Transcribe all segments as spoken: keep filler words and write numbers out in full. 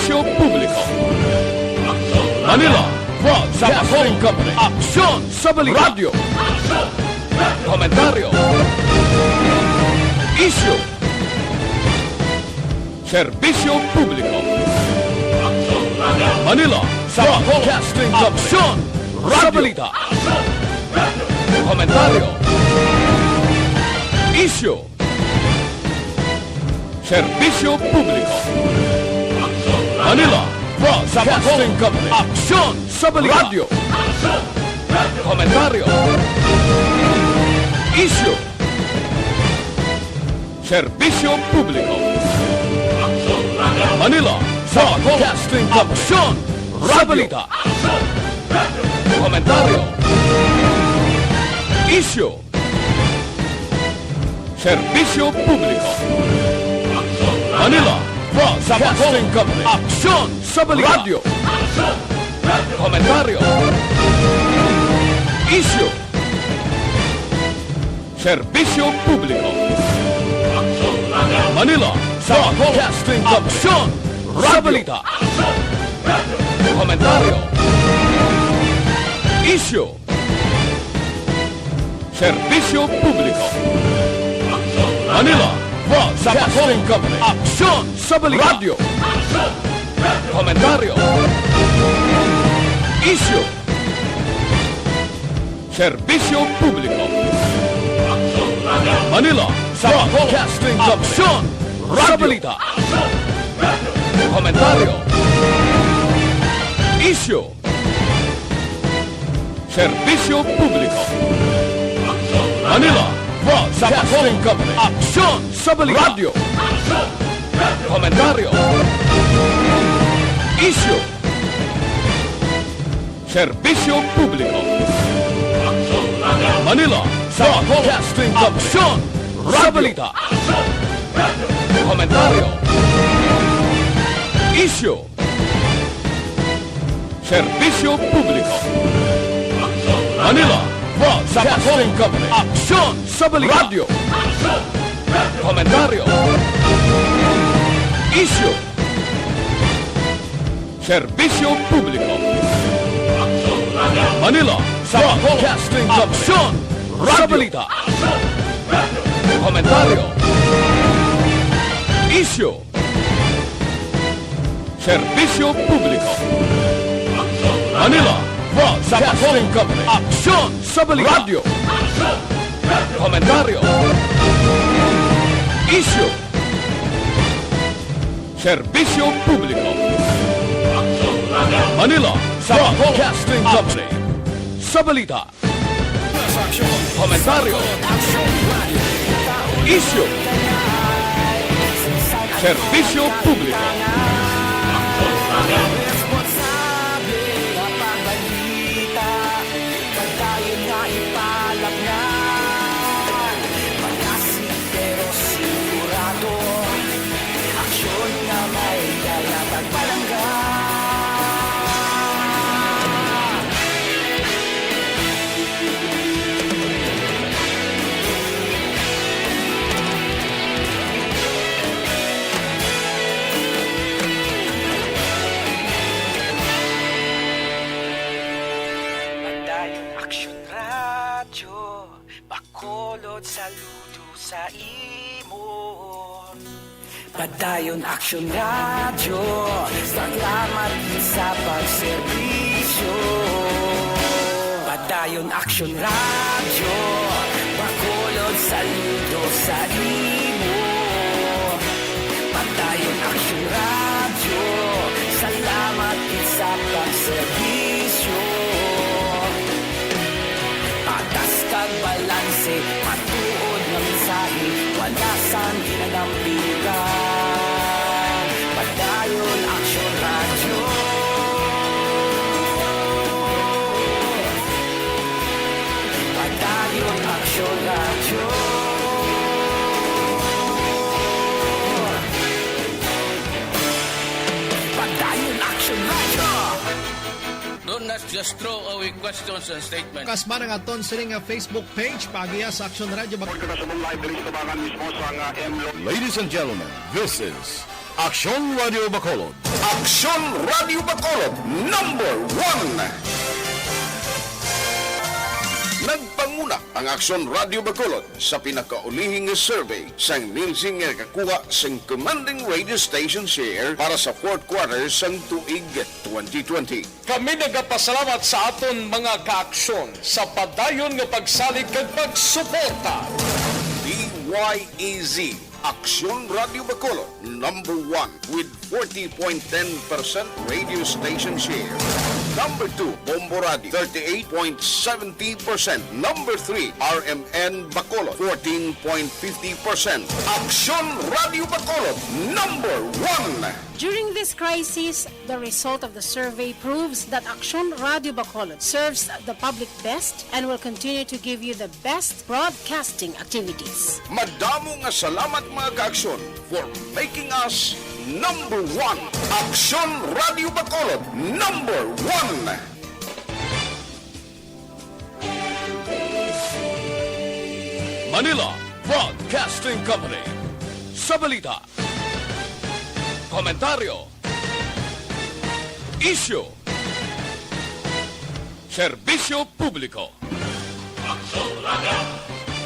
Serbisyo Publiko. Manila Broadcasting Company. Aksyon sa balita. Radyo. Komentaryo. Isyu. Serbisyo Publiko. Manila Broadcasting Company. Aksyon sa balita. Komentaryo. Isyu. Serbisyo Publiko. Manila Broadcasting Company. Aksyon sa balita. Radyo. Komentaryo. Isyu. Serbisyo Publiko. Manila Broadcasting Company. Aksyon sa balita. Komentaryo. Isyu. Serbisyo Publiko. Manila Broadcasting Company. Aksyon sa balita. Radyo. Komentaryo. Isyu. Serbisyo Publiko. Manila Broadcasting Company. Aksyon sa balita. Komentaryo. Isyu. Serbisyo Publiko. Manila Broadcasting Company. Aksyon sa balita. Radyo. Komentaryo. Isyu. Serbisyo Publiko. Manila Broadcasting Company. Aksyon sa balita. Komentaryo. Isyu. Serbisyo Publiko. Manila Broadcasting Company. Aksyon sa balita. Radyo. Komentaryo. Isyu. Serbisyo Publiko. Manila Broadcasting Company. Aksyon sa balita. Komentaryo. Isyu. Serbisyo Publiko. Manila Broadcasting Company. Aksyon sa balita. Radyo. Komentaryo. Isyu. Serbisyo Publiko. Manila Broadcasting Company. Aksyon sa balita. Komentaryo. Isyu. Serbisyo Publiko. Manila Broadcasting Company. Aksyon sa balita. Radyo. Komentaryo. Isyu. Serbisyo Publiko. Manila Broadcasting Company. Sa balita. Komentaryo. Isyu. Serbisyo Publiko. Pero sigurado, aksyon nga may dala pagpalangga. Padayon Aksyon Radyo, bakulod saludo sa imo. Padayon Aksyon Radyo, salamat sa pagserbisyo. Padayon Aksyon Radyo, bakulod saludo sa imo. Padayon Aksyon Radyo, salamat sa pagserbisyo. Patas kag balanse, matuod nga mensahe, wala sang ginadampigan. Padayon Aksyon Radyo. Padayon Aksyon Radyo. Padayon Aksyon Radyo. Do not just throw away questions and statements. Kasman ang aton sini nga Facebook page, paagiha sa Aksyon Radyo. Pagkakasubong live diri sa tabangan mismo sa nga M Lo- Ladies and gentlemen, this is Aksyon Radio Bacolod. Aksyon Radio Bacolod, number one. Nagpanguna ang Aksyon Radio Bacolod sa pinakaulihing nga survey sang Nielsen nga nakakuha sang commanding radio station share para sa fourth quarter sang tuig twenty twenty. Kami nagapasalamat sa aton mga kaaksyon sa padayon nga pagsalig kag pagsuporta. D Y E Z, Aksyon Radio Bacolod, number one with forty point ten percent radio station share. Number two, Bombo Radio, thirty-eight point seventy percent. Number three, R M N Bacolod, fourteen point fifty percent. Aksyon Radio Bacolod, number one. During this crisis, the result of the survey proves that Aksyon Radio Bacolod serves the public best and will continue to give you the best broadcasting activities. Madamo nga salamat, mga kaaksyon, for making us number one. Aksyon Radio Bacolod, number one. Manila Broadcasting Company. Sa balita, komentaryo, isyu, serbisyo publiko. Aksyon Radio.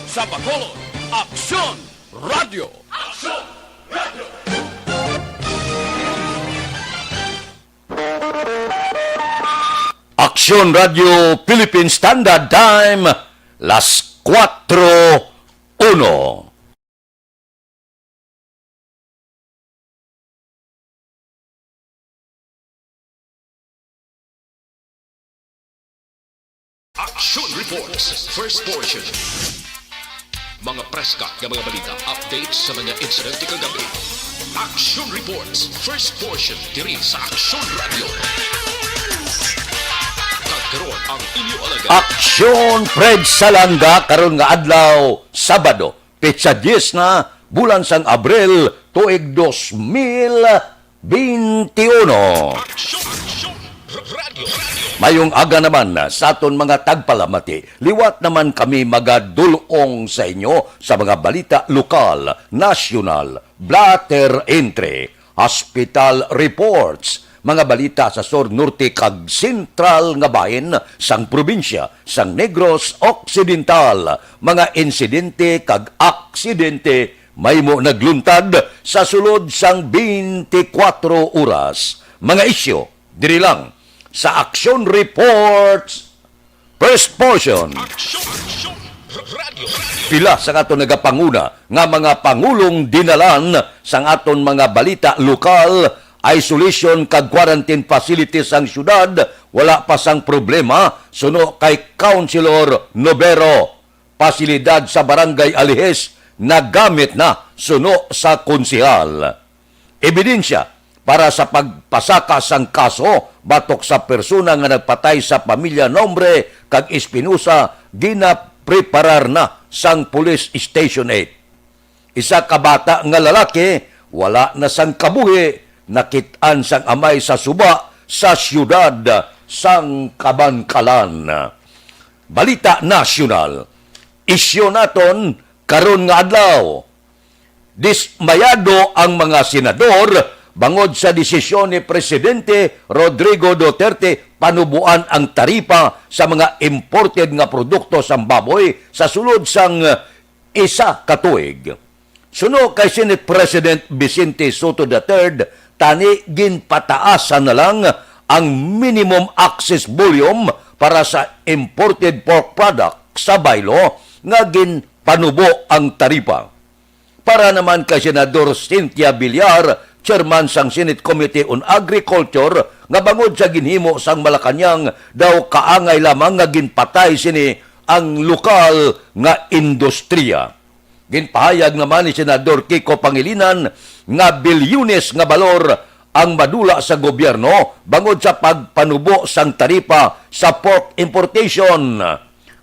Sa Bacolod, Aksyon Radio. Aksyon Radio. Aksyon Radio Philippine Standard Time, las cuatro uno. Action Reports, first portion. Mga preska nga mga balita, updates sa mga insidente kagabi. Action Reports, first portion, diri sa Action Radio. Kag karon ang inyo alagad. Aksyon Fred Salanga karon nga adlaw, Sabado, petsa diyes na, bulan sang Abril, tuig dos mil beintiuno. Aksyon, aksyon, radyo, radyo. Mayong aga naman sa aton mga tagpalamati. Liwat naman kami magadul-ong sa inyo sa mga balita lokal, nasyonal, blatter entry, hospital reports, mga balita sa sur, norte, kag sentral nga bahin sang probinsya sang Negros Occidental, mga insidente kag aksidente mahimo nagluntad sa sulod sang twenty-four oras. Mga isyu diri lang sa Action Reports, first portion. Action, action, radyo, radyo. Pila sa aton nagapanguna nga mga pangulong dinalan sang aton mga balita lokal, isolation kag quarantine facilities sang syudad, wala pa sang problema, suno kay Councilor Novero. Pasilidad sa Barangay Alijes nagamit na suno sa konsehal. Ebidensya para sa pagpasaka sang kaso batok sa persona nga nagpatay sa pamilya Nombre kag Espinosa ginapreparar na sang Police Station eight. Isa ka bata nga lalaki wala na sang kabuhi, nakit-an sang amay sa suba sa siyudad sang Kabankalan. Balita nasyonal. Isyu naton karon nga adlaw. Dismayado ang mga senador bangod sa desisyon ni Presidente Rodrigo Duterte panuboan ang taripa sa mga imported nga produkto sang baboy sa sulod sang isa ka tuig. Suno kay Senate President Vicente Soto the third, tani ginpataasan na lang ang minimum access volume para sa imported pork product sa bylaw nga ginpanubo ang taripa. Para naman kay Senador Cynthia Villar, chairman sang Senate Committee on Agriculture, nga bangod sa ginhimo sang Malacañang daw kaangay lamang nga ginpatay sini ang lokal nga industriya. Ginpahayag naman ni Senador Kiko Pangilinan nga bilyones nga balor ang madula sa gobyerno bangod sa pagpanubo sang taripa sa pork importation.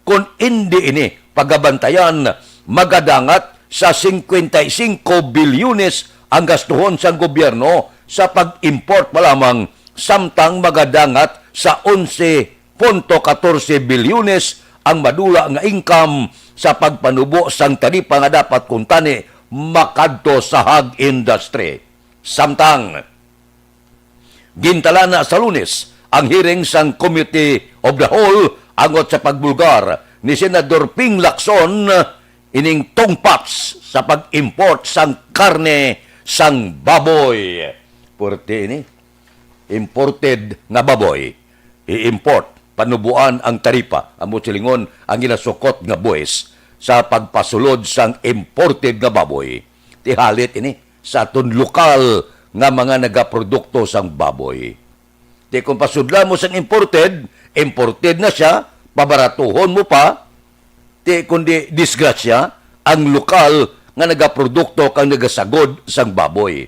Kon indi ini pagabantayan, magadangat sa cincuenta y cinco bilyones ang gastuhon sang gobyerno sa pag-import pa lamang, samtang magadangat sa onse punto katorse bilyones ang madula nga income sa pagpanubo sang taripa nga dapat kuntani makadto sa hog industry. Samtang gintalana sa Lunes ang hearing sang Committee of the Whole angot sa pagbulgar ni Senador Ping Lacson ining tungpats sa pag-import sang karne sang baboy. Purti ini, imported nga baboy, i-import, panubuan ang taripa, amo silingon ang ginasukot nga buwis sa pagpasulod sang imported nga baboy. Tihalit ini sa aton lokal nga mga nagaprodukto sang baboy. Di kung pasudla mo sang imported, imported na siya, pabaratuhon mo pa, di kundi disgrasya ang lokal nga nagaprodukto kag nagasagod sang baboy.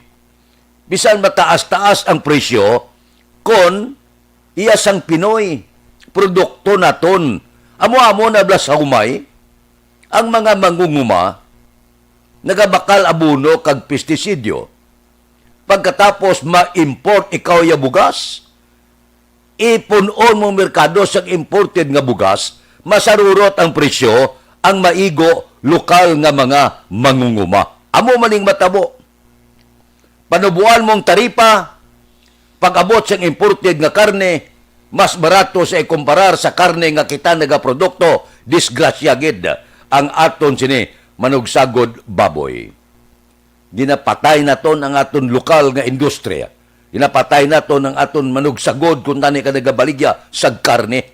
Bisan mataas-taas ang presyo, kon iya sang Pinoy, produkto naton. Amo-amo na bala sa humay, ang mga mangunguma nagabakal abono kag pestisidyo. Pagkatapos ma-import ikaw ya bugas, ipun-on mo merkado sang imported nga bugas, masarurot ang presyo, ang maigo lokal nga mga mangunguma. Amo maning matabo. Panubuan mong taripa, pag-abot sang imported nga karne, mas barato sa ikumparar sa karne nga kita nagaprodukto. Disgrasya gid ang aton sini manugsagod baboy. Ginapatay naton ang aton lokal nga industriya. Ginapatay naton ang aton manugsagod kung tani ka nagabaligya sa karne.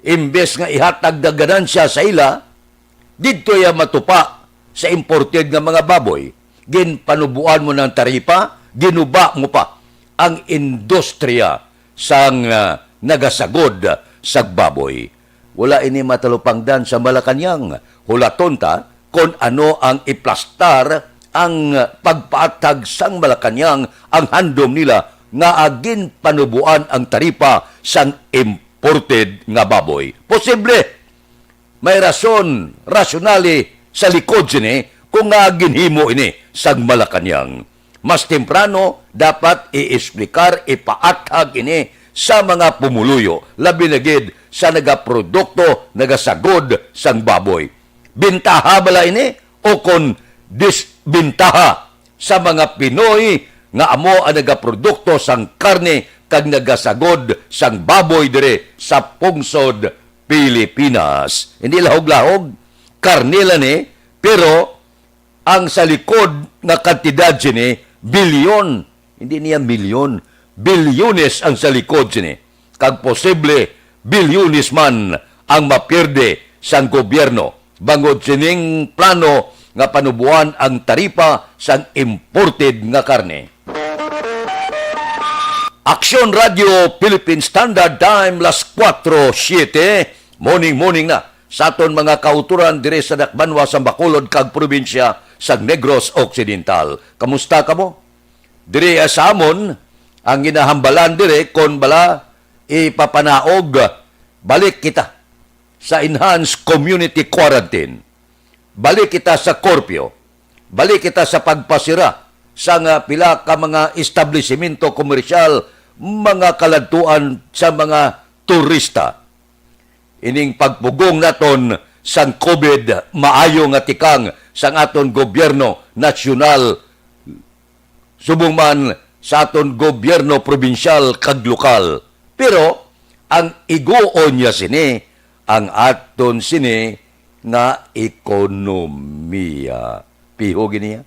Imbes nga ihatag na ganansya sa ila, didto iya matupa sa imported nga mga baboy. Ginpanubuan mo ng taripa, ginuba mo pa ang industriya sang, ah, nagasagod sa baboy. Wala ini matalupangdan sa Malacañang. Hulaton ta kon ano ang iplastar ang pagpaathag sang Malacañang, ang handom nila nga ginpanubuan ang taripa sang imported nga baboy. Posible may rason, rasyonale sa likod sini kung nga ginhimo ini sang Malacañang. Mas temprano, dapat i-explicar, ipaathag ini sa mga pumuluyo, labi na gid sa nagaprodukto, nagasagod sang baboy. Bintaha bala ini o kon disbintaha sa mga Pinoy nga amo ang nagaprodukto sang karne kag nagasagod sang baboy diri sa pungsod Pilipinas? Hindi lahog-lahog, karne lang ni, pero ang sa likod nga kantidad sini, bilyon. Hindi niya milyon. Bilyones ang sa likod sini. Kag posible, bilyones man ang mapierde sang gobyerno bangod sining plano nga panubuan ang taripa sang imported nga karne. Aksyon Radio Philippine Standard Time, las kuwatro siete. Morning, morning na sa aton mga kauturan diri sa dakbanwa sa Bacolod kag probinsya sa Negros Occidental. Kamusta kamo? Diri, ah, sa amon, ang ginahambalan diri kon bala ipapanaog, balik kita sa enhanced community quarantine. Balik kita sa curfew. Balik kita sa pagpasira sa nga pila ka mga establisimento komersyal, mga kaladtuan sa mga turista. Ining pagpugong naton sang COVID, maayo nga tikang sang aton gobyerno nasyonal, subong man sa aton gobyerno probinsyal kag lokal. Pero ang iguon niya sini, ang aton sini nga ekonomiya. Piho gini, ha?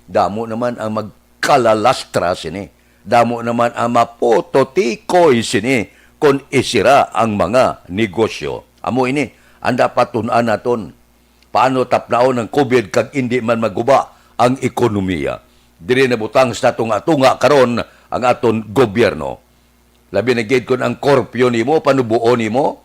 Damo naman ang magkalalastra sini. Damo naman ang maputotikoy sini kon isira ang mga negosyo. Amo ini ang dapat tun-an naton. Paano tapnaon ang COVID kag indi man maguba ang ekonomiya? Diri nabutang sa tunga-tunga karon ang aton gobyerno. Labi na gid kon ang korpyo nimo, panubuon nimo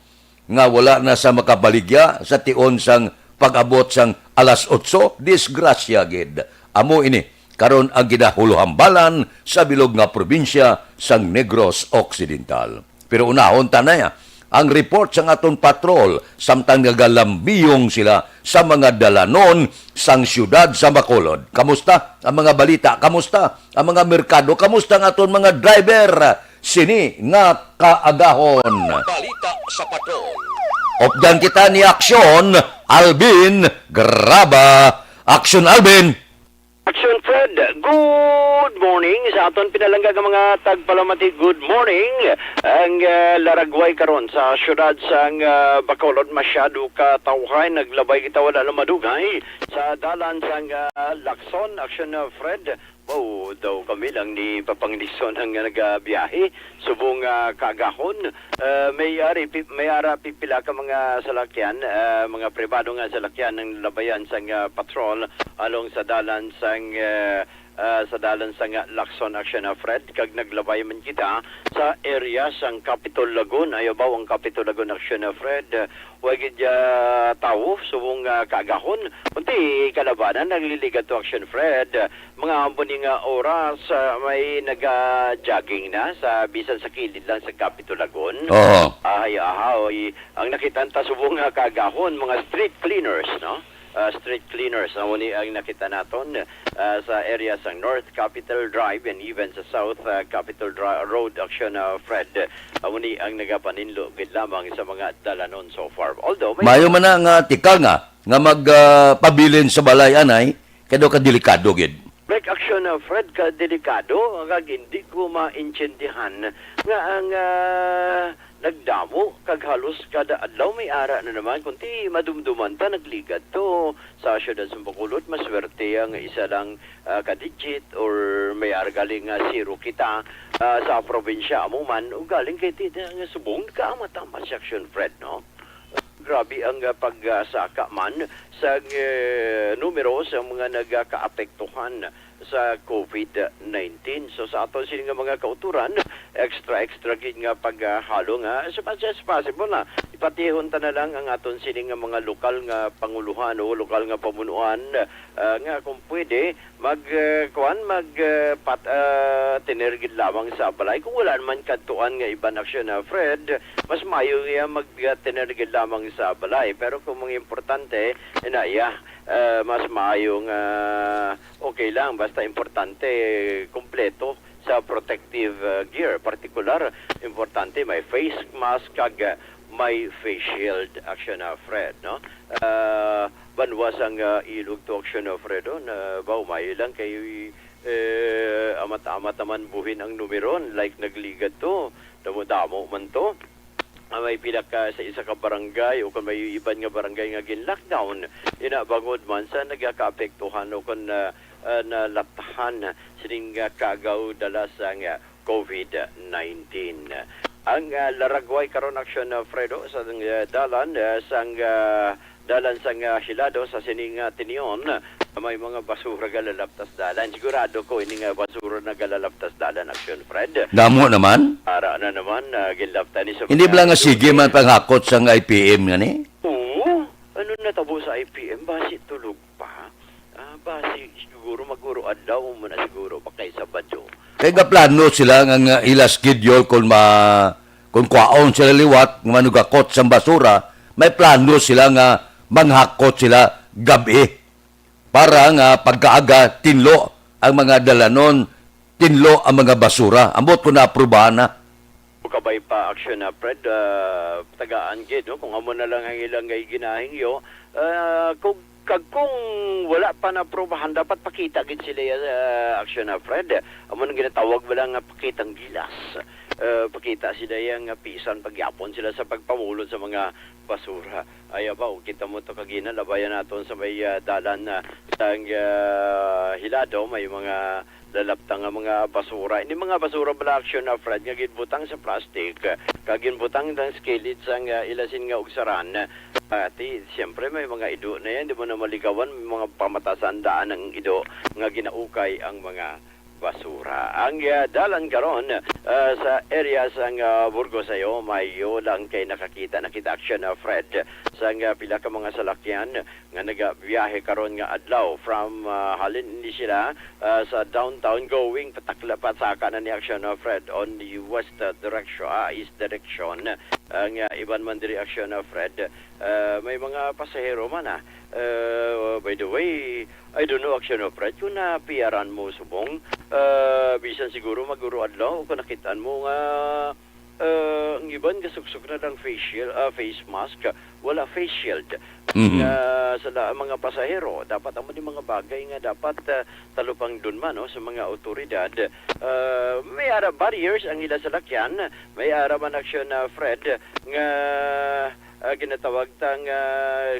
nga wala na sa makabaligya sa tion sang pag-abot sang alas otso, disgrasya gid. Amo ini karon ang ginahuluhambalan sa bilog nga probinsya sang Negros Occidental. Pero unahon ta na ang report sang aton patrol samtang nagalambiyong sila sa mga dalanon sang siyudad sa Bacolod. Kamusta ang mga balita? Kamusta ang mga merkado? Kamusta ang aton mga driver sini nga kaagahon? Balita sa patrol. Updan kita ni Aksyon Alvin Graba. Aksyon Alvin. Action Fred, good morning sa aton pinalangga nga mga tagpalamati. Good morning. Ang, ah, laragway karon sa siyudad sang, ah, Bacolod, masyado ka tawhay, naglabay kita, wala lang madugay sa dalan sang, ah, Lacson. Action, ah, Fred. Wow, daw kami lang ni Papang Nixon ang nagabiyahe. Subong, ah, kaagahon, ah, may ari, pi-, may ara pipila ka mga salakyan, ah, mga pribado nga salakyan ang labayan sang, ah, patrol along sa dalan sang, ah, ah, sa dalan sang, ah, Lacson, Action, ah, Fred, kag naglabay man kita sa area sang Capitol Lagoon. Ayaw ba ang Capitol Lagoon, Action, ah, Fred? Wa gid, ah, tawo subong, ah, kaagahon. Kunti kalabanan nagliligad to, Action Fred. Mga amo ni nga oras, ah, may naga-jogging na sa bisan sa kilid lang sa Capitol Lagoon. Oo. Ahay, ahaw, ang nakita ta subong nga kaagahon, mga street cleaners, no? Ah, street cleaners, amo ni ang nakita naton, ah, sa area sa North Capitol Drive and even sa South, ah, Capitol Dri-, Road, Action, ah, Fred. Amo ni ang nagapaninlo gid lamang sa mga dalanon so far. Although may Maayo man na nga tikang, ah, nga mag, ah, pabilin sa balay, anay, kay daw kadelikado gid. Break action, ah, Fred, kadelikado, kag hindi ko maintindihan nga ang, ah, nagdamo kag halos kada adlaw may ara na naman, kunti madumduman ta nagligad to sa siyudad sa Bacolod. Maswerte ang isa lang, ah, ka digit or may ara gali nga zero kita, ah, sa probinsya amo man o galing kay ti-, nga subong kaamat-amat sa action, Fred, no? Grabe ang, ah, pagsaka man sa, eh, numero sa mga nagakaapektuhan sa COVID nineteen. So, sa aton sini nga mga kauturan, extra, extra gid nga paghalo nga as much as possible na ipatihon ta na lang ang aton sini nga mga lokal nga panguluhan o lokal nga pamunuan, ah, nga kung pwede, mag, eh, kuwan, mag, eh, pat-, ah, tener gid lamang sa balay. Kung wala naman kadtuan nga iban aksyon, ah, Fred, mas maayo nga mag, ah, tener gid lamang sa balay. Pero kung mga importante, ina, iya, ah, mas maayo nga okay lang. Basta importante, kompleto sa protective, ah, gear. Partikular, importante may face mask kag, ah, may face shield, aksyon, ah, Fred, no? Ah, banwa sang, ah, ilog to aksyon, ah, Fred, oh, na ba, umay lang kay, eh, amat-amat naman buhin ang numeron, like nagligad to, damo-damo man to. Ah, may pila ka sa isa ka barangay o kung may iban nga barangay nga gin-lockdown, ina bangod man sa nagakaapektuhan o kung, ah, ah, nalaptahan sining, ah, kaagaw dala sang, ah, COVID nineteen. Ang, ah, laragway karon aksyon, ah, Fredo, sa, ah, dalan, ah, sang, ah, dalan sang, ah, Hilado sa sining, ah, tinion, ah, may mga basura galalaptas dalan. Sigurado ko ini nga basura nagalalaptas dalan aksyon, Fred. Damo naman. Ara na naman, ah, ginlapta ni sa Hindi mga bala nga sige man panghakot sang I P M nga ni? Oo. Ano natabo sa I P M? Basi tulog pa. Ah, basi siguro maguro adlaw mo na siguro pa kay Sabado. Kay gaplano sila nga, nga ila schedule kung ma-, kung kwaon sila liwat, nga manugakot sa basura, may plano sila nga manghakot sila gab-i para nga pagkaaga tinlo ang mga dalanon, tinlo ang mga basura. Ambot ko naaprubahan na. Kabay pa aksyon na, Fred, ah, tagaan gid, no? Kung amo na lang ang ilang gay ginahingyo, ah, kung, kag kung wala pa naprobahan, dapat pakita gid sila, ah, aksyon na, Fred. Amo nang ginatawag wala nga pakitang gilas. Ah, pakita sila yang pisan pagyapon sila sa pagpamulot sa mga basura. Ayaw ba, o kita mo to kagina, labayan naton sa may, ah, dalan na sang, ah, Hilado, may mga lalapta nga mga basura. Ini mga basura bala aksyon na, Fred, nga ginbutang sa plastic, ah, kag ginbutang sa kilid sang, ah, ilasin nga ugsaran. Pati, siyempre, may mga ido na yan, di mo na maligawan, may mga pamatasan daan ang ido nga ginaukay ang mga basura. Ang, ah, dalan karon, ah, sa area sang, ah, Burgos ayo, mayo lang kay nakakita na kita aksyon na, Fred, sang, ah, pila ka mga salakyan nga nagabiyahe karon nga adlaw from, ah, halin ni sila, ah, sa downtown going patakla pasaka na ni aksyon na, Fred, on the west, ah, direction, ah, east direction. Ang, ah, iban man diri aksyon na, Fred, ah, may mga pasahero man, ah. Ah, by the way, I don't know, aksyon na, Fred, kung napiyaran mo subong, ah, bisan siguro maguro adlaw kung nakitaan mo nga, ah, ang iban gasuksok na lang face shield, ah, face mask, wala face shield. Mhm. nga sa la-, mga pasahero. Dapat amo ni mga bagay nga dapat, ah, talupangdon man, no, sa mga awtoridad. Ah, may ara barriers ang ila salakyan, may ara man aksyon na, Fred, nga, ah, ginatawag ta nga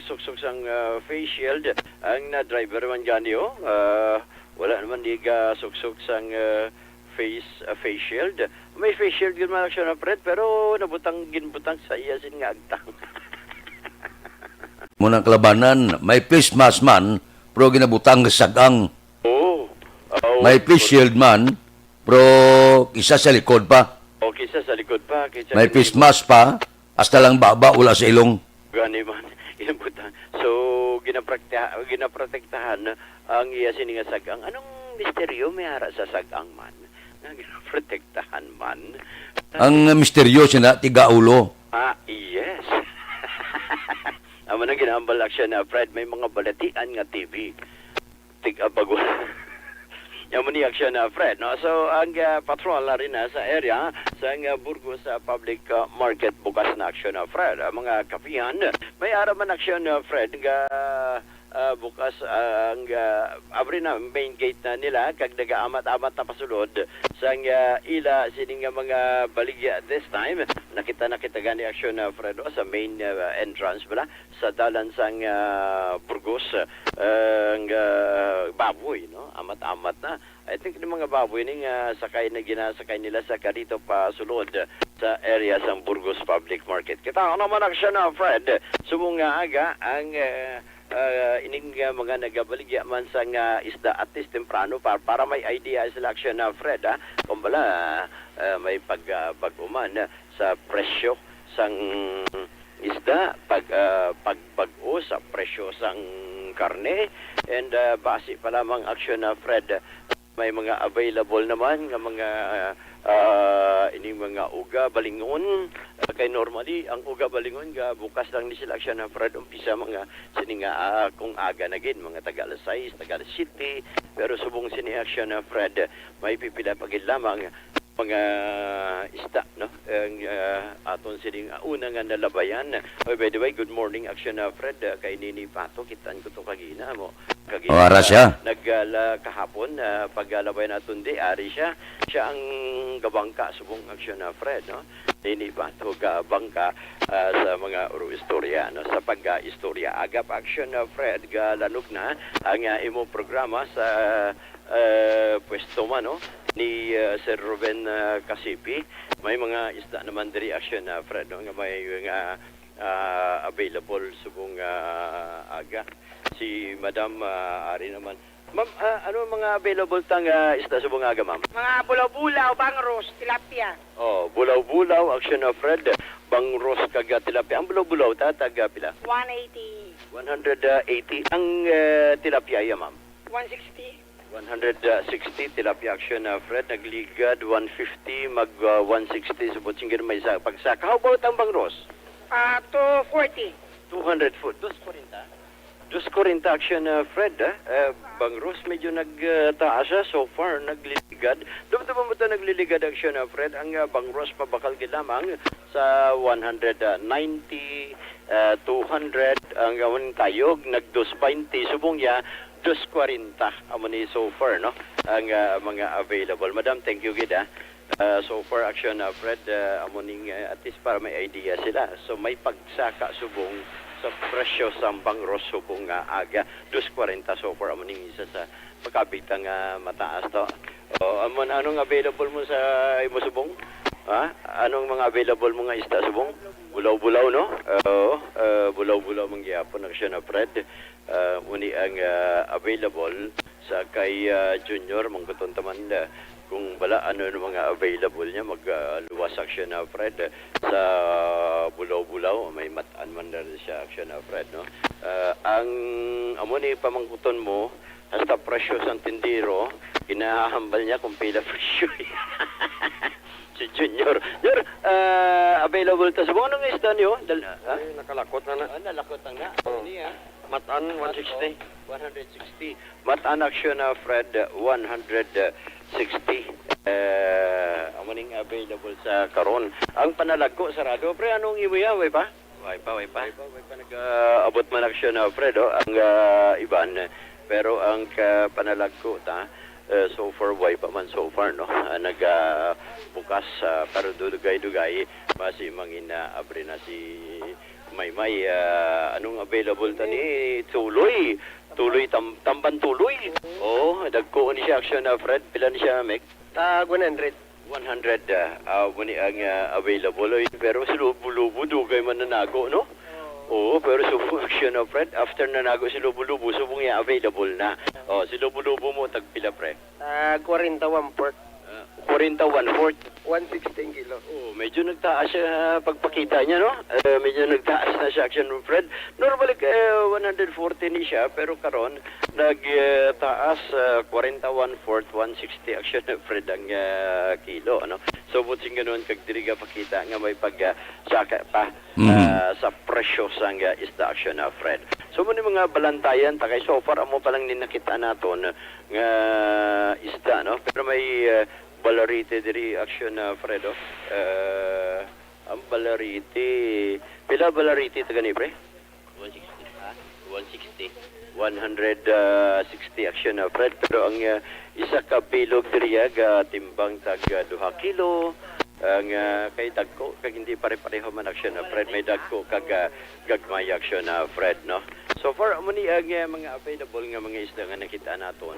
suksok sang, ah, face shield ang na driver man gani, oh. Ah, wala naman di ga suksok sang, ah, face, ah, face shield. May face shield gid man aksyon na, Fred, pero nabutang, ginbutang sa iya sin nga agtang. Muna kalabanan, may face mask man, pero ginabutang sa sag-ang. Oo. Oo. May face shield man, pero kisa sa likod pa. O, kisa sa likod pa, kisa May kini face mask pa, hasta lang baba, wala sa ilong. Gani man, ginabutang. So, ginaprakta-, ginaprotektahan ang iya sini nga sag-ang. Anong misteryo may ara sa sag-ang man? Nga ginaprotektahan man? Ang misteryo sina, tiga ulo. Ah, yes. Amo na ginahambal aksyon na, Fred, may mga balatian nga T V. Tig-, ah, bago. Amo ni aksyon na, Fred, no? So, ang, ah, patrol na rin na sa area sa, ah, Burgos, ah, Public, ah, Market, bukas na aksyon na, Fred. Ang mga kapihan, may ara man aksyon na, Fred, nga, ah, bukas, ah, ang, ah, abri na main gate na nila, kag nagaamat-amat na pasulod sa, ah, ila sini nga mga baligya this time. Nakita, nakita gani aksyon na, Fred, oh, sa main, ah, entrance bala sa dalan sang, ah, Burgos, ah, nga baboy, no? Amat-amat na. I think ni mga baboy ni nga sakay na ginasakay nila sa karito pa sulod sa area sang Burgos Public Market. Kita ko naman aksyon na, Fred. Subong nga aga ang, ah, ah, ining, ah, mga nagabaligya man sa nga isda at least temprano pa, para may idea sila aksyon na, Fred, ha? Kung bala, ah, may pag, ah, bag-o man sa presyo sang isda, pag, ah, pagbag-o sa presyo sang karne, and, ah, basi pa lamang aksyon na, Fred, may mga available naman nga mga, ah, ining mga uga, balingon. Ah, kay normally, ang uga, balingon, ga bukas lang ni sila aksyon na, Fred, umpisa mga sini nga, ah, kung aga na gid, mga taga alas sais, taga alas siyete, pero subong sini aksyon na, Fred, may pipila pa gid lamang mga isda, no? Ang, ah, aton sining, ah, una nga nalabayan. Oh, by the way, good morning, aksyon na, Fred. Ah, kay Nini Pato, kitaan ko to kagina mo. Kagina, Oh, ara siya. nag, ah, la-, kahapon, ah, paglalabay naton di, ari siya. Siya ang gabangka subong aksyon na, Fred, no? Nini Pato, gabangka, ah, sa mga uro istorya, no? Sa pagka-istorya. Aga pa aksyon na, Fred, galanog na ang, ah, imo programa sa eh, pwesto man, no, ni, eh, Sir Ruben, eh, Casipi. May mga isda naman diri, aksyon, ah, Fred, no, nga may mga, ah, available subong, ah, aga. Si Madam, ah, ari naman. Ma'am, ah, ano ang mga available tang, ah, isda subong aga, ma'am? Mga bulaw-bulaw, bangros, tilapia. Oh, bulaw-bulaw, aksyon, ah, Fred. Bangros kag, ah, tilapia. Ang bulaw-bulaw, ta, tag, ah, pila? One eighty. One hundred eighty. Ang, eh, tilapia, iya, ma'am? One sixty. One hundred sixty, tilapia aksyon na, Fred. Nagligad, one fifty, mag, ah, one sixty, subot sing may sa pagsaka. How about ang bangros? Ah, two forty. Two hundred foot. Dos kwarenta. Dos kwarenta aksyon na, Fred, ah. Eh, bangros, medyo nag, ah, taas siya so far, nagliligad. Dumduman mo to, nagliligad aksyon na, Fred. Ang, ah, bangros, pabakal gid lamang sa one hundred ninety, ah, two hundred. Ang gawin tayog, nag dos twenty. Subong ya, dos kwarenta amo ni so far, no? Ang, ah, mga available. Madam, thank you gid, ah. Ah, so far, aksyon, ah, Fred, ah, amo ning, ah, at least para may idea sila. So, may pagsaka subong sa presyo sa bangros subong nga aga. Dos kwarenta so far, amo ning isa sa makabita nga mataas to. Oh, amo, anong available mo sa imo subong? Ha? Anong mga available mo nga isda subong? Bulaw-bulaw, no? Oo, ah, bulaw-bulaw man gyapon, aksyon, ah, Fred. Ah, uni ang, ah, available sa kay, ah, Junior, mangkuton ta man, ah, kung bala ano ang mga available niya, mag, ah, luwas aksyon na, Fred, sa bulaw-bulaw, may matan man na rin siya aksyon na, Fred, no? Ah, ang amo ni pamangkuton mo, hasta presyo sang tindero, ginahambal niya kung pila presyo. Si Junior. Junior, ah, available ta sa mga, anong isda niyo? Dal-, ah? Ay, nakalakot na na. Ah, nalakot na na. Oh. Ano niya? Matan, one sixty. One hundred sixty. Matan aksyon na, Fred, one hundred sixty. Eh, amo ning available sa karon. Ang panalagko, sarado. Pre, anong imo yan, way pa? Way pa, way pa. Way pa, way pa nag-abot man aksyon na, Fred, oh, ang, ah, iban. Pero ang ka-, panalagko ta, eh, so far, way pa man so far, no? Ah, nag, ah, bukas, ah, pero dugay-dugay, basi mangin-, ah, abre na si Maymay. Ah, anong available ta ni Tuloy? Tuloy tam-, tamban tuloy. Oo, dagko ni siya aksyon na, Fred. Pila ni siya, Meg? Tag one hundred. One hundred, ah, ah, mo ni ang, ah, available. Oy, pero si Lubo-Lubo, dugay man nanago, no? Oo, pero subong aksyon na, Fred. After nanago si Lubo-Lubo, subong niya available na. Oh, si Lubo-Lubo mo, tagpila, pre? Ah, kwarenta one fourth. Ah, kwarenta one fourth. One sixty ang kilo. Oh, medyo nagtaas siya pagpakita niya, no? Eh, medyo nagtaas na siya, aksyon, Fred. Normally, eh, one hundred forty ni siya, pero karon nag, eh, taas, ah, kwarenta one fourth, one sixty aksyon, Fred, ang, ah, kilo, ano? So, buot sing ganoon, kag diri gapakita nga may pag, ah, saka pa, Mhm. ah, sa presyo sang, ah, isda aksyon, ah, Fred. So, mo ni mga balantayan ta kay so far, amo pa lang ni nakita naton nga isda, no? Pero may, ah, balarete diri aksyon, ah, Fred, oh. Ah, ang balarete, pila balarete ta gani, pre? One sixty, ha? One sixty. One hundred, ah, sixty aksyon na, Fred. Pero ang, ah, isa ka bilog diri, ah, gatimbang tag, ah, duha kilo. Ang, ah, kay dagko, kag hindi pare-pareho man aksyon na, Fred. May dagko kag, ah, gagmay aksyon na, Fred, no? So far, amo ni ang, ah, mga available nga mga isda nga nakita naton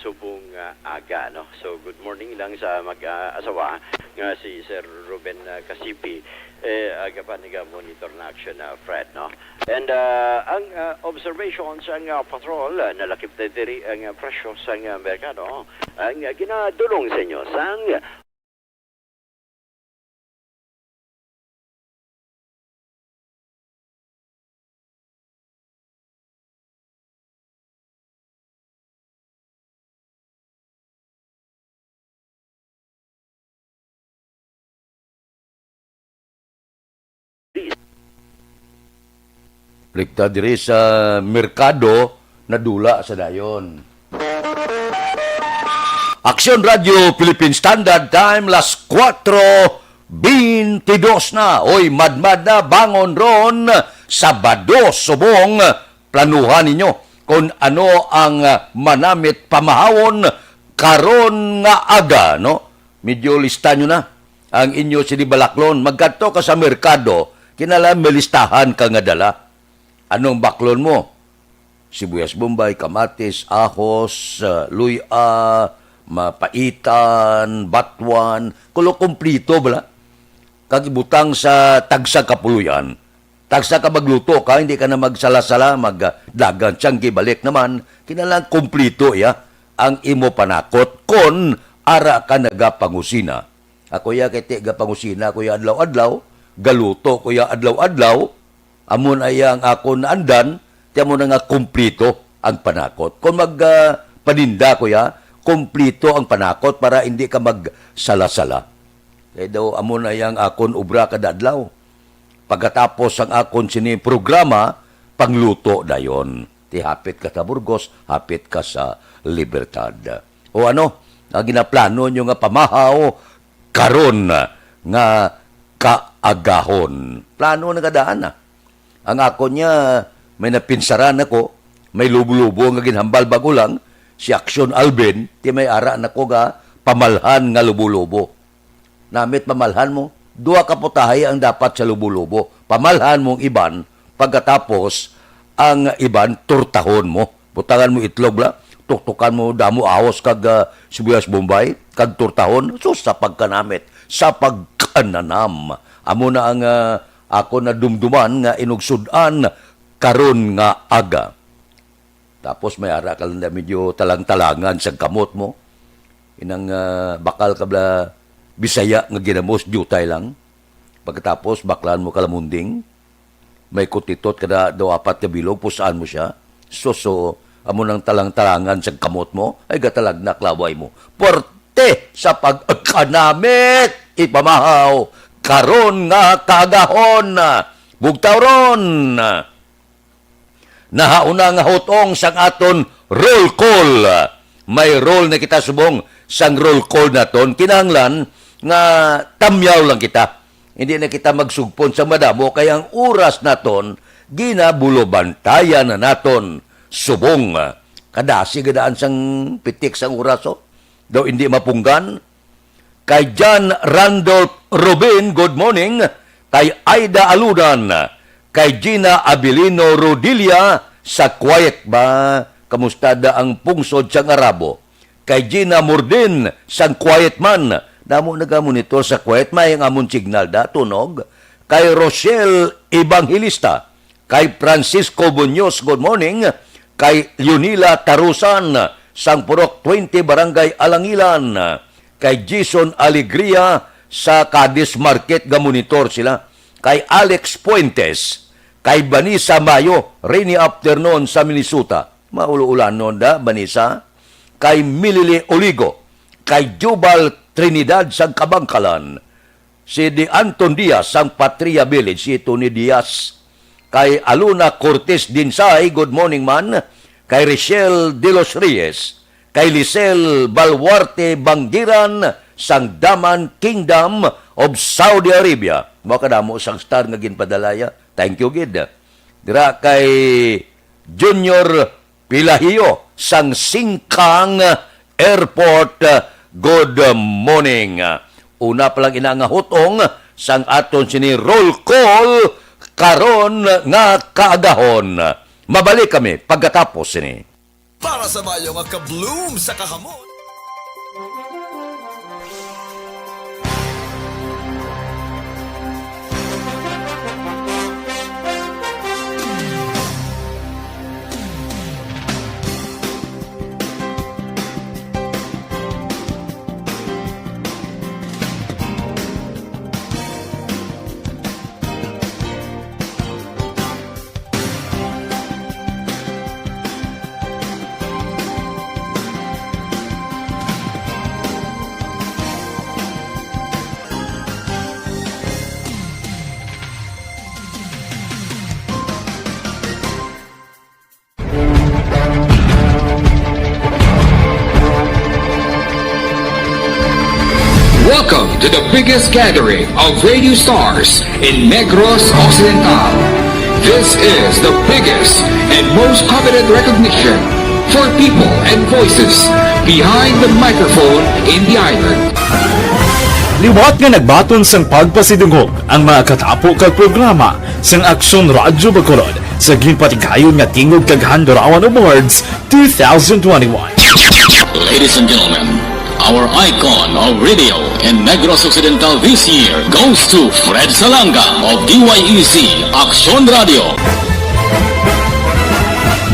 subong, ah, aga, no? So, good morning lang sa mag, ah, asawa nga si Sir Ruben, ah, Kasipi. Eh, aga pa, naga-monitor na aksyon na, Fred, no? And, ah, ang, ah, observation sa, ah, patrol, ah, nalakip na diri ang, ah, presyo sa, ah, merkado. Ang, ah, ginadulong sa inyo sang Rekta diri sa merkado, nadula sa dayon. Aksyon Radio Philippine Standard Time, las kuwatro beintidos na. Oy, madmad na, bangon ron, Sabado, subong, planuhan ninyo kung ano ang, ah, manamit pamahawon karon nga aga, no? Medyo lista nyo na ang inyo sini balaklon. Magkadto ka sa merkado, kinahanglan may listahan ka nga dala. Anong baklon mo? Sibuyas Bombay, kamatis, ahos, ah, luy-a, mapaitan, batwan, kulo kumplito bala. Kag ibutang sa tagsa ka puloy-an. Tagsa ka magluto ka, hindi ka na magsala-sala, magdagan siyang gibalik naman. Kinahanglan kumplito iya ang imo panakot kon ara ka nagapangusina. Ako ya kay ti gapangusina ko ya adlaw-adlaw, galuto ko ya adlaw-adlaw, amo na iya ang akon naandan, ti amo na nga kumplito ang panakot. Kon mag, ah, paninda ko ya, kumplito ang panakot para hindi ka magsala-sala. Kay daw amo na iya ang akon obra kada adlaw. Pagkatapos sang akon sini programa, pangluto dayon. Ti hapit ka sa Burgos, hapit ka sa Libertad. O ano, ang ginaplano nyo nga pamahaw karon nga kaagahon? Plano na kadaan na. Ang ako niya, may napinsaran ako, may lubo-lubo nga ginhambal bago lang, si Action Alvin, ti may ara na ko nga pamalhan nga lubo-lubo. Namit pamalhan mo, duha ka putahe ang dapat sa lubo-lubo. Pamalhan mong iban, pagkatapos ang iban turtahon mo. Butangan mo itlog la, tuktukan mo damo ahos kag, ah, sibuyas Bombay, kag turtahon, sus, sa pagkanamit, sa pagkananam. Amo na ang, ah, ako nadumduman nga inugsud-an karon nga aga. Tapos may ara ka lang na medyo talang-talangan sa kamot mo. Inang, ah, bakal ka bala Bisaya nga ginamos, diutay lang. Pagkatapos, baklan mo kalamunding. May kutitot ka na daw apat ka bilog, pusaan mo siya. Suso, amo nang talang-talangan sa kamot mo, ay gatalagnak laway mo. Puwerte sa pagkanamit, ipamahaw, karon nga kaagahon, bugtaw ron. Nahauna nga hutong sang aton roll call. May roll na kita subong sang roll call naton. Kinahanglan nga tamyaw lang kita. Hindi na kita magsugpon sa madamo, kay ang oras naton, ginabulubantayan na naton. Subong, ah, kadasi gadaan sang pitik sang oras, oh. Daw hindi mapunggan. Kay John Randolph Rubin, good morning. Kay Aida Aludan, kay Gina Abilino Rodilia, sa Quiet ba? Kamusta da ang pungsod sang Arabo? Kay Gina Murdin, sang Quiet man. Damo nagamonitor sa Quiet, may ang amon signal da, tunog. Kay Rochelle Evangelista, kay Francisco Muñoz, good morning. Kay Leonila Tarusan, sang Purok twenty, Barangay Alangilan. Kay Jason Alegria, sa Cadiz Market, gamonitor sila. Kay Alex Fuentes, kay Vanessa Mayo, rainy afternoon sa Minnesota. Maulo-ulanon da, Vanessa. Kay Milili Oligo, kay Jubal Trinidad sang Kabangkalan. Si Di Anton Diaz sang Patria Village, si Tony Diaz. Kay Aluna Cortez Dinsay, good morning man. Kay Richelle De Los Reyes, kay Lisel Baluarte Banggiran sang Daman Kingdom of Saudi Arabia. Makadamo sang star nga ginpadalaya. Thank you gid. Dira kay Junior Pilahio sang Singkang Airport, good morning. Una pa lang ina nga hutong sang aton sini roll call karon nga kaagahon. Mabalik kami pagkatapos sini. Para sa mayo nga ka-bloom sa kahamon. Welcome to the biggest gathering of radio stars in Negros Occidental. This is the biggest and most coveted recognition for people and voices behind the microphone in the island. Liwat nga nagbaton sang pagpasidungog ang mga katapo kag programa sang Aksyon Radyo Bacolod sa ginpatigayon nga Tingog kag Handurawan Awards two thousand twenty-one. Ladies and gentlemen, our icon of radio in Negros Occidental this year goes to Fred Salanga of D Y E Z Aksyon Radio.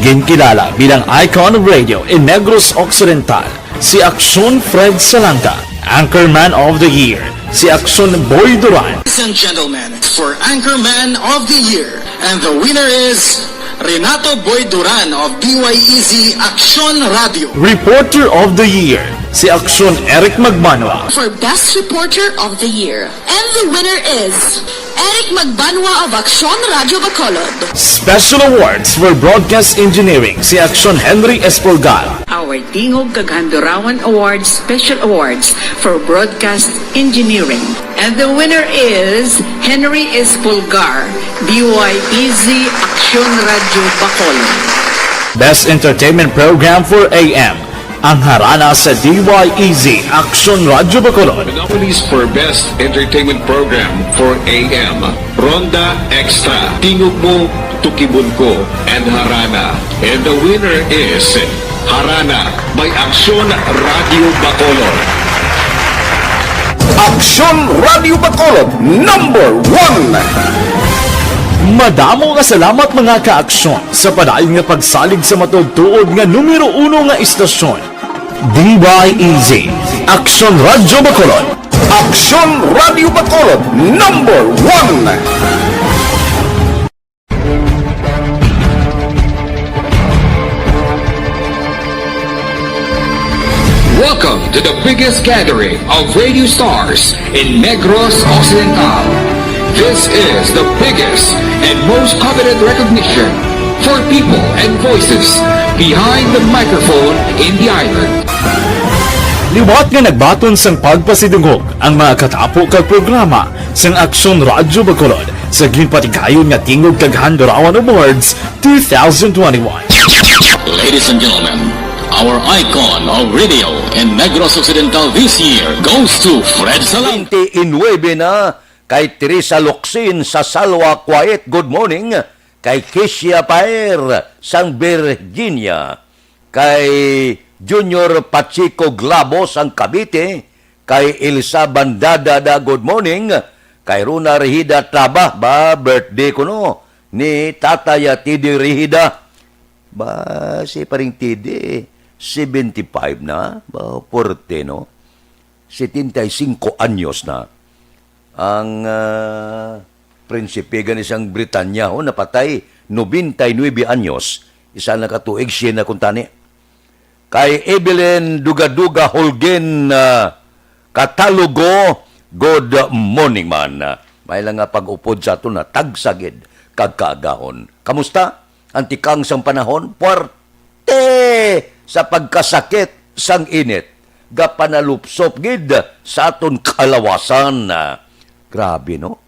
Ginkilala bilang icon of radio in Negros Occidental si Aksyon Fred Salanga, Anchorman of the Year si Aksyon Boy Duran. Ladies and gentlemen, for Anchorman of the Year, and the winner is Renato Boy Duran of D Y E Z Aksyon Radio. Reporter of the Year si Aksyon Eric Magbanwa. For Best Reporter of the Year, and the winner is Eric Magbanwa of Aksyon Radyo Bacolod. Special Awards for Broadcast Engineering si Aksyon Henry Espolgar. Our Tingog kag Handurawan Awards Special Awards for Broadcast Engineering. And the winner is Henry Espolgar, D Y E Z Aksyon Radyo Bacolod. Best Entertainment Program for A M, ang harana sa D Y E Z Aksyon Radyo Bacolod. Monopolies for Best Entertainment Program for A M, Ronda Extra, Tingog Mo, Tukibon Ko, and Harana. And the winner is Harana by Aksyon Radyo Bacolod. Aksyon Radyo Bacolod, number one. Madamo nga salamat, mga ka-aksyon, sa padayon nga pagsalig sa matuod-tuod nga numero uno nga istasyon. D Y E Z, Aksyon Radyo Bacolod. Aksyon Radyo Bacolod, number one. Welcome to the biggest gathering of radio stars in Negros Occidental. This is the biggest and most coveted recognition for people and voices behind the microphone in the island. Liwat nga nagbaton sang pagpasidungog ang mga katapo kag programa sang Aksyon Radyo Bacolod sa ginpatigayon nga Tingog kag Handurawan Awards two thousand twenty-one. Ladies and gentlemen, our icon of radio in Negros Occidental this year goes to Fred Salang. Twenty-nine na kay Teresa Locsin sa Salwa Quiet, good morning. Kay Kesia Paer sang Virginia, kay Junior Pacheco Glabo sang Cavite, kay Elsa Bandada da, good morning, kay Rona Rehida Traba, ba, birthday ko no, ni Tatay Teddy Rehida. Ba, si Paring Teddy, seventy-five na, ba, forty, no? Setenta y cinco anyos na. Ang, ah, prinsipe gani sang Britanya, ho, napatay, nobenta y nuebe anyos, isa na ka tuig, siya na kuntani. Kay Evelyn Dugaduga Holgen, ah, Catalogo, good morning man. May lang nga pag-upod sa aton na tagsagid kag kaagahon. Kamusta? Ang tikang sang panahon, puwerte sa pagkasakit sang init, gapanalupsop gid sa aton kalawasan. Grabe, no?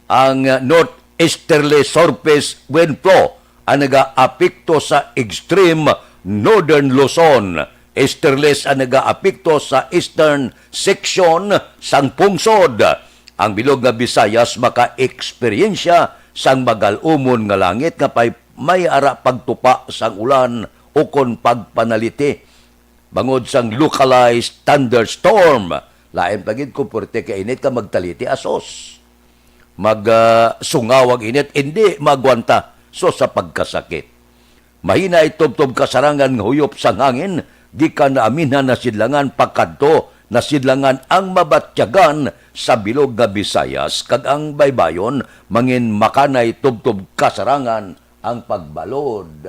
Ang northeasterly surface wind flow ang nagaapekto sa extreme northern Luzon. Easterlies ang nagaapekto sa eastern section sang pungsod. Ang bilog nga Visayas makaeksperyensya sang magal-umon nga langit nga pay may ara pagtupa sang ulan ukon pagpanaliti bangod sang localized thunderstorm. Lain pa gid kung puwerte ka init ka magtaliti, asos. Mag, ah, sungaw ang init, indi maagwanta. So, sa pagkasakit. Mahinay tubtob kasarangan nga huyop sang hangin gikan Naminhan, Nasidlangan pakadto Nasidlangan ang mabatyagan sa bilog nga Visayas, kag ang baybayon mangin makanay tubtob kasarangan ang pagbalod.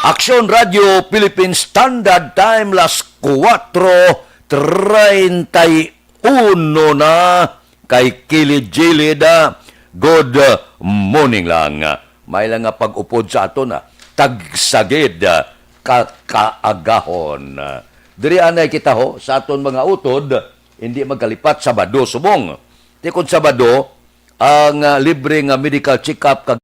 Aksyon Radio Philippine Standard Time, las kuwatro treinta y uno na, kay Kilid Jilid, ah, good morning lang. May lang nga pag-upod sa aton, ah, tagsagid, ah, ka-, kaagahon. Diri anay kita ho sa aton mga utod, hindi magkalipat Sabado subong. Ti kon Sabado, ang, ah, libre nga medical check-up kag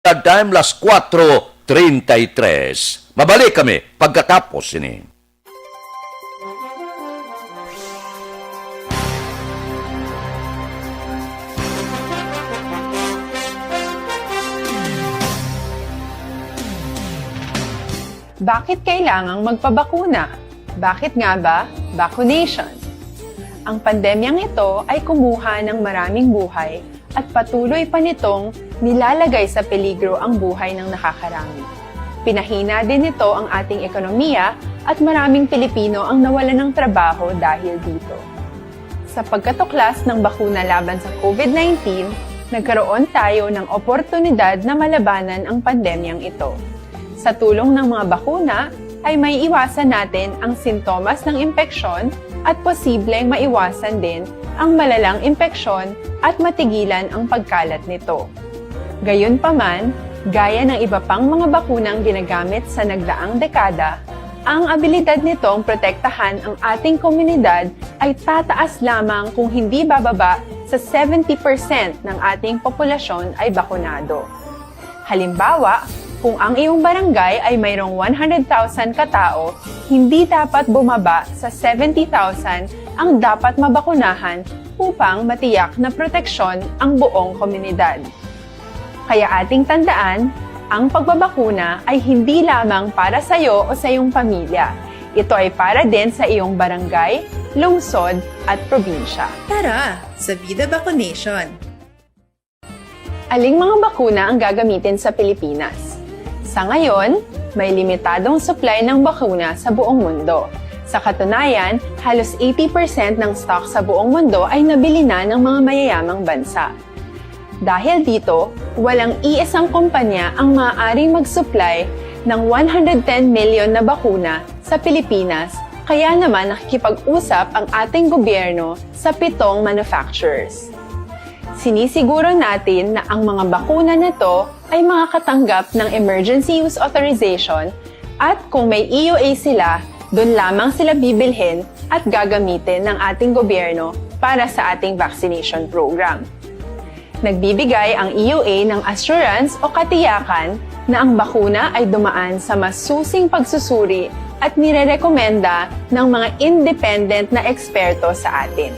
Time, las kuwatro treinta y tres. Mabalik kami pagkatapos sini. Bakit kailangang magpabakuna? Bakit nga ba vaccination? Ang pandemyang ito ay kumuha ng maraming buhay at patuloy pa nitong nilalagay sa peligro ang buhay ng nakakarami. Pinahina din nito ang ating ekonomiya at maraming Pilipino ang nawalan ng trabaho dahil dito. Sa pagkatuklas ng bakuna laban sa COVID nineteen, nagkaroon tayo ng oportunidad na malabanan ang pandemyang ito. Sa tulong ng mga bakuna, ay maiiwasan natin ang sintomas ng impeksyon at posibleng maiwasan din ang malalang impeksyon at matigilan ang pagkalat nito. Gayunpaman, gaya ng iba pang mga bakunang ginagamit sa nagdaang dekada, ang abilidad nitong protektahan ang ating komunidad ay tataas lamang kung hindi bababa sa seventy percent ng ating populasyon ay bakunado. Halimbawa, kung ang iyong barangay ay mayroong one hundred thousand ka tawo, hindi dapat bumaba sa seventy thousand ang dapat mabakunahan upang matiyak na proteksyon ang buong komunidad. Kaya ating tandaan, ang pagbabakuna ay hindi lamang para sa iyo o sa iyong pamilya. Ito ay para din sa iyong barangay, lungsod, at probinsya. Tara, sa Vida Vaccination! Aling mga bakuna ang gagamitin sa Pilipinas? Sa ngayon, may limitadong supply ng bakuna sa buong mundo. Sa katunayan, halos eighty percent ng stock sa buong mundo ay nabili na ng mga mayayamang bansa. Dahil dito, walang iisang kumpanya ang maaaring mag-supply ng one hundred ten million na bakuna sa Pilipinas, kaya naman nakikipag-usap ang ating gobyerno sa pitong manufacturers. Sinisiguro natin na ang mga bakuna na to ay makakatanggap ng emergency use authorization, at kung may E U A sila, doon lamang sila bibilhin at gagamitin ng ating gobyerno para sa ating vaccination program. Nagbibigay ang E U A ng assurance o katiyakan na ang bakuna ay dumaan sa masusing pagsusuri at nirerekomenda ng mga independent na eksperto sa atin.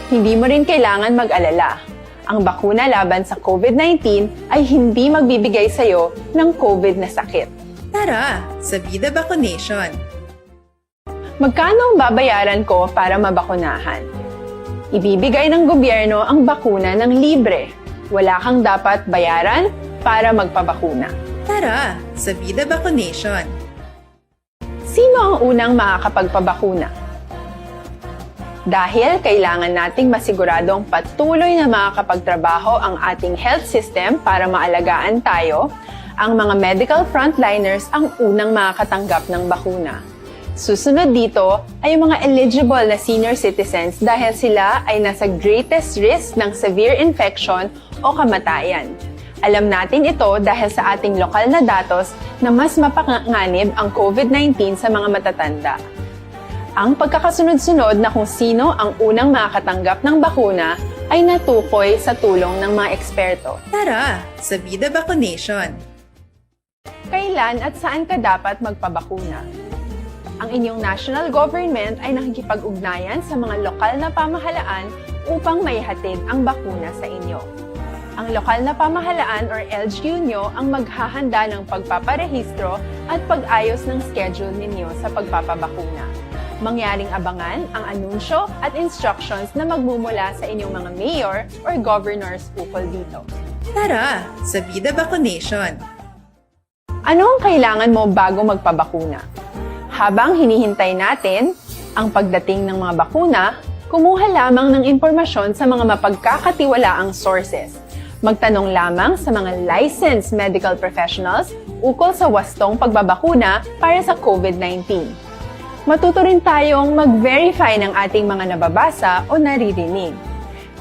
Hindi mo rin kailangan mag-alala. Ang bakuna laban sa COVID nineteen ay hindi magbibigay sa iyo ng COVID na sakit. Tara, sa Vida Vaccination! Magkano ang babayaran ko para mabakunahan? Ibibigay ng gobyerno ang bakuna ng libre. Wala kang dapat bayaran para magpabakuna. Tara, sa Vida Vaccination! Sino ang unang makakapagpabakuna? Dahil kailangan nating masiguradong patuloy na makakapagtrabaho ang ating health system para maalagaan tayo, ang mga medical frontliners ang unang makakatanggap ng bakuna. Susunod dito ay ang mga eligible na senior citizens dahil sila ay nasa greatest risk ng severe infection o kamatayan. Alam natin ito dahil sa ating lokal na datos na mas mapanganib ang COVID nineteen sa mga matatanda. Ang pagkakasunod-sunod na kung sino ang unang makakatanggap ng bakuna ay natukoy sa tulong ng mga eksperto. Tara, sa Vida Vaccination! Kailan at saan ka dapat magpabakuna? Ang inyong national government ay nakikipag-ugnayan sa mga lokal na pamahalaan upang maihatid ang bakuna sa inyo. Ang lokal na pamahalaan or L G U nyo ang maghahanda ng pagpaparehistro at pag-ayos ng schedule ninyo sa pagpapabakuna. Mangyaring abangan ang anunsyo at instructions na magmumula sa inyong mga mayor or governors ukol dito. Tara, sa Vida Vaccination! Ano ang kailangan mo bago magpabakuna? Habang hinihintay natin ang pagdating ng mga bakuna, kumuha lamang ng impormasyon sa mga mapagkakatiwalaang sources. Magtanong lamang sa mga licensed medical professionals ukol sa wastong pagbabakuna para sa COVID nineteen. Matuto rin tayong mag-verify ng ating mga nababasa o naririnig.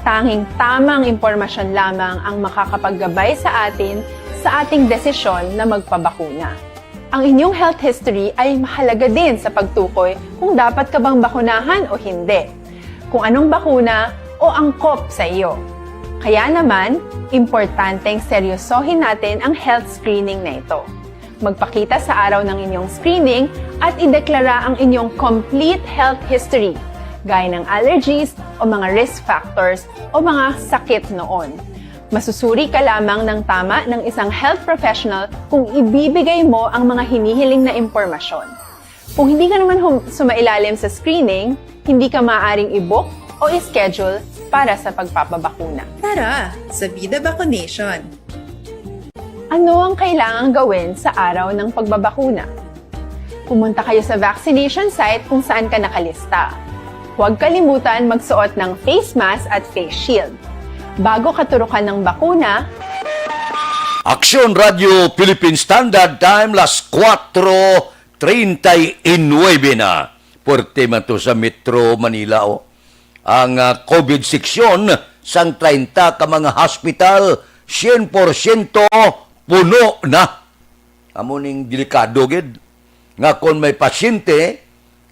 Tanging tamang impormasyon lamang ang makakapaggabay sa atin sa ating desisyon na magpabakuna. Ang inyong health history ay mahalaga din sa pagtukoy kung dapat ka bang bakunahan o hindi, kung anong bakuna o angkop sa iyo. Kaya naman, importanteng seryosohin natin ang health screening na ito. Magpakita sa araw ng inyong screening at ideklara ang inyong complete health history, gaya ng allergies o mga risk factors o mga sakit noon. Masusuri ka lamang ng tama ng isang health professional kung ibibigay mo ang mga hinihiling na impormasyon. Kung hindi ka naman hum- sumailalim sa screening, hindi ka maaaring i-book o i-schedule para sa pagpapabakuna. Tara, sa Vida Vaccination! Ano ang kailangang gawin sa araw ng pagbabakuna? Pumunta kayo sa vaccination site kung saan ka nakalista. Huwag kalimutan magsuot ng face mask at face shield. Bago katurukan ng bakuna, Aksyon Radio Philippine Standard Time, las cuatro treinta y nueve na. Puwerte man to sa Metro Manila, oh. ang, ah, COVID section sang treinta ka mga hospital, syen porsyento puno na. Amo ning delikado gid nga kon may pasyente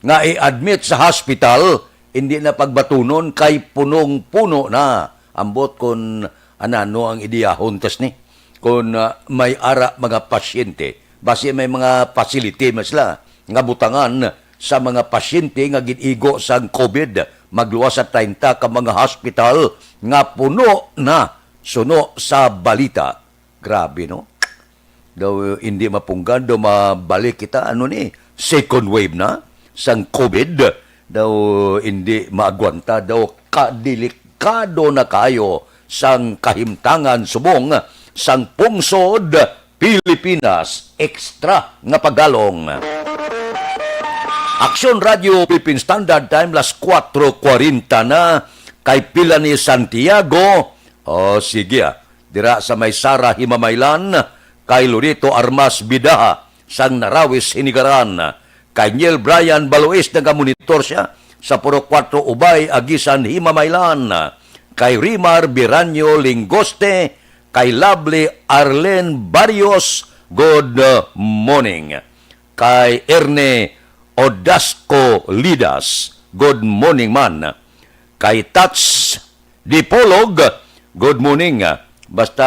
nga i-admit sa hospital, hindi na pagbatunon kay punong-puno na. Ambot kon anano ang idiyahon tas ni. Kon, ah, may ara mga pasyente, basi may mga facility man sila nga butangan sa mga pasyente nga gin-igo sang COVID, magluwas sa treinta ka mga hospital nga puno na suno sa balita. Grabe, no? Daw hindi mapunggan, daw mabalik kita, ano ni, second wave na sang COVID. Daw hindi maagwanta, daw kadelikado na kayo sang kahimtangan subong sang pungsod Pilipinas. Extra nga pagalong. Aksyon Radio Philippine Standard Time, las kuwatro kwarenta na, kay pila ni Santiago. O, sige, ah. Dira sa may Sara Himamaylan, kay Lorito Armas Bidaha sang Narawis Hinigaran, kay Neil Brian Balois, nagamonitor siya sa Purok Kuwatro Ubay, Agisan, Himamaylan, kay Rimar Biranyo Lingoste, kay Lovely Arlen Barrios, good, uh, morning. Kay Erne Odasco Lidas, good morning man. Kay Tats Dipolog, good morning. Basta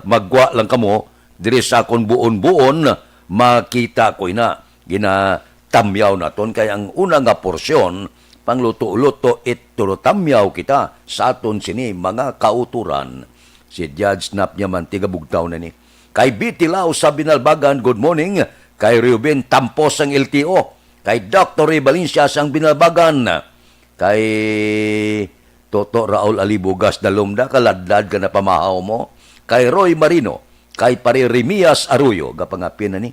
magwa lang kamo diri sa akon buon-buon, makita ko ina. Ginatamyaw naton kay ang una nga porsyon, pangluto-luto, it tulo tamyaw kita sa aton sini mga kauturan. Si Judge Snap niya man, tiga Bugtaw na ni. Kay B T Lao sa Binalbagan, good morning. Kay Reuben Tampos sang L T O. Kay Doctor Ray Valencia sang Binalbagan. Kay Toto Raul Alibugas, dalom da, kaladlad ka na pamahaw mo. Kay Roy Marino, kay Pare Remias Arroyo, gapangapin na ni.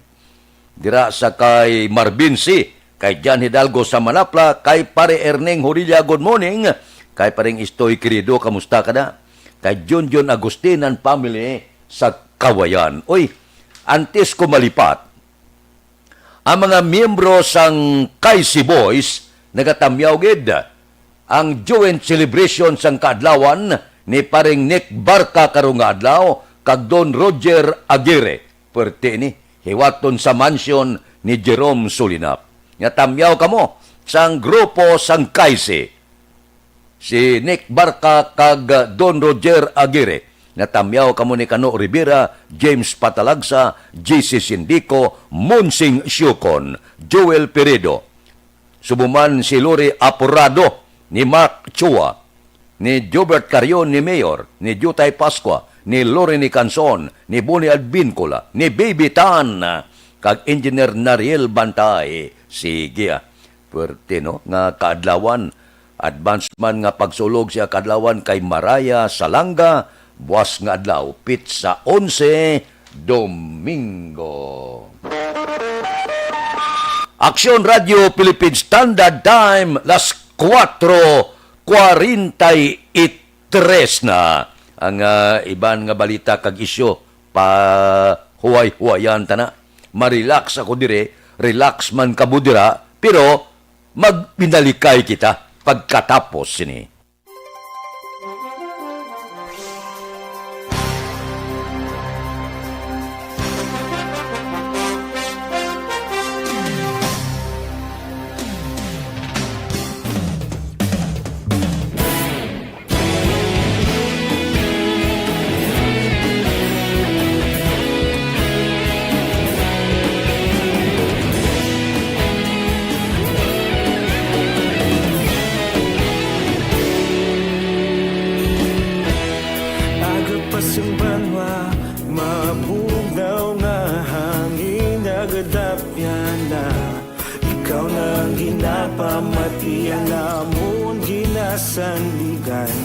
Dira sa kay Marvin C, kay John Hidalgo sa Manapla, kay Pare Erneng Horilla, good morning. Kay Pareng Istoy Querido, kamusta ka na? Kay Junjun Agustin and family sa Kawayan. Uy, antes ko malipat, ang mga miyembro sang Kaisi Boys nagatamyaw gid ang joint celebration sang kaadlawan ni Paring Nick Barca karong nga adlaw kag Don Roger Aguirre. Pwerte ni hiwaton sa mansion ni Jerome Solinap. Nga tamyaw kamo sang grupo sang Kaisi. Si Nick Barca kag Don Roger Aguirre. Natamyaw kamo ni Kano Rivera, James Patalagsa, J C Sindico, Monsing Siocon, Joel Peredo. Subo man si Lori Aporado, ni Mark Chua, ni Jobert Carion, ni Mayor, ni Jutay Pascua, ni Lori ni Canson, ni Boni Advincula, ni Baby Tan, kag Engineer Nariel Bantay. Sige, ah. Pwerte, no, nga kaadlawan. Advance man nga pagsulog siya kaadlawan kay Maraya Salanga, buwas nga adlaw, pitsa onse, Domingo. Aksyon Radio Philippine Standard Time, las kuwatro kwarenta y tres na. Ang, ah, iban nga balita kag isyu, pahuway-huwayan ta na. Ma-relax ako dire, relax man kamo dira, pero magbinalikay kita pagkatapos sini. Aga pa sang banwa, mabugnaw nga hangin nagadapyan na. Ikaw na ang ginapamati, ang amon ginasandigan.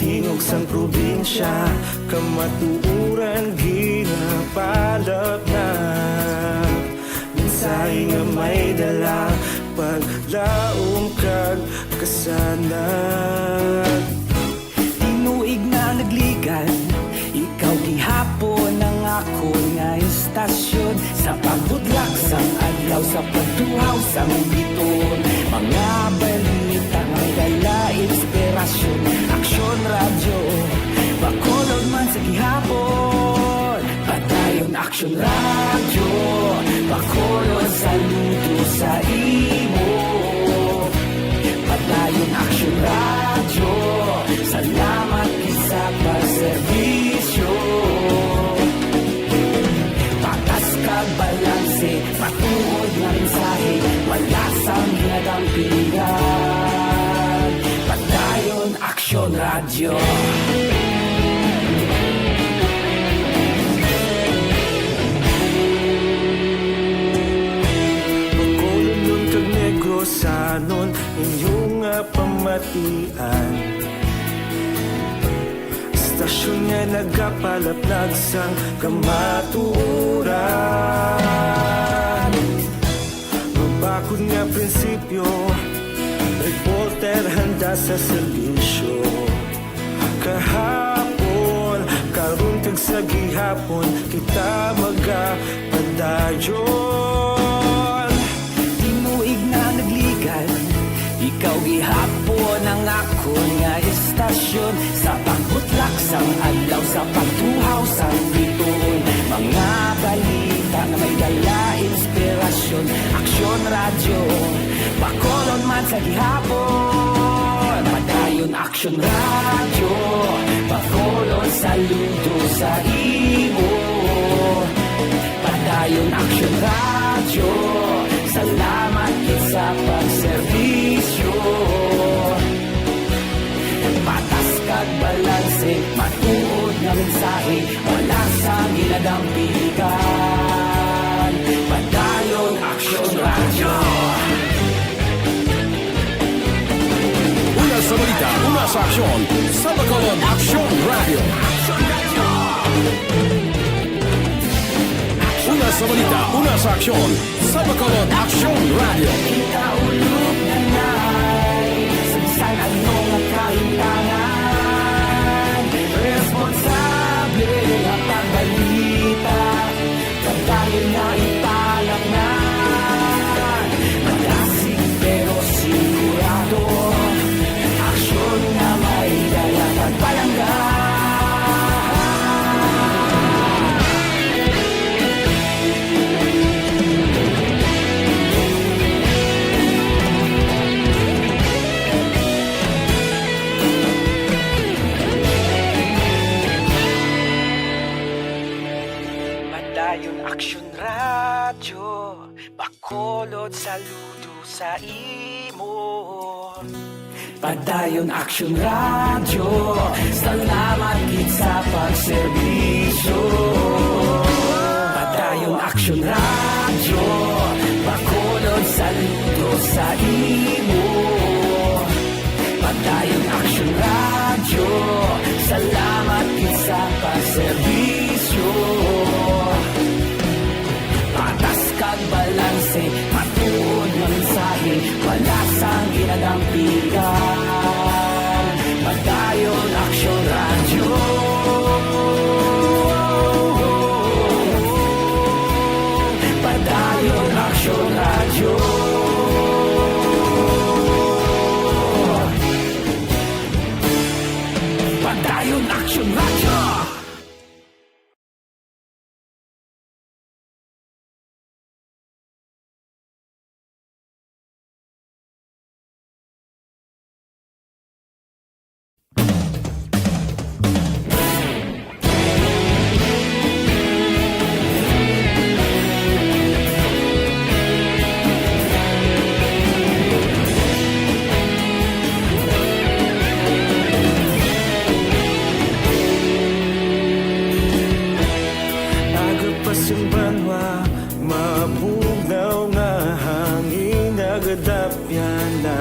Tingog sang probinsya, kamatuoran ginapalapnap. Mensahe nga may dala, paglaom kag kasanag. Tinuig na nagligan, ikaw gihapon ang akon nga istasyon. Sa pagbudlak sang adlaw, sa pagtuhaw sang biton, mga Aksyon Radyo, pakulod, saludo sa imo. Padayon Aksyon Radyo, salamat gid sa pagserbisyo. Patas kag balanse, matuod nga mensahe, wala sang ginadampingan. Padayon Aksyon Radyo. Bacolodnon kag Negrosanon, inyo nga pamatian. Estasyon nga nagapalaplag sang kamatuoran. Mabakod nga prinsipyo, reporter handa sa serbisyo. Kahapon, karon kag sa gihapon, kita magapadayon. Tinuig na nagligan, ikaw gihapon ang akon nga istasyon. Sa pagbutlak sang adlaw, sa pagtuhaw sang bituon, mga balita nga may dala inspirasyon. Aksyon Radyo, Bacolod man sa gihapon. Padayon Aksyon Radyo, Bacolod, saludo sa imo. Padayon Aksyon Radyo, salamat gid sa pagserbisyo. Patas kag balanse, matuod nga mensahe, wala sang ginadampingan. Padayon Aksyon Radyo. Una sa balita, una sa aksyon, sa Bacolod Aksyon Radyo. Una sa balita, una sa aksyon, sa Bacolod Aksyon Radyo. Kita ulog na nay, sa bisan ano nga kahintangan, responsable nga pagbalita, padayon nga ipalatnan. Madasig pero sigurado, aksyon nga may dala pagpalangga. Padayon Aksyon Radyo, Bacolod, saludo sa imo. Padayon Aksyon Radyo, salamat gid sa pagserbisyo. Padayon Aksyon Radyo, Bacolod, saludo sa imo. Padayon Aksyon Radyo, salamat gid sa pagserbisyo. Patas kag balanse, matuod nga mensahe, wala sang ginadampingan. Padayon Aksyon Radyo. Padayon Aksyon Radyo. Padayon Aksyon Radyo. Aga pa sing banwa, mabugnaw nga hangin nagadapyan na.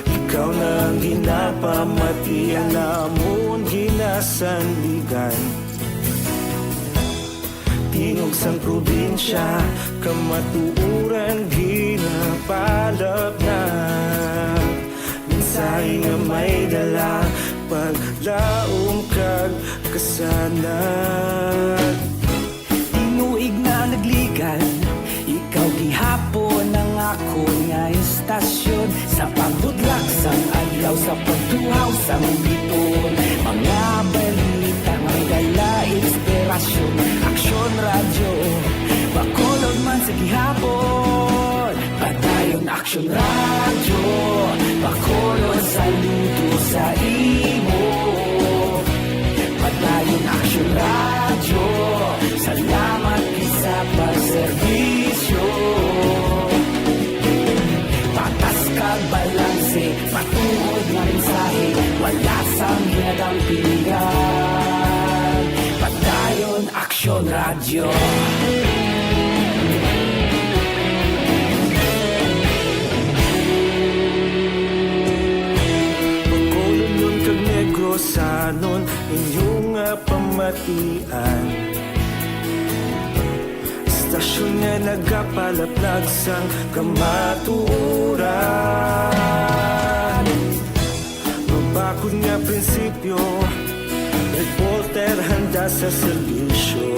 Ikaw na ang ginapamatian namon ginasandigan. Tingog sang probinsya, kamatuoran ginapalapnag. Mensahe nga may dala, paglaom kag kasanag. Tinuig na nagligan, ikaw gihapon ang akon nga istasyon. Sa pagbutlak sang adlaw, sa pagtuhaw sang bituon, mga balita nga may dala inspirasyon. Aksyon Radyo, Radyo, Bacolod, saludo sa imo. Padayon Aksyon Radyo, salamat gid sa pagserbisyo. Patas kag balanse, matuod nga mensahe, wala sang ginadampigan. Padayon Aksyon Radyo. Bacolodnon kag Negrosanon, inyo nga pamatian. Istasyon nga nagapalaplag sang kamatuoran. Mabakod nga prinsipyo, reporter handa sa serbisyo.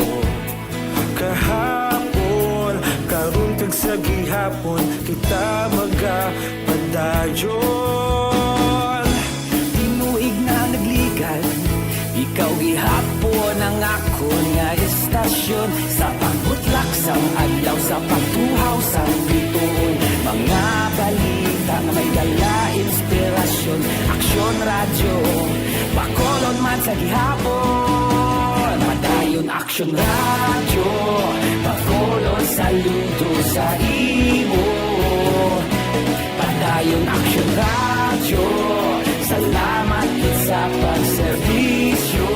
Kahapon, karon kag sa gihapon, kita magapadayon. Tinuig na nagligad, ikaw gihapon ang akon nga istasyon. Sa pagbutlak sang adlaw, sa pagtuhaw sang bituon, mga balita nga may dala inspirasyon. Aksyon Radyo, Bacolod man sa gihapon. Padayon Aksyon Radyo, Bacolod, saludo sa imo. Padayon Aksyon Radyo, salamat gid sa pagserbisyo.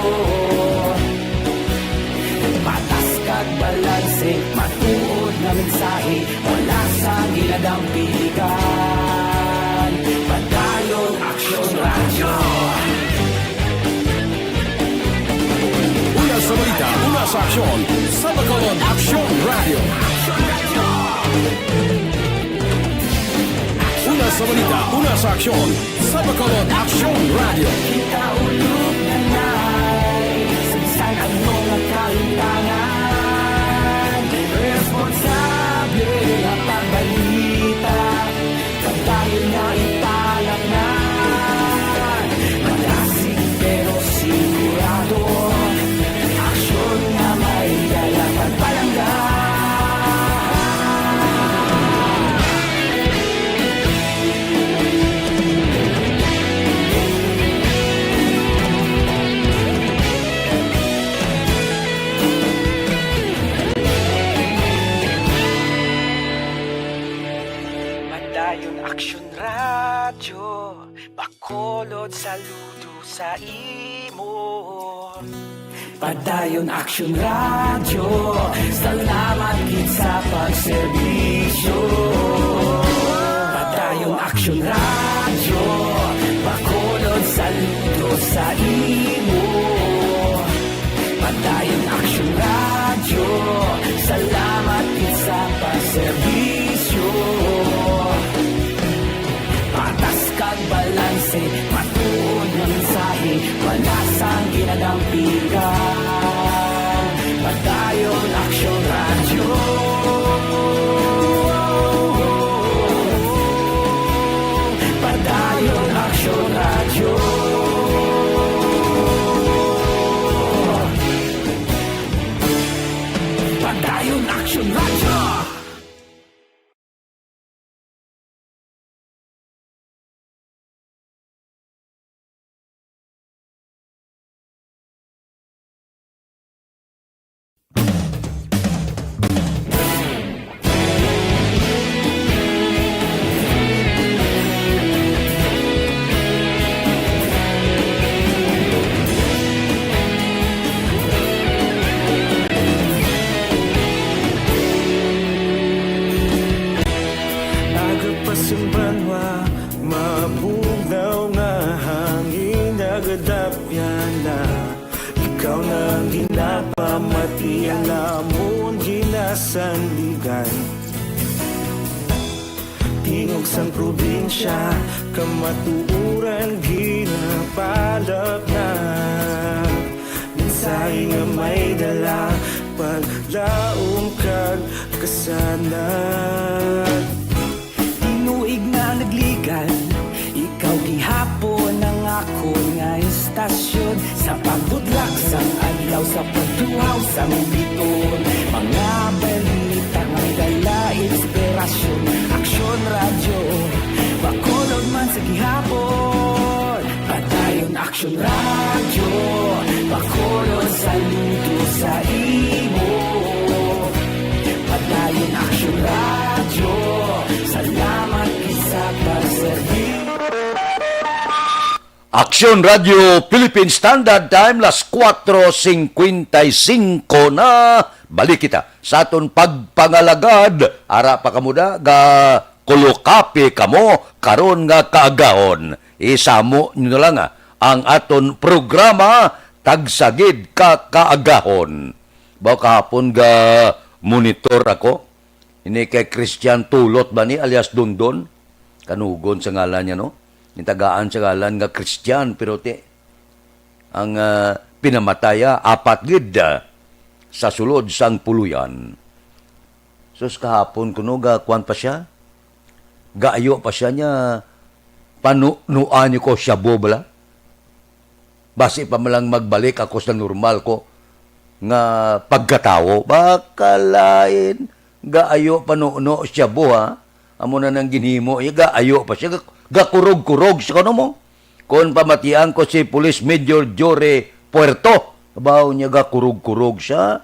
Patas kag balanse, matuod nga mensahe, wala sang ginadampigan. Padayon Aksyon Radyo. Una sa balita, una sa aksyon, sa Bacolod Aksyon Radyo. Una sa balita, una sa aksyon, sa Bacolod Aksyon Radyo. Kita ulog na nai, sa bisan ano nga kalimtangan, responsable nga pagbalita. Padayon nga ipalatnan, malasig pero sigurado. Aksyon nga may dala pagpalangga. Padayon Aksyon Radyo, Bacolod, saludo sa imo. Padayon Aksyon Radyo, salamat gid sa pagserbisyo. Padayon Aksyon Radyo, Bacolod, saludo sa imo. Padayon Aksyon Radyo, salamat gid sa pagserbisyo. Patas kag balanse, matuod nga mensahe, wala sang ginadampigan. Padayon Aksyon Radyo. Padayon Aksyon Radyo. Padayon Aksyon Radyo. Aga pa sang banwa, mabugnaw nga hangin nagadapyan na. Ikaw na ang ginapamati, ang amon ginasandigan. Tingog sang probinsya, kamatuoran ginapalapnag. Mensahe nga may dala, paglaom kag kasanag. Tinuig na nagligad, ikaw gihapon ang akon nga istasyon. Sa pagbudlak sang adlaw, sa pagtuhaw sang bituon, mga balita nga may dala inspirasyon. Aksyon Radyo, Radyo, pakulo sa luto sa imo. Padayon Aksyon Radyo, salamat gid sa pagserbi. Aksyon Radyo Philippine Standard Time, las kuwatro singkwenta y singko na. Balik kita sa aton pagpangalagad. Ara pa kamo da, ga kulukapi kamo karon nga kaagahon. Isamo nyo na lang, ah, ang aton programa, Tagsagid ka Kaagahon. Baw kahapon ga monitor ako. Ini kay Christian Tulot ba ni, alias Dondon? Kanugon sa ngalan niya, no? Gintagaan sa ngalan nga Christian, pero ti, ang, ah, pinamataya, apat gid, ah, sa sulod sang puluyan. Sus, kahapon kuno, ga, kwan pa siya? Gaayo pa siya niya, panunuan niyo ko siya, bo, bala? Basi pa man lang magbalik ako sa normal ko nga pagkatawo. Bakalain, gaayo panuno siya, bo, ha? Amo na nang ginhimo iya, gaayo pa siya. Ga-, gakurog-kurog siya, kuno mo. Kon pamatian ko si Police Major Jory Puerto, baw niya gakurog-kurog siya.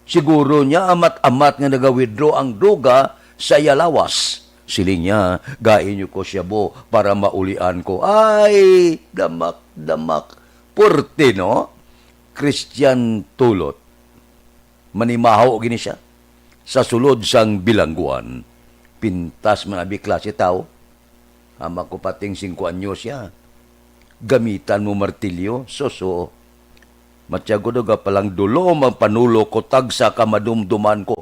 Siguro niya amat-amat nga naga-withdraw ang duga sa iya lawas. Siling niya, "Gain niyo ko siya, bo, para maulian ko." Ay, damak, damak. Purti, no? Christian Tulot. Manimaho gini siya. Sa sulod sang bilangguan, pintas man abi klase tawo. Ama ko, pating singko anyos siya. Gamitan mo martilyo? Suso. Matyago daw ga palang dulom ang panulo ko, tagsa ka madumduman ko.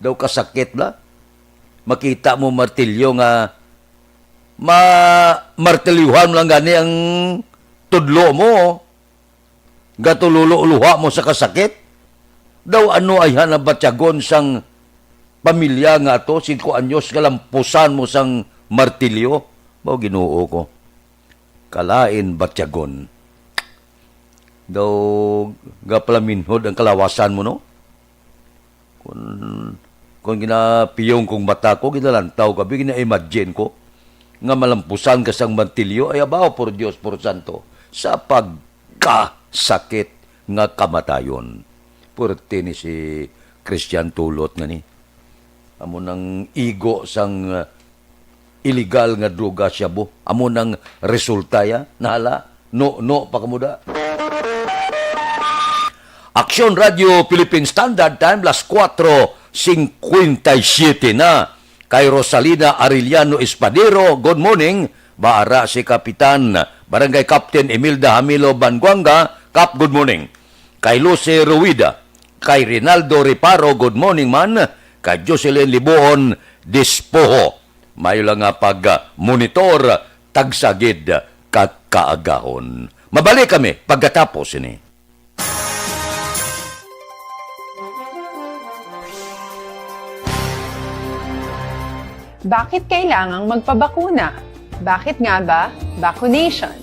Daw kasakit la. Makita mo martilyo nga ma-, martilyuhan mo lang gani ang tudlo mo. Gatululo luha mo sa kasakit. Daw ano ay hanabatyagon sang pamilya nga ato, singko anyos nga lampusan mo sang martilyo? Mao, Ginoo ko. Kalain batyagon. Daw gapalaminhod ang kalawasan mo, no? Kun, kun ginapiyong kong mata ko, ginalantaw ko, abi, gina-imagine ko nga malampusan ka sang martilyo, ay abaw, por Dios, por Santo, sa pagkasakit nga kamatayon. Purti ni si Christian Tulot nga ni. Amo nang igo sang, uh, illegal nga droga, shabu. Amo nang resulta ya. Nahala, no, no, pakamuda. Aksyon Radio Philippine Standard Time, las kuwatro singkwenta y siyete na. Kay Rosalina Arellano Espadero, good morning. Baara si Kapitan, Barangay Captain Imelda Hamilo Banguanga, Kap, good morning. Kay Lucy Ruida, kay Rinaldo Reparo, good morning man. Kay Jocelyn Libuon Dispoho, mayo lang nga pag-monitor, tagsagid ka kaagahon. Mabalik kami pagkatapos ini. Bakit kailangang magpabakuna? Bakit nga ba vaccination?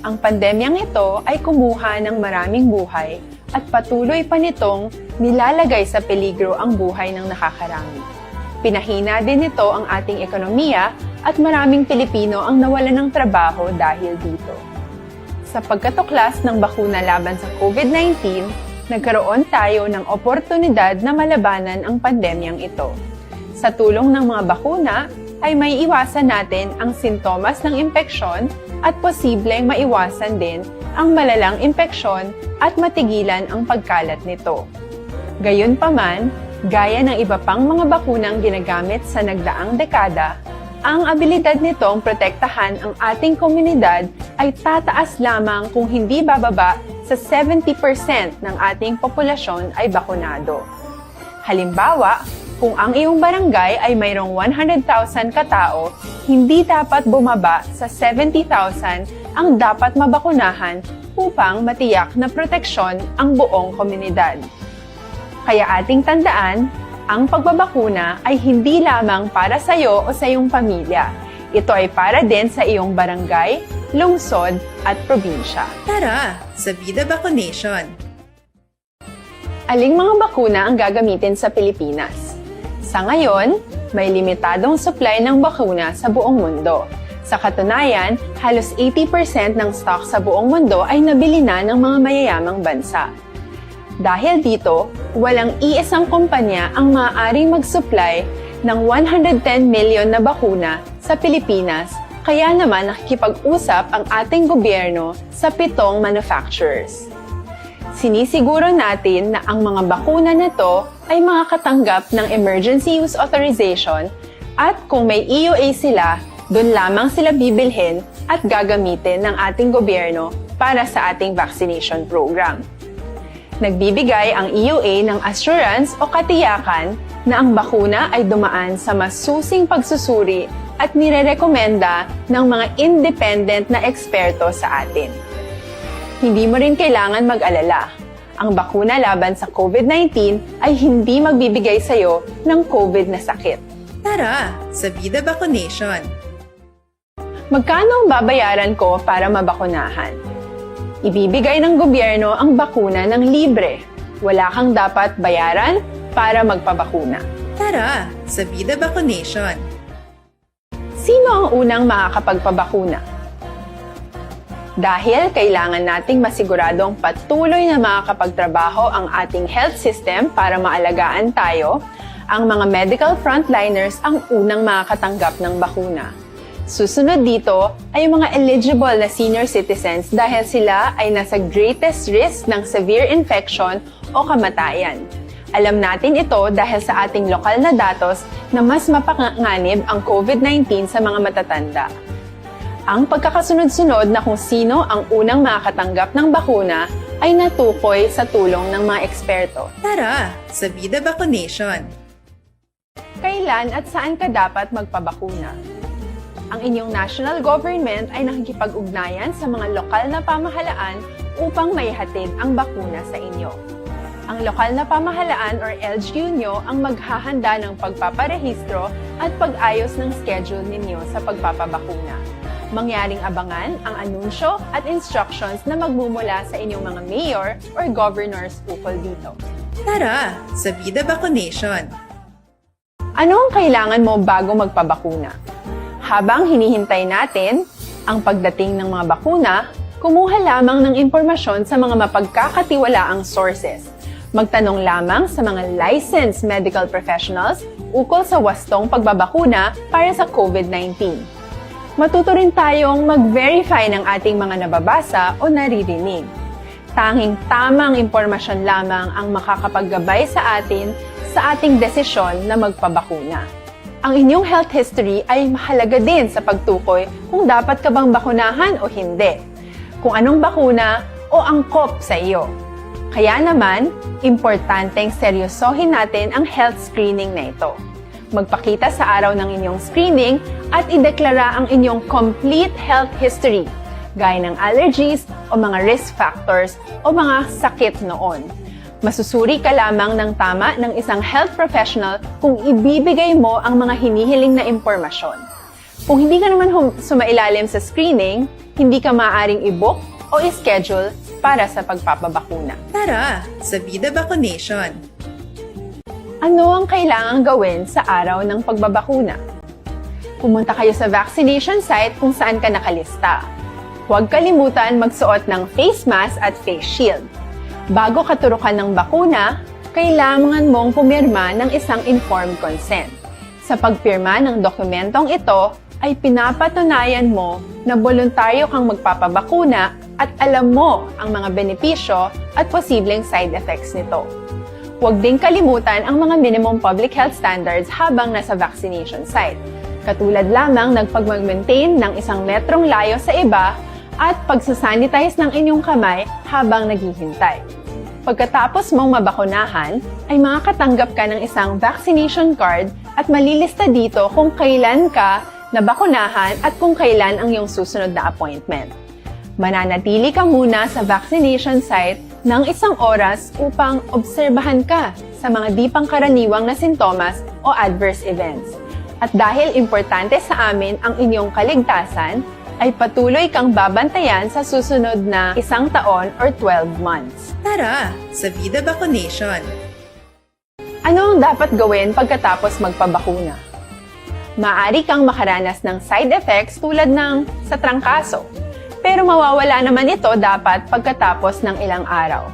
Ang pandemyang ito ay kumuha ng maraming buhay at patuloy pa nitong nilalagay sa peligro ang buhay ng nakakarami. Pinahina din nito ang ating ekonomiya at maraming Pilipino ang nawalan ng trabaho dahil dito. Sa pagkatuklas ng bakuna laban sa COVID nineteen, nagkaroon tayo ng oportunidad na malabanan ang pandemyang ito. Sa tulong ng mga bakuna, ay maiiwasan natin ang sintomas ng impeksyon at posibleng maiwasan din ang malalang impeksyon at matigilan ang pagkalat nito. Gayunpaman, gaya ng iba pang mga bakunang ginagamit sa nagdaang dekada, ang abilidad nitong protektahan ang ating komunidad ay tataas lamang kung hindi bababa sa seventy percent ng ating populasyon ay bakunado. Halimbawa, kung ang iyong barangay ay mayroong one hundred thousand katao, hindi dapat bumaba sa seventy thousand ang dapat mabakunahan upang matiyak na proteksyon ang buong komunidad. Kaya ating tandaan, ang pagbabakuna ay hindi lamang para sa iyo o sa iyong pamilya. Ito ay para din sa iyong barangay, lungsod, at probinsya. Tara, sa Vida Vaccination! Aling mga bakuna ang gagamitin sa Pilipinas? Sa ngayon, may limitadong supply ng bakuna sa buong mundo. Sa katunayan, halos eighty percent ng stock sa buong mundo ay nabili na ng mga mayayamang bansa. Dahil dito, walang iisang kumpanya ang maaaring mag-supply ng one hundred ten million na bakuna sa Pilipinas, kaya naman nakikipag-usap ang ating gobyerno sa pitong manufacturers. Sinisiguro natin na ang mga bakuna na to ay makakatanggap ng emergency use authorization at kung may E U A sila, doon lamang sila bibilhin at gagamitin ng ating gobyerno para sa ating vaccination program. Nagbibigay ang E U A ng assurance o katiyakan na ang bakuna ay dumaan sa masusing pagsusuri at nirerekomenda ng mga independent na eksperto sa atin. Hindi mo rin kailangan mag-alala. Ang bakuna laban sa COVID nineteen ay hindi magbibigay sa iyo ng COVID na sakit. Tara sa Vida Vaccination! Magkano ang babayaran ko para mabakunahan? Ibibigay ng gobyerno ang bakuna ng libre. Wala kang dapat bayaran para magpabakuna. Tara sa Vida Vaccination! Sino ang unang makakapagpabakuna? Dahil kailangan nating masiguradong patuloy na makakapagtrabaho ang ating health system para maalagaan tayo, ang mga medical frontliners ang unang makakatanggap ng bakuna. Susunod dito ay ang mga eligible na senior citizens dahil sila ay nasa greatest risk ng severe infection o kamatayan. Alam natin ito dahil sa ating lokal na datos na mas mapanganib ang COVID nineteen sa mga matatanda. Ang pagkakasunod-sunod na kung sino ang unang makakatanggap ng bakuna ay natukoy sa tulong ng mga eksperto. Tara sa Vida Vaccination! Kailan at saan ka dapat magpabakuna? Ang inyong national government ay nakikipag-ugnayan sa mga lokal na pamahalaan upang maihatid ang bakuna sa inyo. Ang lokal na pamahalaan or L G U nyo ang maghahanda ng pagpaparehistro at pag-ayos ng schedule ninyo sa pagpapabakuna. Mangyaring abangan ang anunsyo at instructions na magmumula sa inyong mga mayor or governors ukol dito. Tara sa Vida Vaccination! Ano ang kailangan mo bago magpabakuna? Habang hinihintay natin ang pagdating ng mga bakuna, kumuha lamang ng impormasyon sa mga mapagkakatiwalaang sources. Magtanong lamang sa mga licensed medical professionals ukol sa wastong pagbabakuna para sa COVID nineteen. Matuto rin tayong mag-verify ng ating mga nababasa o naririnig. Tanging tamang impormasyon lamang ang makakapaggabay sa atin sa ating desisyon na magpabakuna. Ang inyong health history ay mahalaga din sa pagtukoy kung dapat ka bang bakunahan o hindi, kung anong bakuna o angkop sa iyo. Kaya naman, importanteng seryosohin natin ang health screening na ito. Magpakita sa araw ng inyong screening at ideklara ang inyong complete health history, gaya ng allergies o mga risk factors o mga sakit noon. Masusuri ka lamang ng tama ng isang health professional kung ibibigay mo ang mga hinihiling na impormasyon. Kung hindi ka naman hum- sumailalim sa screening, hindi ka maaaring i-book o i-schedule para sa pagpapabakuna. Tara sa Vida Vaccination! Ano ang kailangang gawin sa araw ng pagbabakuna? Pumunta kayo sa vaccination site kung saan ka nakalista. Huwag kalimutan magsuot ng face mask at face shield. Bago ka turukan ng bakuna, kailangan mong pumirma ng isang informed consent. Sa pagpirma ng dokumentong ito, ay pinapatunayan mo na boluntaryo kang magpapabakuna at alam mo ang mga benepisyo at posibleng side effects nito. Huwag ding kalimutan ang mga minimum public health standards habang nasa vaccination site, katulad lamang ng pagmag-maintain ng isang metrong layo sa iba at pagsasanitize ng inyong kamay habang naghihintay. Pagkatapos mong mabakunahan, ay makakatanggap ka ng isang vaccination card at malilista dito kung kailan ka nabakunahan at kung kailan ang iyong susunod na appointment. Mananatili ka muna sa vaccination site ng isang oras upang obserbahan ka sa mga di pangkaraniwang na sintomas o adverse events. At dahil importante sa amin ang inyong kaligtasan, ay patuloy kang babantayan sa susunod na isang taon or twelve months. Tara sa Vida Vaccination! Ano ang dapat gawin pagkatapos magpabakuna? Maaari kang makaranas ng side effects tulad ng sa trangkaso, pero mawawala naman ito dapat pagkatapos ng ilang araw.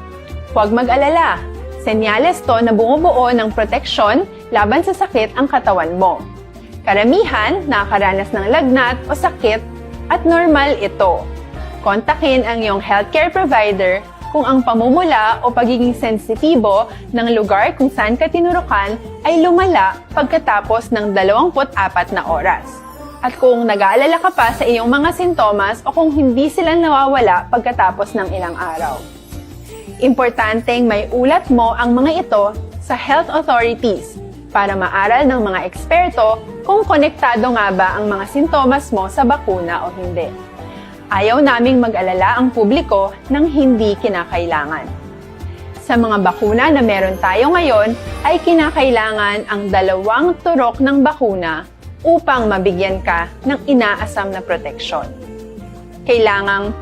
Huwag mag-alala, senyales to na bumubuo ng proteksyon laban sa sakit ang katawan mo. Karamihan nakakaranas ng lagnat o sakit at normal ito. Kontakin ang iyong healthcare provider kung ang pamumula o pagiging sensitibo ng lugar kung saan ka tinurukan ay lumala pagkatapos ng dalawampu't apat na oras. At kung nag-aalala ka pa sa iyong mga sintomas o kung hindi sila nawawala pagkatapos ng ilang araw. Importanteng may ulat mo ang mga ito sa health authorities para maaral ng mga eksperto kung konektado nga ba ang mga sintomas mo sa bakuna o hindi. Ayaw naming mag-alala ang publiko ng hindi kinakailangan. Sa mga bakuna na meron tayo ngayon, ay kinakailangan ang dalawang turok ng bakuna upang mabigyan ka ng inaasam na proteksyon. Kailangang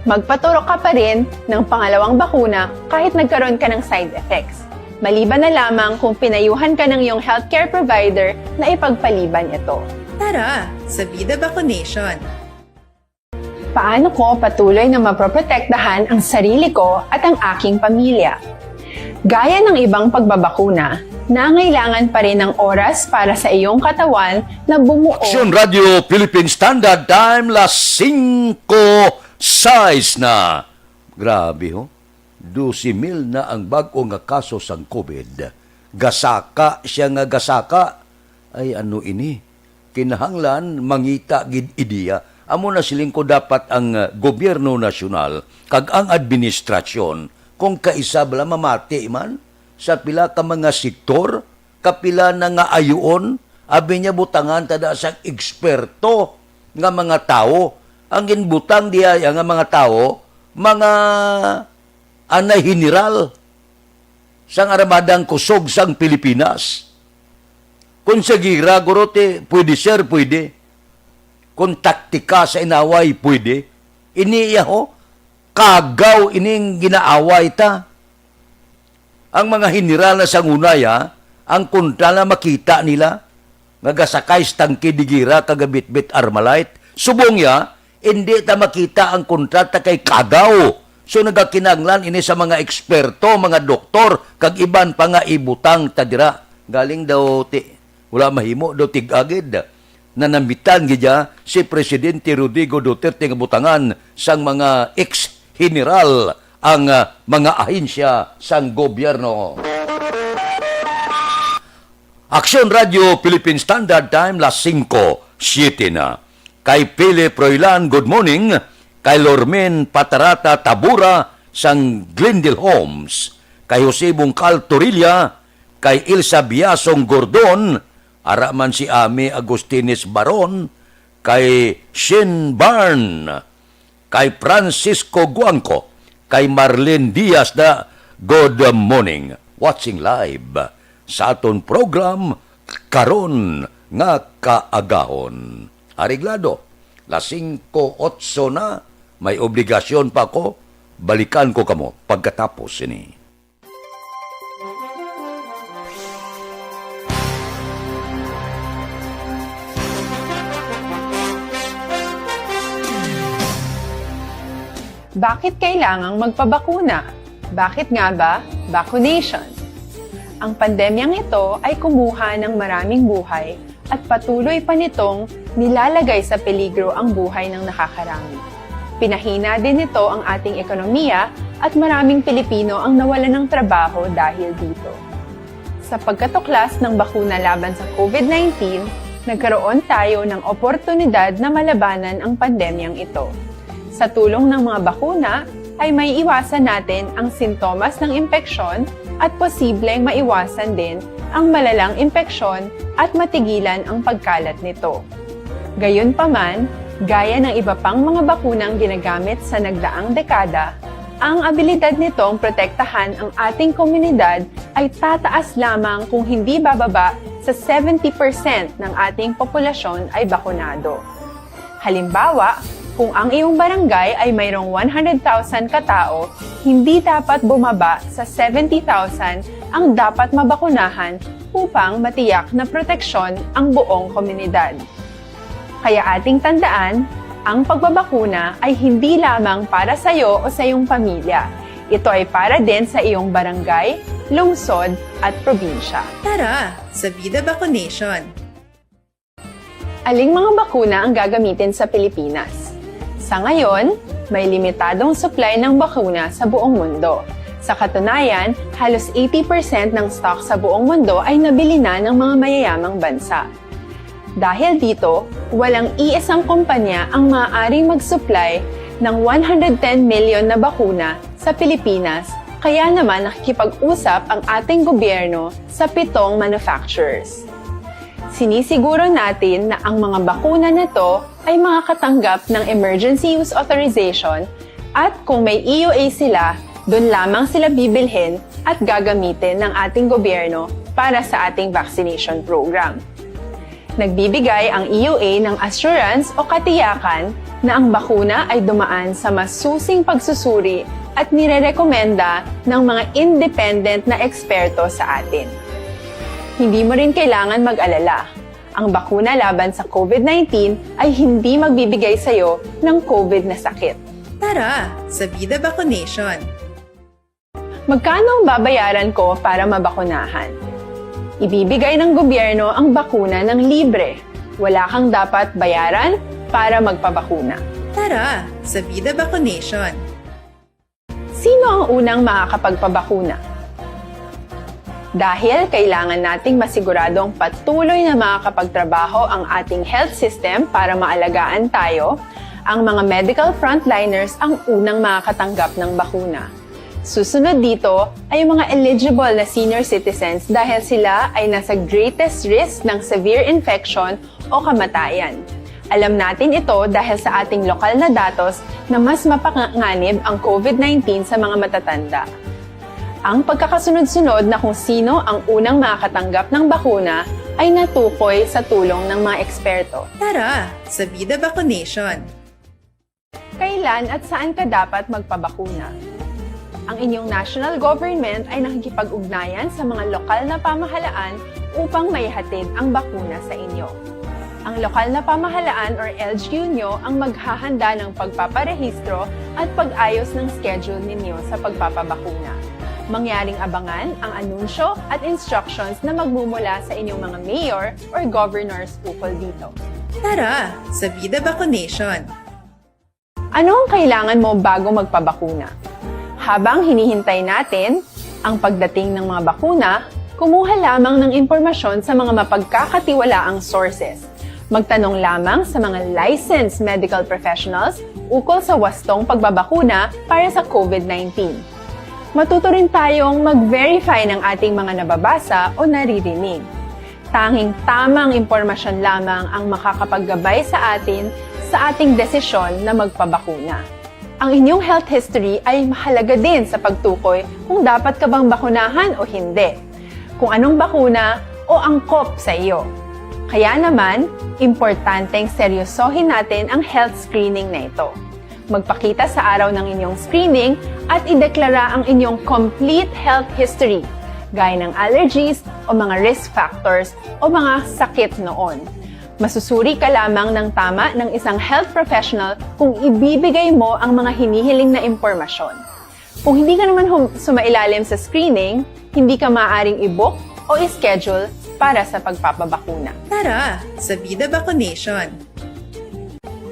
magpaturok ka pa rin ng pangalawang bakuna kahit nagkaroon ka ng side effects, maliban na lamang kung pinayuhan ka ng iyong healthcare provider na ipagpaliban ito. Tara sa Vida Vaccination! Paano ko patuloy na maproprotektahan ang sarili ko at ang aking pamilya? Gaya ng ibang pagbabakuna, nangailangan pa rin ng oras para sa iyong katawan na bumuo. Aksyon Radio Philippine Standard Time, las singko sais na. Grabe, ho. Dose mil na ang bag-o nga kaso sang COVID. Gasaka siya nga gasaka. Ay, ano ini? Kinahanglan mangita gid ideya. Amo na siling ko, dapat ang, uh, gobyerno nasyonal kag ang administrasyon, kung kaisa bala mamati man sa pila ka mga sektor, kapila na nga ayuon, abi niya butangan ta da sang eksperto nga mga tawo. Ang ginbutang diay nga mga tawo, mga anay general sang Armadang Kusog sang Pilipinas. Kung sa gira, guro, ti, pwede, sir, pwede. Kung taktika sa inaway, pwede. Ini iya, ho, kagaw ining ginaaway ta. Ang mga general na sang una, ya, ang kontra na makita nila, nga gasakay sa tangke de gera kag gabitbit Armalite. Subong ya, indi ta makita ang kontra ta kay kagaw. So, nagakinahanglan ini sa mga eksperto, mga doktor, kag iban pa nga ibutang ta dira. Galing daw ti-, wala mahimo daw tig-agid. Nanamitan gid ya si Presidente Rodrigo Duterte nga butangan sang mga ex-general ang, ah, mga ahensya sang gobyerno. Aksyon Radio Philippine Standard Time, las singko siete na. Kay Philip Roylan, good morning. Kay Lormin Patarata Tabura sang Glendale Homes. Kay Jose Bungkal Torilla, kay Ilsa Biasong Gordon, ara man si Ami Agustines Baron, kay Shin Barn, kay Francisco Guangco, kay Marlene Diaz na good morning. Watching live sa aton program karon nga kaagahon. Areglado, las singko otso na, may obligasyon pa ko. Balikan ko kamo pagkatapos sini. Bakit kailangang magpabakuna? Bakit nga ba vaccination? Ang pandemyang ito ay kumuha ng maraming buhay at patuloy pa nitong nilalagay sa peligro ang buhay ng nakakarami. Pinahina din nito ang ating ekonomiya at maraming Pilipino ang nawalan ng trabaho dahil dito. Sa pagkatuklas ng bakuna laban sa COVID nineteen, nagkaroon tayo ng oportunidad na malabanan ang pandemyang ito. Sa tulong ng mga bakuna, ay maiiwasan natin ang sintomas ng impeksyon at posibleng maiwasan din ang malalang impeksyon at matigilan ang pagkalat nito. Gayunpaman, gaya ng iba pang mga bakunang ginagamit sa nagdaang dekada, ang abilidad nitong protektahan ang ating komunidad ay tataas lamang kung hindi bababa sa seventy percent ng ating populasyon ay bakunado. Halimbawa, kung ang iyong barangay ay mayroong one hundred thousand katao, hindi dapat bumaba sa seventy thousand ang dapat mabakunahan upang matiyak na proteksyon ang buong komunidad. Kaya ating tandaan, ang pagbabakuna ay hindi lamang para sa iyo o sa iyong pamilya. Ito ay para din sa iyong barangay, lungsod, at probinsya. Tara, sa Vida Vacunation! Aling mga bakuna ang gagamitin sa Pilipinas? Sa ngayon, may limitadong supply ng bakuna sa buong mundo. Sa katunayan, halos eighty percent ng stock sa buong mundo ay nabili na ng mga mayayamang bansa. Dahil dito, walang iisang kumpanya ang maaaring mag-supply ng one hundred ten million na bakuna sa Pilipinas, kaya naman nakikipag-usap ang ating gobyerno sa pitong manufacturers. Sinisiguro natin na ang mga bakuna na to ay makakatanggap ng emergency use authorization, at kung may E U A sila, doon lamang sila bibilhin at gagamitin ng ating gobyerno para sa ating vaccination program. Nagbibigay ang E U A ng assurance o katiyakan na ang bakuna ay dumaan sa masusing pagsusuri at nirerekomenda ng mga independent na eksperto sa atin. Hindi mo rin kailangan mag-alala. Ang bakuna laban sa COVID nineteen ay hindi magbibigay sa iyo ng COVID na sakit. Tara, sa Vida Vacunation! Magkano ang babayaran ko para mabakunahan? Ibibigay ng gobyerno ang bakuna ng libre. Wala kang dapat bayaran para magpabakuna. Tara, sa Vida Vacunation! Sino ang unang makakapagpabakuna? Dahil kailangan nating masiguradong patuloy na makakapagtrabaho ang ating health system para maalagaan tayo, ang mga medical frontliners ang unang makakatanggap ng bakuna. Susunod dito ay ang mga eligible na senior citizens dahil sila ay nasa greatest risk ng severe infection o kamatayan. Alam natin ito dahil sa ating lokal na datos na mas mapanganib ang COVID nineteen sa mga matatanda. Ang pagkakasunod-sunod na kung sino ang unang makakatanggap ng bakuna ay natukoy sa tulong ng mga eksperto. Tara, sa Vida Vacunation! Kailan at saan ka dapat magpabakuna? Ang inyong national government ay nakikipag-ugnayan sa mga lokal na pamahalaan upang maihatid ang bakuna sa inyo. Ang lokal na pamahalaan or L G U nyo ang maghahanda ng pagpaparehistro at pag-ayos ng schedule ninyo sa pagpapabakuna. Mangyaring abangan ang anunsyo at instructions na magmumula sa inyong mga mayor or governors ukol dito. Tara, sa Vida Vacunation! Ano ang kailangan mo bago magpabakuna? Habang hinihintay natin ang pagdating ng mga bakuna, kumuha lamang ng impormasyon sa mga mapagkakatiwalaang sources. Magtanong lamang sa mga licensed medical professionals ukol sa wastong pagbabakuna para sa COVID nineteen. Matuto rin tayong mag-verify ng ating mga nababasa o naririnig. Tanging tamang impormasyon lamang ang makakapaggabay sa atin sa ating desisyon na magpabakuna. Ang inyong health history ay mahalaga din sa pagtukoy kung dapat ka bang bakunahan o hindi, kung anong bakuna o angkop sa iyo. Kaya naman, importanteng seryosohin natin ang health screening na ito. Magpakita sa araw ng inyong screening at ideklara ang inyong complete health history, gaya ng allergies o mga risk factors o mga sakit noon. Masusuri ka lamang ng tama ng isang health professional kung ibibigay mo ang mga hinihiling na impormasyon. Kung hindi ka naman hum- sumailalim sa screening, hindi ka maaaring i-book o i-schedule para sa pagpapabakuna. Tara, sa Vida Vacunation!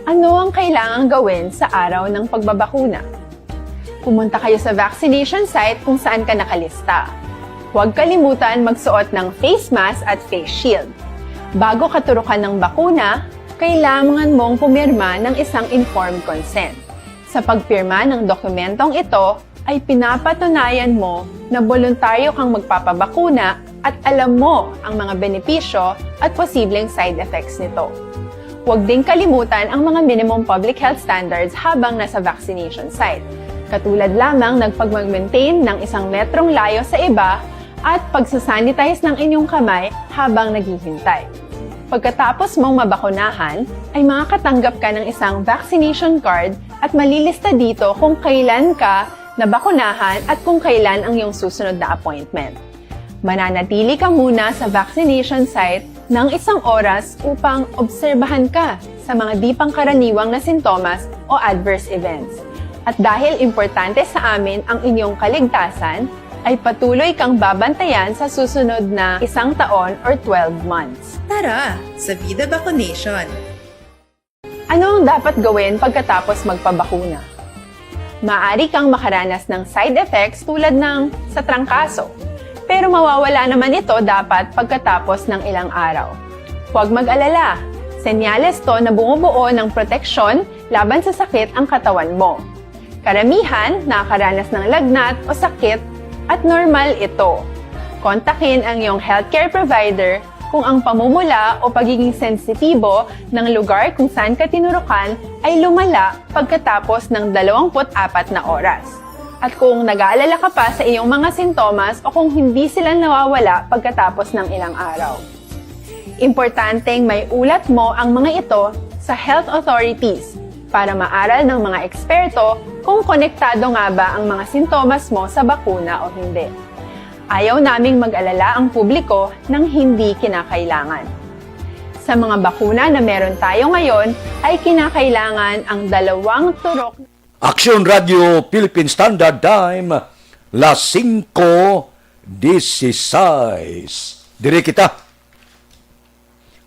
Ano ang kailangang gawin sa araw ng pagbabakuna? Pumunta kayo sa vaccination site kung saan ka nakalista. Huwag kalimutan magsuot ng face mask at face shield. Bago ka turukan ng bakuna, kailangan mong pumirma ng isang informed consent. Sa pagpirma ng dokumentong ito, ay pinapatunayan mo na boluntaryo kang magpapabakuna at alam mo ang mga benepisyo at posibleng side effects nito. Huwag ding kalimutan ang mga minimum public health standards habang nasa vaccination site, katulad lamang ng pagmag-maintain ng isang metrong layo sa iba at pagsasanitize ng inyong kamay habang naghihintay. Pagkatapos mong mabakunahan, ay makakatanggap ka ng isang vaccination card at malilista dito kung kailan ka nabakunahan at kung kailan ang iyong susunod na appointment. Mananatili ka muna sa vaccination site ng isang oras upang obserbahan ka sa mga di pangkaraniwang na sintomas o adverse events. At dahil importante sa amin ang inyong kaligtasan, ay patuloy kang babantayan sa susunod na isang taon or twelve months. Tara, sa Vida Vaccination! Ano ang dapat gawin pagkatapos magpabakuna? Maaari kang makaranas ng side effects tulad ng sa trangkaso, pero mawawala naman ito dapat pagkatapos ng ilang araw. Huwag mag-alala, senyales to na bumubuo ng proteksyon laban sa sakit ang katawan mo. Karamihan nakakaranas ng lagnat o sakit at normal ito. Kontakin ang iyong healthcare provider kung ang pamumula o pagiging sensitibo ng lugar kung saan ka tinurukan ay lumala pagkatapos ng dalawampu't apat na oras. At kung nag-aalala ka pa sa iyong mga sintomas o kung hindi sila nawawala pagkatapos ng ilang araw. Importanteng may ulat mo ang mga ito sa health authorities para maaral ng mga eksperto kung konektado nga ba ang mga sintomas mo sa bakuna o hindi. Ayaw naming mag-alala ang publiko ng hindi kinakailangan. Sa mga bakuna na meron tayo ngayon ay kinakailangan ang dalawang turok. Aksyon Radio Philippine Standard Time, las singko dieciséis. Diri kita.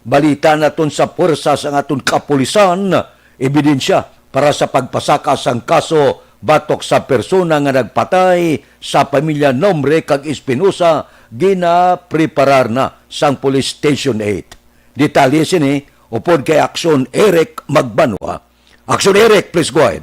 Balita naton sa puwersa sang aton kapulisan, ebidensya para sa pagpasaka sang kaso batok sa persona nga nagpatay sa pamilya Nombre kag Espinosa ginapreparar na sang Police Station eight. Detalye sini upod kay Aksyon Eric Magbanwa. Aksyon Eric, please go ahead.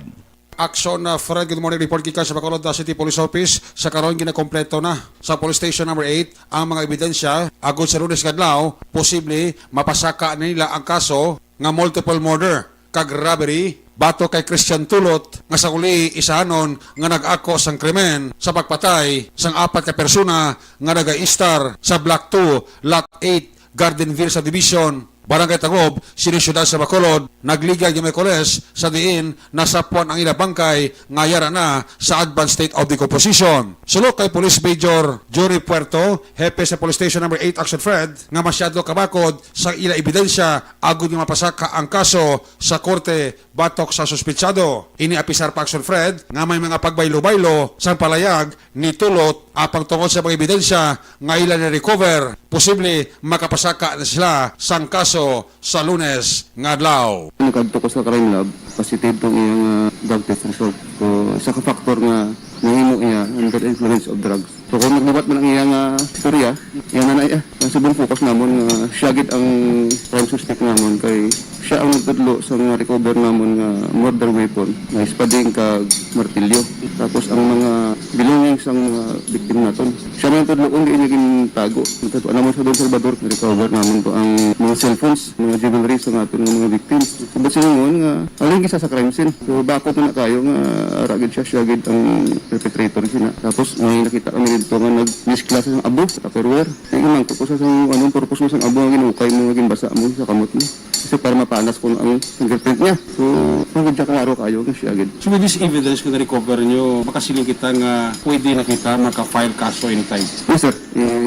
Aksyon, uh, Fred, good morning. Report gikan sa Bacolod, uh, City Police Office. Sa karon, ginakompleto na sa Police Station Number eight ang mga ebidensya agod sa Lunes nga adlaw, posible mapasaka na nila ang kaso nga multiple murder kag robbery batok kay Christian Tulot, nga sa uli isahanon nga nag-ako sang krimen sa pagpatay sang apat ka persona nga nagaistar sa Block two, Lot eight, Gardenville Subdivision, Barangay Tagob, sini siyudad sa Bacolod, nagligad nga Miyerkules, sa diin nasapwan ang ila bangkay nga yara na sa advanced state of decomposition. Suno kay Police Major Jory Puerto, hepe sa Police Station Number eight, Action Fred, nga masyado kabakod sa ila ebidensya agud nga mapasaka ang kaso sa korte batok sa suspetsado. Ini apisar pa, Action Fred, nga may mga pagbaylo-baylo sang palayag ni Tulot apang tungod sa mga ebidensya nga ila na-recover, posible makapasaka na sila sang kaso sa Lunes nga adlaw. Nakadto ko sa crime lab, positive tong iyang, ah, drug test result. So, isa ka factor nga nahimo iya under influence of drugs. So, kung nagliwat man ang iyang, ah, istorya, iya na na iya. Ang subong focus namon nga siya gid ang prime suspect namon kay siya ang nagtudlo sa nga recover namon nga murder weapon, nga espading kag martilyo. Tapos ang mga belongings sang mga victim naton. Siya man ang tudlo kung diin niya gintago. Nagtudlo namon sa Don Salvador, recover namon po ang mga cellphones, mga jewelry sa aton nga mga victims. Sa Basilingon nga, alin gisa sa crime scene. So, bakod na kayo nga, ara gid siya, siya gid ang perpetrator sina. Tapos, may nakita kami dito nga nag-discuss ang abo sa Tupperware. Ang imang ko sa, sa anong purpose mo sa abo nga ginukay mo, nga ginbasa mo sa kamot mo? Kasi para mapanas kung ang fingerprint niya. So, pag siya klaro kayo nga siya gid. So, with this evidence nga na-recover nyo, makasiling kita nga pwede na kita maka-file kaso anytime? Yes, sir.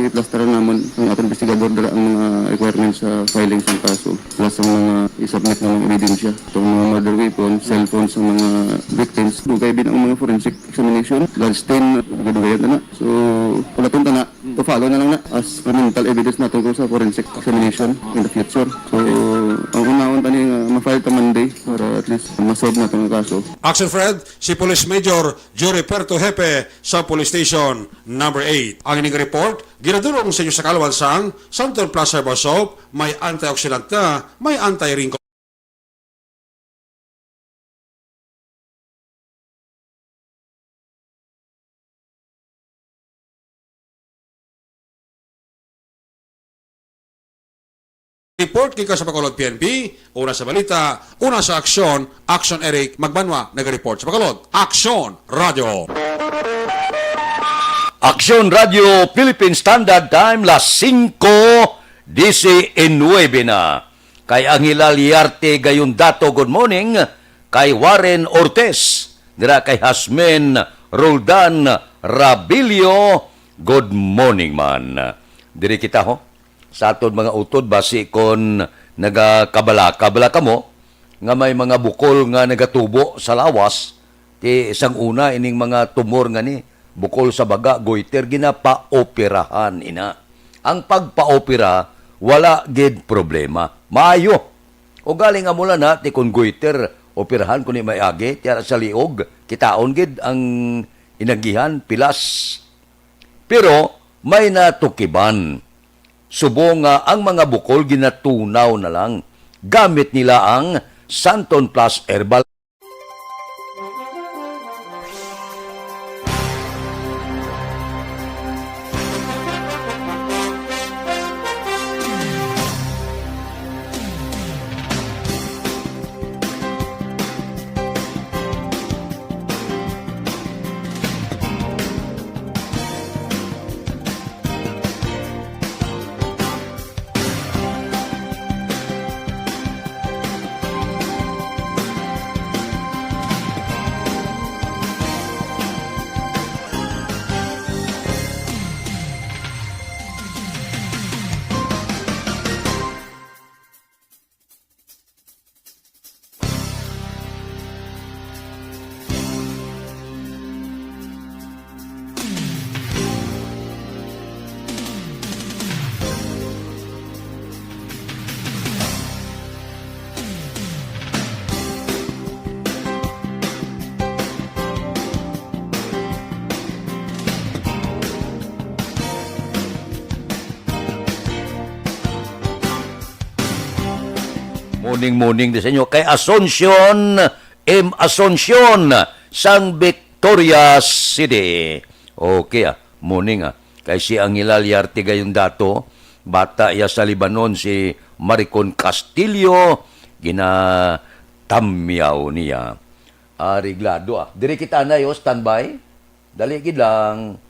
I-plaster namon ang aton investigador dala ang mga requirements sa filing sa kaso. Plus ang mga i-submit ng mga ebidensya. Itong mga murder weapon, cellphone sa mga victims. Dugay din ang mga forensic examination. Bloodstain, dugay-dugayan na na. So, pulaton ta na. To follow na lang na as mental evidence natin ko sa forensic examination in the future. So, ang unahon tani nga ma-file ta Monday para at least ma-solve natin ang kaso. Action Fred, si Police Major Jory Puerto, hepe sa Police Station Number eight. Ang ining report ginadul-ong sa inyo sa kalwan sang Santon Plus Herbal Soap, may antioxidant na, may anti-wrinkle. Report gikan sa Bacolod P N P, una sa balita, una sa aksyon, Action Eric Magbanwa naga-report sa Bacolod. Aksyon Radio. Aksyon Radio Philippine Standard Time, las singko diecinuebe na. Kay Angela Liarte gayon dato, good morning. Kay Warren Ortiz, dira kay Hasmin Roldan Rabilio, Good morning, man. Diri kita, ho. Sa aton mga utod, basi kon nagakabalaka-bala kamo nga may mga bukol nga nagatubo sa lawas, ti sang una ining mga tumor nga ni, bukol sa baga, goiter, ginapaoperahan ina. Ang pagpaopera, wala gid problema. Maayo. O galing amo lang na, ti kon goiter, operahan ko ni may agi, tiara sa liog, kitaon gid ang inagihan, pilas. Pero may natukiban. Subong nga ang mga bukol ginatunaw na lang. Gamit nila ang Santon Plus Herbal. Morning, morning di sa inyo. Kay Asuncion, M. Asuncion, sang Victorias City. Okay, ah. Morning, ah. Kay si Angela Liarte gayon dato, bata iya sa Lebanon, si Maricon Castillo, ginatamyaw niya. Areglado, ah. Diri kita na, yo, standby. Dali gid lang.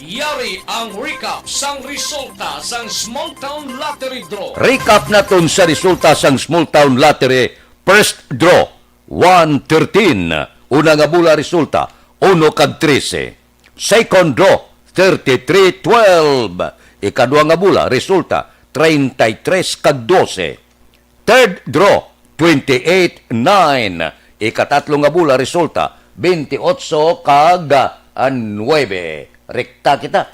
Yari ang recap sang resulta sang Small Town Lottery Draw. Recap naton sa resulta sang Small Town Lottery First Draw, one thirteen. Una nga bola resulta, uno kag trese. Second draw, thirty-three twelve. Ikadua nga bola resulta, treinta y tres kag dose. Third draw, twenty-eight nine. Ikatatlo nga bola resulta, twenty-eight kag, ah, nuebe. Rekta kita.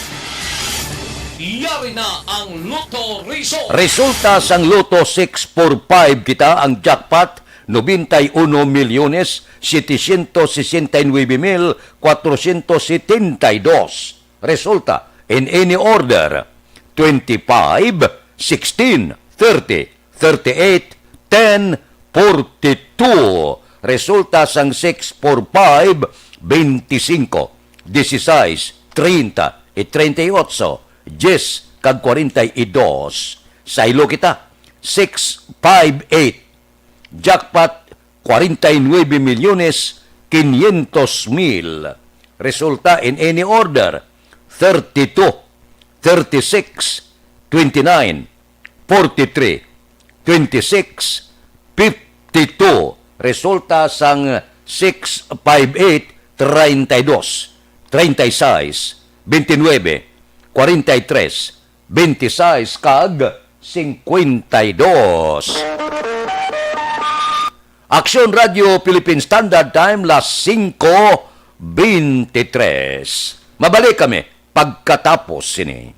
Yari na ang Lotto Result. Resulta sang Lotto six four five kita, ang jackpot, noventa y uno milyones setecientos sesenta y nuebe mil cuatrocientos setenta y dos. Resulta, in any order, twenty-five, sixteen, thirty, thirty-eight, ten, forty-two. Resulta sang six four five, twenty-cinco, dieciséis, treinta, y treinta y ocho, diez, kag cuarenta y dos. Saylo kita, six five eight. Jackpot, cuarenta y nuebe milyones quinientos mil. Resulta in any order, thirty-two, thirty-six, twenty-nine, forty-three, twenty-six, fifty-two. Resulta sang six five eight, treinta y dos, treinta y seis, veintinueve, cuarenta y tres, veintiséis kag cincuenta y dos. Aksyon Radio Philippine Standard Time, las singko beintitres. Mabalik kami pagkatapos sini.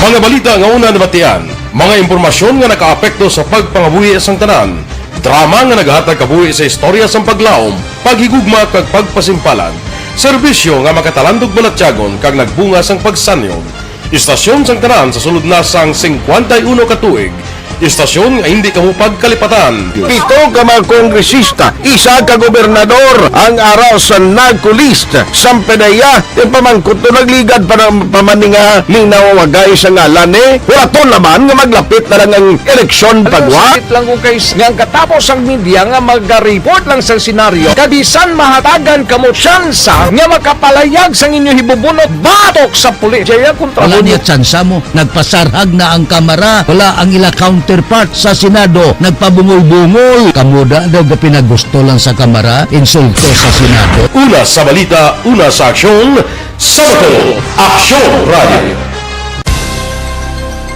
Mga balita nga una nabatian, mga impormasyon nga nakaapekto sa pagpangabuhi sang tanan, drama nga nagahatag kabuhi sa istorya sang paglaom, paghigugma, kag pagpasimpalan, serbisyo nga makatalandog balatyagon kag nagbunga sang pagsanyon. Istasyon sang tanan sa sulod na sang singkwenta y uno ka tuig, istasyon nga indi kamo pagkalipatan. Pito ka mga kongresista, isa ka gobernador ang ara sa NAGCO list. Sampanaya, ti pamangkot to nagligad pa na, pa man ni nga ning nawawagay sa ngalan ni. Wala to naman nga maglapit na lang ang eleksyon pagwa. Sakit lang kung kay nga ang katapos ang media nga maga-report lang sa senaryo. Kag bisan mahatagan kamo tsansa nga makapalayag sang inyo hibubunot batok sa pulis. Jaya kontra Wala mo. Niya tsansa mo. Nagpasarhag na ang kamara. Wala ang ila count Counterpart sa Senado, nagpabungol-bungol. Kamo da daw gapinagusto lang sa Kamara, insulto sa Senado. Una sa balita, una sa aksyon, sa Bacolod, Aksyon Radio.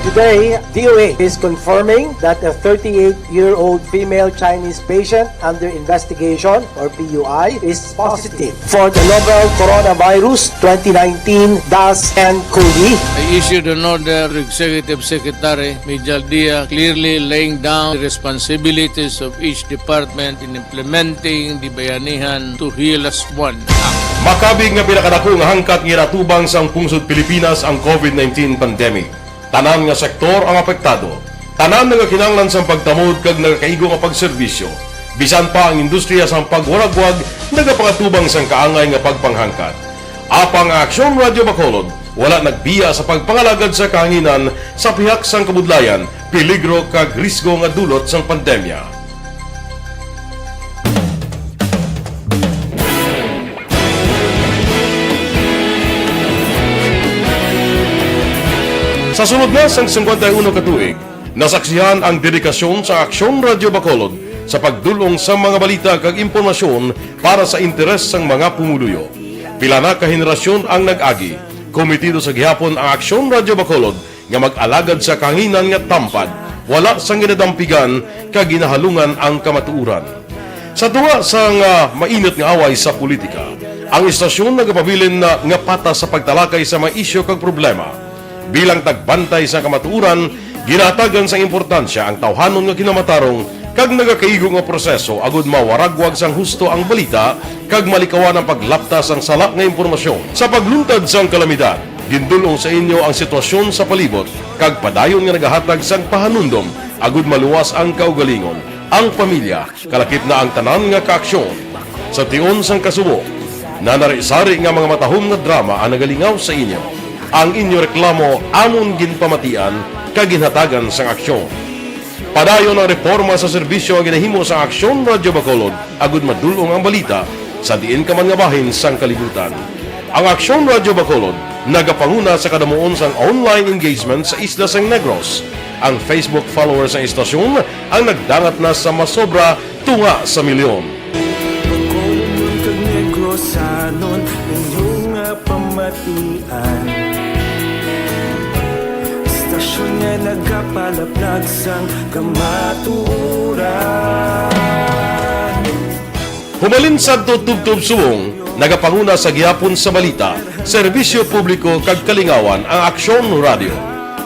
Today, D O A is confirming that a thirty-eight-year-old female Chinese patient under investigation, or P U I, is positive for the novel coronavirus twenty nineteen dash N cov. I issued an order to Executive Secretary Major Dia, clearly laying down the responsibilities of each department in implementing the Bayanihan to Heal As One Act. Makabig nga pinakadako nga hangkat nga ginatubang sang pungsod Pilipinas ang covid nineteen pandemic. Tanan nga sektor ang apektado. Tanan nga kinahanglan sang pagtamod kag nagakaigo nga pagserbisyo. Bisan pa ang industriya sang pagwaragwag nagapangatubang sang kaangay nga pagpanghangkat. Apang ang Aksyon Radio Bacolod wala nagbiya sa pagpangalagad sa kahanginan sa pihak sang kabudlayan, peligro kag risgo nga dulot sang pandemya. Sa sulod na sang singkwenta y uno ka tuig, nasaksihan ang dedikasyon sa Aksyon Radio Bacolod sa pagdul-ong sa mga balita kag impormasyon para sa interes sang mga pumuluyo. Pila na ka henerasyon ang nag-agi. Komitido sa gihapon ang Aksyon Radio Bacolod nga mag-alagad sa kahanginan nga tampad, wala sang ginadampigan kag ginahalungan ang kamatuoran. Sa tunga sang, ah, mainit nga away sa politika, ang istasyon nagapabilin na nga patas sa pagtalakay sa mga isyu kag problema. Bilang tagbantay sa kamatuoran, ginahatagan sang importansya ang tawhanon nga kinamatarong kag nagakaigo nga proseso agud mawaragwag sang husto ang balita kag malikawan ang paglapta sang sala nga impormasyon. Sa pagluntad sang kalamidad, gindul-ong sa inyo ang sitwasyon sa palibot kag padayon nga nagahatag sang pahanumdom agud maluwas ang kaugalingon, ang pamilya, kalakip na ang tanan nga kaaksyon. Sa tion sang kasubo, nanari-sari nga mga matahom nga drama ang nagalingaw sa inyo. Ang inyo reklamo amon ginpamatian kag ginhatagan sang aksyon. Padayon ang reporma sa serbisyo nga ginahimo sang Aksyon Radio Bacolod agud madul-ong ang balita sa diin ka man nga bahin sang kalibutan. Ang Aksyon Radio Bacolod nagapanguna sa kadamuon sang online engagement sa isla sang Negros. Ang Facebook followers sang istasyon ang nagdangat na sa masobra tunga sa milyon. Bacolod kag Negrosanon, inyo nga pamatian. Istasyon nga nagapalaplag sang kamatuoran. Humalin sadto tubtob subong, nagapanguna sa gihapon sa balita, serbisyo publiko kag kalingawan ang Aksyon Radio.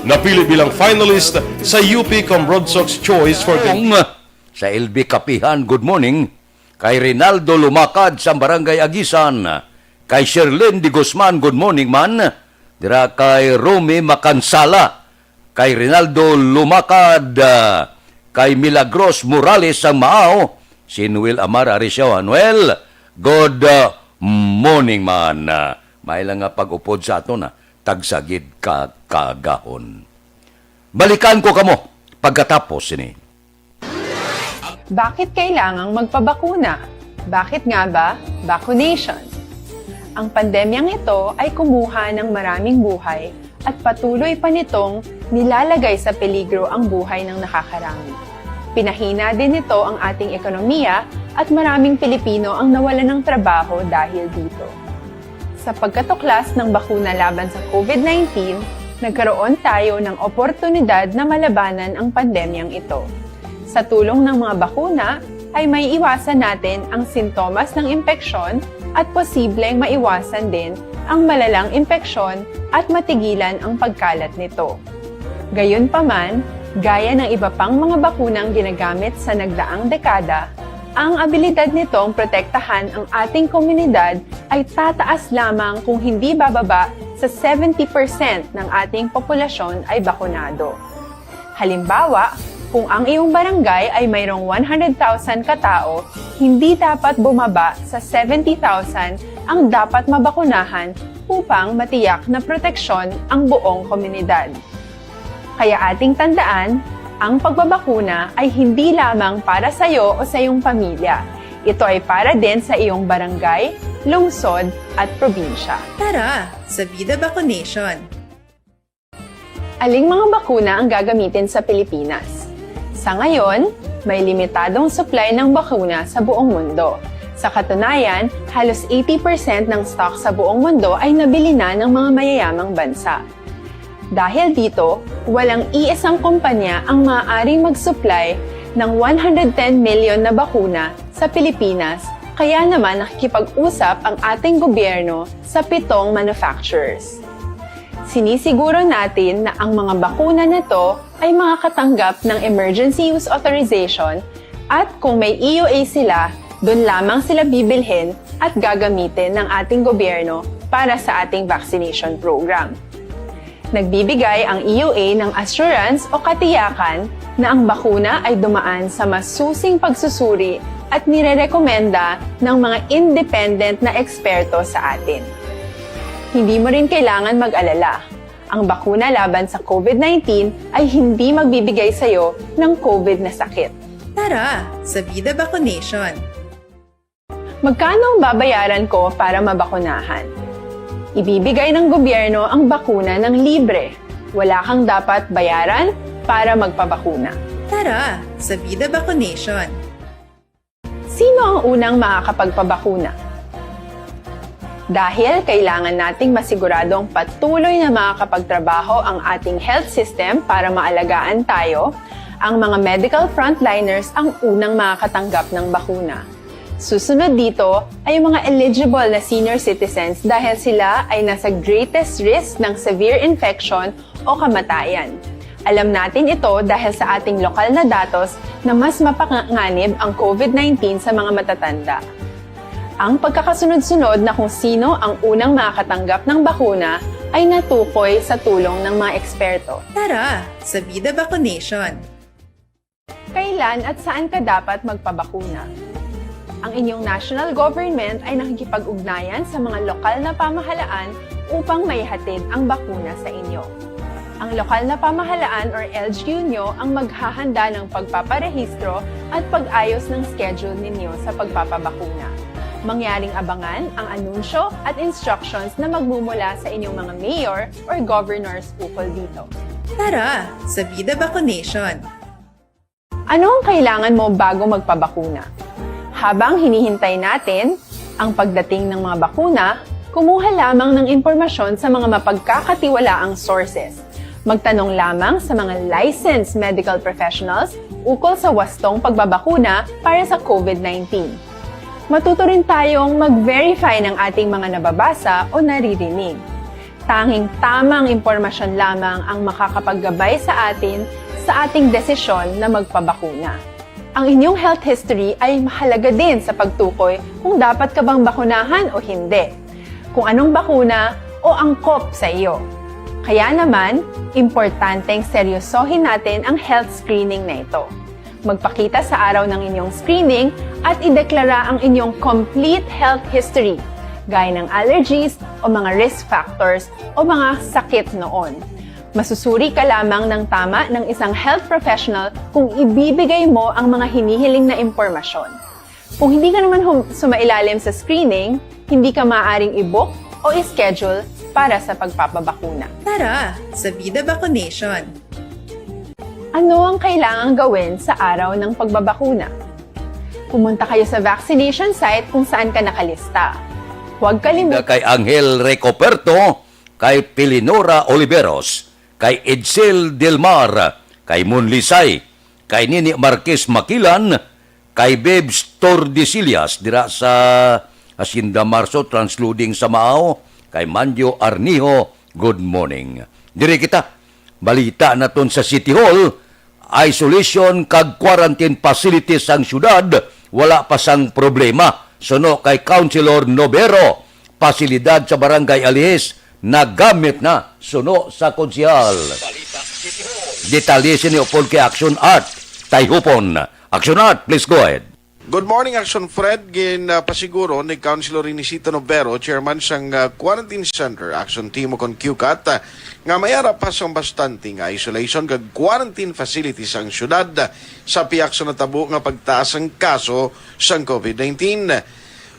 Napili bilang finalist sa U P Comrade Sox Choice for the Ong sa L B Kapihan, good morning. Kay Rinaldo Lumakad sa Barangay Agisan. Kay Sherlyn de Guzman, good morning man. Dira kay Romy Makansala. Kay Rinaldo Lumakad, ah, kay Milagros Morales sang Maao, si Noel Amar ari siya, Noel, good, ah, morning man. Ah, may lang nga pag-upod sa aton, ah, tagsagid ka kagahon. Balikan ko kamo pagkatapos sini. Bakit kailangang magpabakuna? Bakit nga ba vaccination? Ang pandemyang ito ay kumuha ng maraming buhay at patuloy pa nitong nilalagay sa peligro ang buhay ng nakakarami. Pinahina din nito ang ating ekonomiya at maraming Pilipino ang nawalan ng trabaho dahil dito. Sa pagkatuklas ng bakuna laban sa covid nineteen, nagkaroon tayo ng oportunidad na malabanan ang pandemyang ito. Sa tulong ng mga bakuna, ay maiiwasan natin ang sintomas ng impeksyon at posibleng maiwasan din ang malalang impeksyon at matigilan ang pagkalat nito. Gayunpaman, gaya ng iba pang mga bakunang ginagamit sa nagdaang dekada, ang abilidad nitong protektahan ang ating komunidad ay tataas lamang kung hindi bababa sa seventy percent ng ating populasyon ay bakunado. Halimbawa, kung ang iyong barangay ay mayroong one hundred thousand katao, hindi dapat bumaba sa seventy thousand ang dapat mabakunahan upang matiyak na proteksyon ang buong komunidad. Kaya ating tandaan, ang pagbabakuna ay hindi lamang para sa iyo o sa iyong pamilya. Ito ay para din sa iyong barangay, lungsod, at probinsya. Tara, sa Vida Vaccination! Aling mga bakuna ang gagamitin sa Pilipinas? Sa ngayon, may limitadong supply ng bakuna sa buong mundo. Sa katunayan, halos eighty percent ng stock sa buong mundo ay nabili na ng mga mayayamang bansa. Dahil dito, walang iisang kumpanya ang maaaring mag-supply ng one hundred ten million na bakuna sa Pilipinas, kaya naman nakikipag-usap ang ating gobyerno sa pitong manufacturers. Sinisiguro natin na ang mga bakuna na to ay makakatanggap ng emergency use authorization, at kung may E U A sila, doon lamang sila bibilhin at gagamitin ng ating gobyerno para sa ating vaccination program. Nagbibigay ang E U A ng assurance o katiyakan na ang bakuna ay dumaan sa masusing pagsusuri at nirerekomenda ng mga independent na eksperto sa atin. Hindi mo rin kailangan mag-alala. Ang bakuna laban sa COVID nineteen ay hindi magbibigay sa iyo ng COVID na sakit. Tara sa Vida Vaccination! Magkano ang babayaran ko para mabakunahan? Ibibigay ng gobyerno ang bakuna ng libre. Wala kang dapat bayaran para magpabakuna. Tara sa Vida Vaccination! Sino ang unang makakapagpabakuna? Dahil kailangan nating masiguradong patuloy na makakapagtrabaho ang ating health system para maalagaan tayo, ang mga medical frontliners ang unang makakatanggap ng bakuna. Susunod dito ay ang mga eligible na senior citizens dahil sila ay nasa greatest risk ng severe infection o kamatayan. Alam natin ito dahil sa ating lokal na datos na mas mapanganib ang COVID nineteen sa mga matatanda. Ang pagkakasunod-sunod na kung sino ang unang makakatanggap ng bakuna ay natukoy sa tulong ng mga eksperto. Tara sa Vida Vaccination! Kailan at saan ka dapat magpabakuna? Ang inyong national government ay nakikipag-ugnayan sa mga lokal na pamahalaan upang maihatid ang bakuna sa inyo. Ang lokal na pamahalaan or L G U nyo ang maghahanda ng pagpaparehistro at pag-ayos ng schedule ninyo sa pagpapabakuna. Mangyaring abangan ang anunsyo at instructions na magmumula sa inyong mga mayor or governors ukol dito. Tara sa Vida Vaccination! Ano ang kailangan mo bago magpabakuna? Habang hinihintay natin ang pagdating ng mga bakuna, kumuha lamang ng impormasyon sa mga mapagkakatiwalaang sources. Magtanong lamang sa mga licensed medical professionals ukol sa wastong pagbabakuna para sa COVID nineteen. Matuto rin tayong mag-verify ng ating mga nababasa o naririnig. Tanging tamang impormasyon lamang ang makakapaggabay sa atin sa ating desisyon na magpabakuna. Ang inyong health history ay mahalaga din sa pagtukoy kung dapat ka bang bakunahan o hindi, kung anong bakuna o angkop sa iyo. Kaya naman, importanteng seryosohin natin ang health screening na ito. Magpakita sa araw ng inyong screening at ideklara ang inyong complete health history, gaya ng allergies o mga risk factors o mga sakit noon. Masusuri ka lamang ng tama ng isang health professional kung ibibigay mo ang mga hinihiling na impormasyon. Kung hindi ka naman hum- sumailalim sa screening, hindi ka maaaring i-book o i-schedule para sa pagpapabakuna. Tara sa Vida Vaccination! Ano ang kailangang gawin sa araw ng pagbabakuna? Pumunta kayo sa vaccination site kung saan ka nakalista. Huwag kalimut- Kay Angel Recoperto, kay Pilinora Oliveros, kay Edsel Del Mar, kay Mon Lisay, kay Nini Marquez Makilan, kay Bebs Tordesillas dira sa Hacienda Marso, transloading sa Mao, kay Manjo Arnijo, good morning. Diri kita, balita naton sa City Hall, isolation kag quarantine facilities sang syudad, wala pa sang problema. Suno kay Councilor Novero, pasilidad sa Barangay Alihis, nagamit na, suno sa konsehal. Detalye sini upod kay Action Art Tayhupon. Action Art, please go ahead. Good morning, Action Fred. Ginapasiguro ni Councilor Inesita Novero, chairman sang, ah, Quarantine Center Action Team o kon QCAT, ah, nga may ara pa sang bastante nga isolation kag quarantine facilities ang syudad sa pihak sa natabo nga pagtaas sang kaso sang COVID nineteen.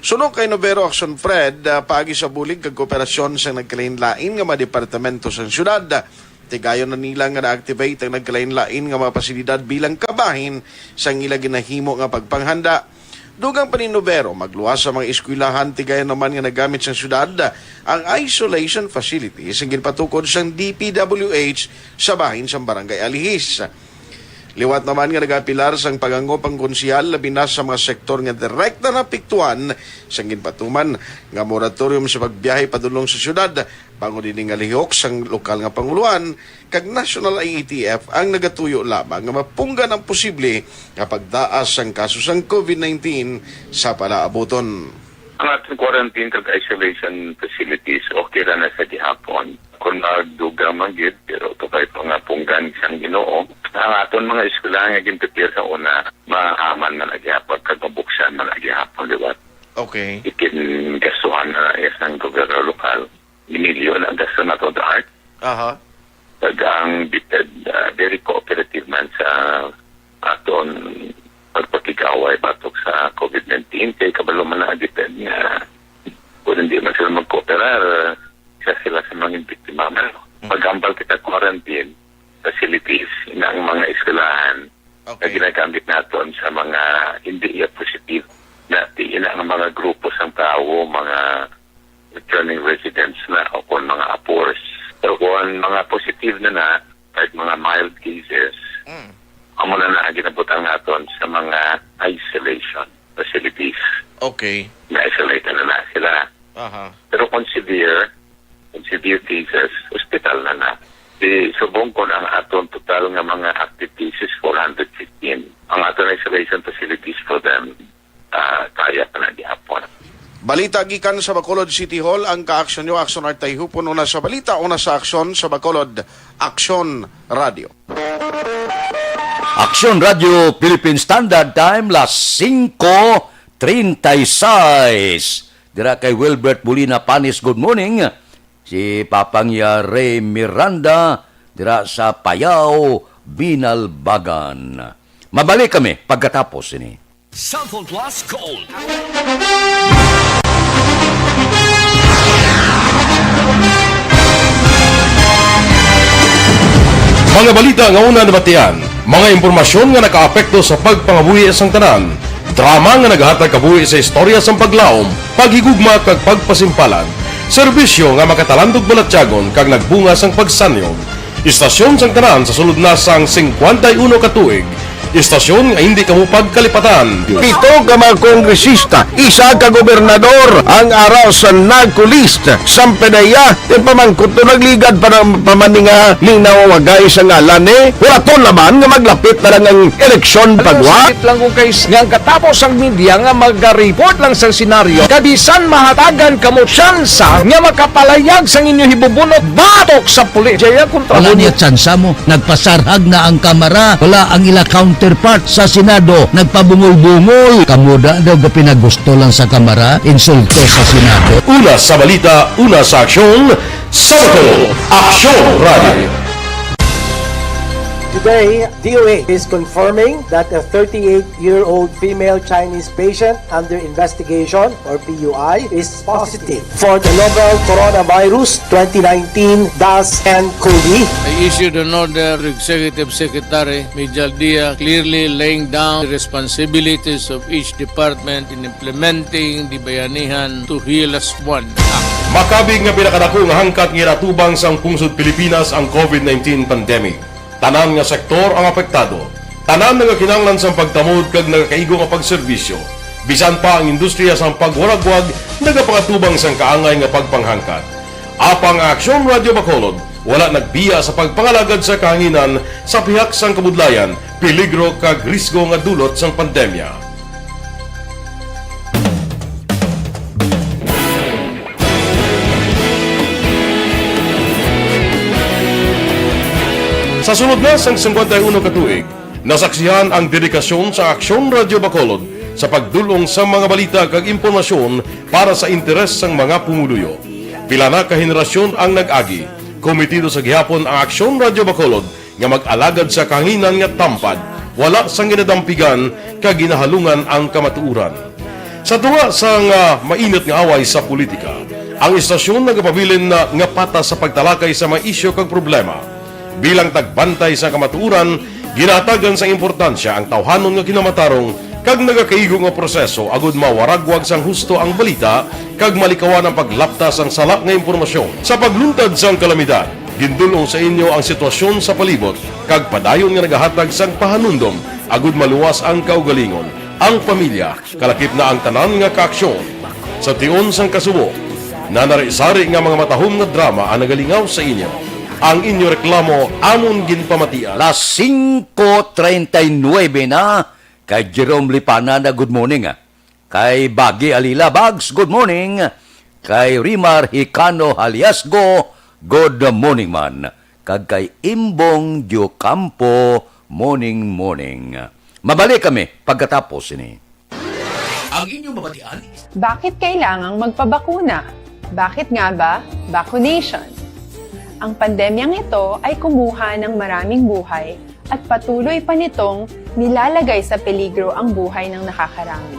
Suno kay Novero, Action Fred, ah, paagi sa bulig kag kooperasyon sa nagkalainlain nga mga departamento sang syudad, Tigayon na nila nga na-activate ang nagkalain-lain nga mga pasilidad bilang kabahin sang ila ginahimo nga pagpanghanda. Dugang pa ni Novero, magluwas sa mga eskwelahan, tigayon naman nga nagamit sang syudad ang isolation facilities nga ginpatukod sang D P W H sa bahin sang Barangay Alihis. Liwat naman nga nagapilar sang pagangop ang konsehal, labi na sa mga sektor nga direkta naapektuhan sang ginpatuman nga moratorium sa pagbiyahe padulong sa syudad, bangod ini nga lihok sang lokal nga pangulohan kag National I A T F ang nagatuyo lamang nga mapunggan ang posible nga pagtaas sang kaso sang COVID nineteen sa palaabuton. Ang aton quarantine kag isolation facilities, okay ra na sa gihapon. Kung magdugang man gid, pero kabay pa nga punggan sang Ginoo. Ang aton mga eskwelahan nga ginprepare sa una, maaman man na gihapon kag mabuksan man na gihapon, liwat. Okay. Ikingastuhan na iya sang gobyerno lokal. Emilio, ang gasto na to, the art. Aha. Kag ang DepEd, ah, very cooperative man sa aton pagpakig-away batok sa COVID nineteen. Kay kabalo man na ang DepEd nga kung hindi man sila magkooperar, isa sila sa mga biktima man. Mm. Maghambal kita quarantine facilities, ina ang mga eskwelahan na Okay. ginagamit naton sa mga hindi iya positive. Na, ina ang mga grupo sang tawo, mga returning residents na o kung mga apors. Pero kung mga positive na na, kahit mga mild cases, Mm. amo na na ang ginabutang naton sa mga isolation facilities. Okay. Na-isolate na na sila. Aha. Pero kung severe, kung severe cases, hospital na na. Di subong ko na ang aton total nga mga active cases, four hundred fifteen. Ang aton isolation facilities for them, ah, kaya pa na gihapon. Balita gikan sa Bacolod City Hall, ang kaaksyon nyo, Aksyon Art Tayhupon, una sa balita, una sa aksyon sa Bacolod, Aksyon Radio. Aksyon Radio Philippine Standard Time, las singko treinta y seis. Dira kay Wilbert Molina Panis, good morning. Si Papang Yare Miranda, dira sa Payao, Binalbagan. Mabalik kami pagkatapos ini. Cellphone Plus Gold. Mga balita nga una nabatian, mga impormasyon nga nakaapekto sa pagpangabuhi sang tanan, drama nga naghatag kabuhi sa istorya sang paglaom, paghigugma kag pagpasimpalan, serbisyo nga makatalandog balatyagon kag nagbunga sang pagsanyog. Istasyon sang tanan sa sulod na sang singkwenta y uno ka tuig. Istasyon nga hindi kamo pagkalipatan. Pito ka mga kongresista, isa ka gobernador ang ara sa NAGCO list. Sampedeya, ti pamangkot to nagligad pa ng pamaninga ni nawagay sa ngalan ni. Wala to laban nga maglapit na lang ang eleksyon pagwa. Sakit lang kung kay nga ang katapos ang media nga mag-report lang sa senaryo. Kabisan mahatagan kamo tsansa nga makapalayag sang inyo hibubunot batok sa pulis. Jaya kontra Wala mo. Niya tsansa mo. Nagpasarhag na ang Kamara. Wala ang ila counterpart sa Senado. Nagpabungol-bungol. Kamo da daw gapinagusto lang sa Kamara, insulto sa Senado. Una sa balita, una sa aksyon, sa Bacolod, Aksyon Radio. Today, D O H is confirming that a thirty-eight-year-old female Chinese patient under investigation, or P U I, is positive for the novel coronavirus twenty nineteen dash N cov. I issued an order to Executive Secretary Mijal Dia, clearly laying down the responsibilities of each department in implementing the Bayanihan to Heal As One Act. Makabig nga pinakadako nga hangkat nga ginatubang sang pungsod Pilipinas ang COVID nineteen pandemic. Tanan nga sektor ang apektado. Tanan nagakinahanglan sang pagtamod kag nagakaigo nga pagserbisyo. Bisan pa ang industriya sang pagwaragwag nagapangatubang sang kaangay nga pagpanghangkat. Apang ang Aksyon Radio Bacolod wala nagbiya sa pagpangalagad sa kahanginan sa pihak sang kabudlayan, peligro kag risgo nga dulot sang pandemya. Sa sulod na sang singkwenta y uno ka tuig, nasaksihan ang dedikasyon sa Aksyon Radio Bacolod sa pagdul-ong sa mga balita kag impormasyon para sa interes sang mga pumuluyo. Pila na ka henerasyon ang nag-agi. Komitido sa gihapon ang Aksyon Radio Bacolod nga mag-alagad sa kahanginan nga tampad, wala sang ginadampigan kag ginahalungan ang kamatuoran. Sa tunga sang, ah, mainit nga away sa politika, ang istasyon nagapabilin na nga patas sa pagtalakay sa mga isyu kag problema. Bilang tagbantay sa kamatuoran, ginahatagan sang importansya ang tawhanon nga kinamatarong kag nagakaigo nga proseso agud mawaragwag sang husto ang balita kag malikawan ang paglapta sang sala nga impormasyon. Sa pagluntad sang kalamidad, gindul-ong sa inyo ang sitwasyon sa palibot kag padayon nga nagahatag sang pahanumdom agud maluwas ang kaugalingon, ang pamilya, kalakip na ang tanan nga kaaksyon. Sa tion sang kasubo, nanari-sari nga mga matahom nga drama ang nagalingaw sa inyo. Ang inyo reklamo amon ginpamatian. Las singko treinta y nuebe na, kay Jerome Lipana na good morning. Kay Bagi Alila Bags, good morning. Kay Rimar Hicano Haliasgo, good morning man. Kag kay Imbong Diocampo, morning, morning. Mabalik kami pagkatapos ini. Ang inyong mabatian is Bakit kailangang magpabakuna? Bakit nga ba vaccination? Ang pandemyang ito ay kumuha ng maraming buhay at patuloy pa nitong nilalagay sa peligro ang buhay ng nakakarami.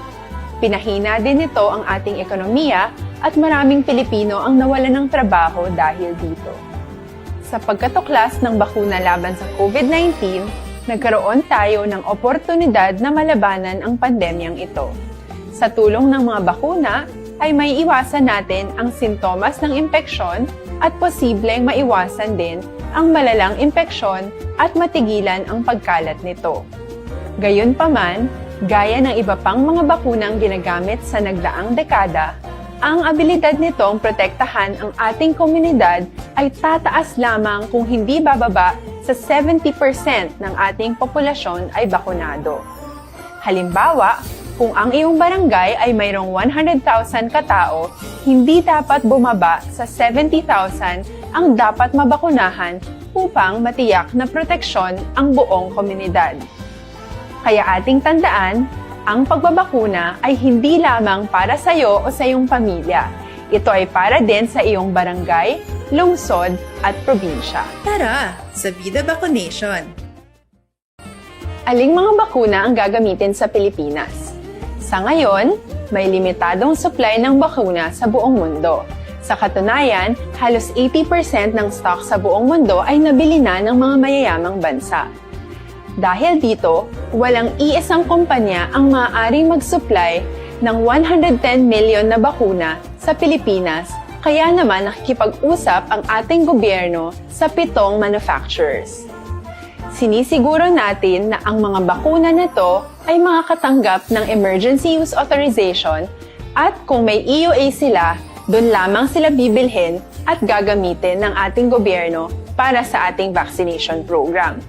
Pinahina din nito ang ating ekonomiya at maraming Pilipino ang nawalan ng trabaho dahil dito. Sa pagkatuklas ng bakuna laban sa COVID nineteen, nagkaroon tayo ng oportunidad na malabanan ang pandemyang ito. Sa tulong ng mga bakuna, ay maiiwasan natin ang sintomas ng impeksyon at posibleng maiwasan din ang malalang impeksyon at matigilan ang pagkalat nito. Gayunpaman, gaya ng iba pang mga bakunang ginagamit sa nagdaang dekada, ang abilidad nitong protektahan ang ating komunidad ay tataas lamang kung hindi bababa sa seventy percent ng ating populasyon ay bakunado. Halimbawa, kung ang iyong barangay ay mayroong one hundred thousand ka tao, hindi dapat bumaba sa seventy thousand ang dapat mabakunahan upang matiyak na proteksyon ang buong komunidad. Kaya ating tandaan, ang pagbabakuna ay hindi lamang para sa iyo o sa iyong pamilya. Ito ay para din sa iyong barangay, lungsod, at probinsya. Tara, sa Vida Vaccination! Aling mga bakuna ang gagamitin sa Pilipinas? Sa ngayon, may limitadong supply ng bakuna sa buong mundo. Sa katunayan, halos eighty percent ng stock sa buong mundo ay nabili na ng mga mayayamang bansa. Dahil dito, walang iisang kumpanya ang maaaring mag-supply ng one hundred ten million na bakuna sa Pilipinas, kaya naman nakikipag-usap ang ating gobyerno sa pitong manufacturers. Sinisiguro natin na ang mga bakuna na to ay makakatanggap ng emergency use authorization at kung may E U A sila, doon lamang sila bibilhin at gagamitin ng ating gobyerno para sa ating vaccination program.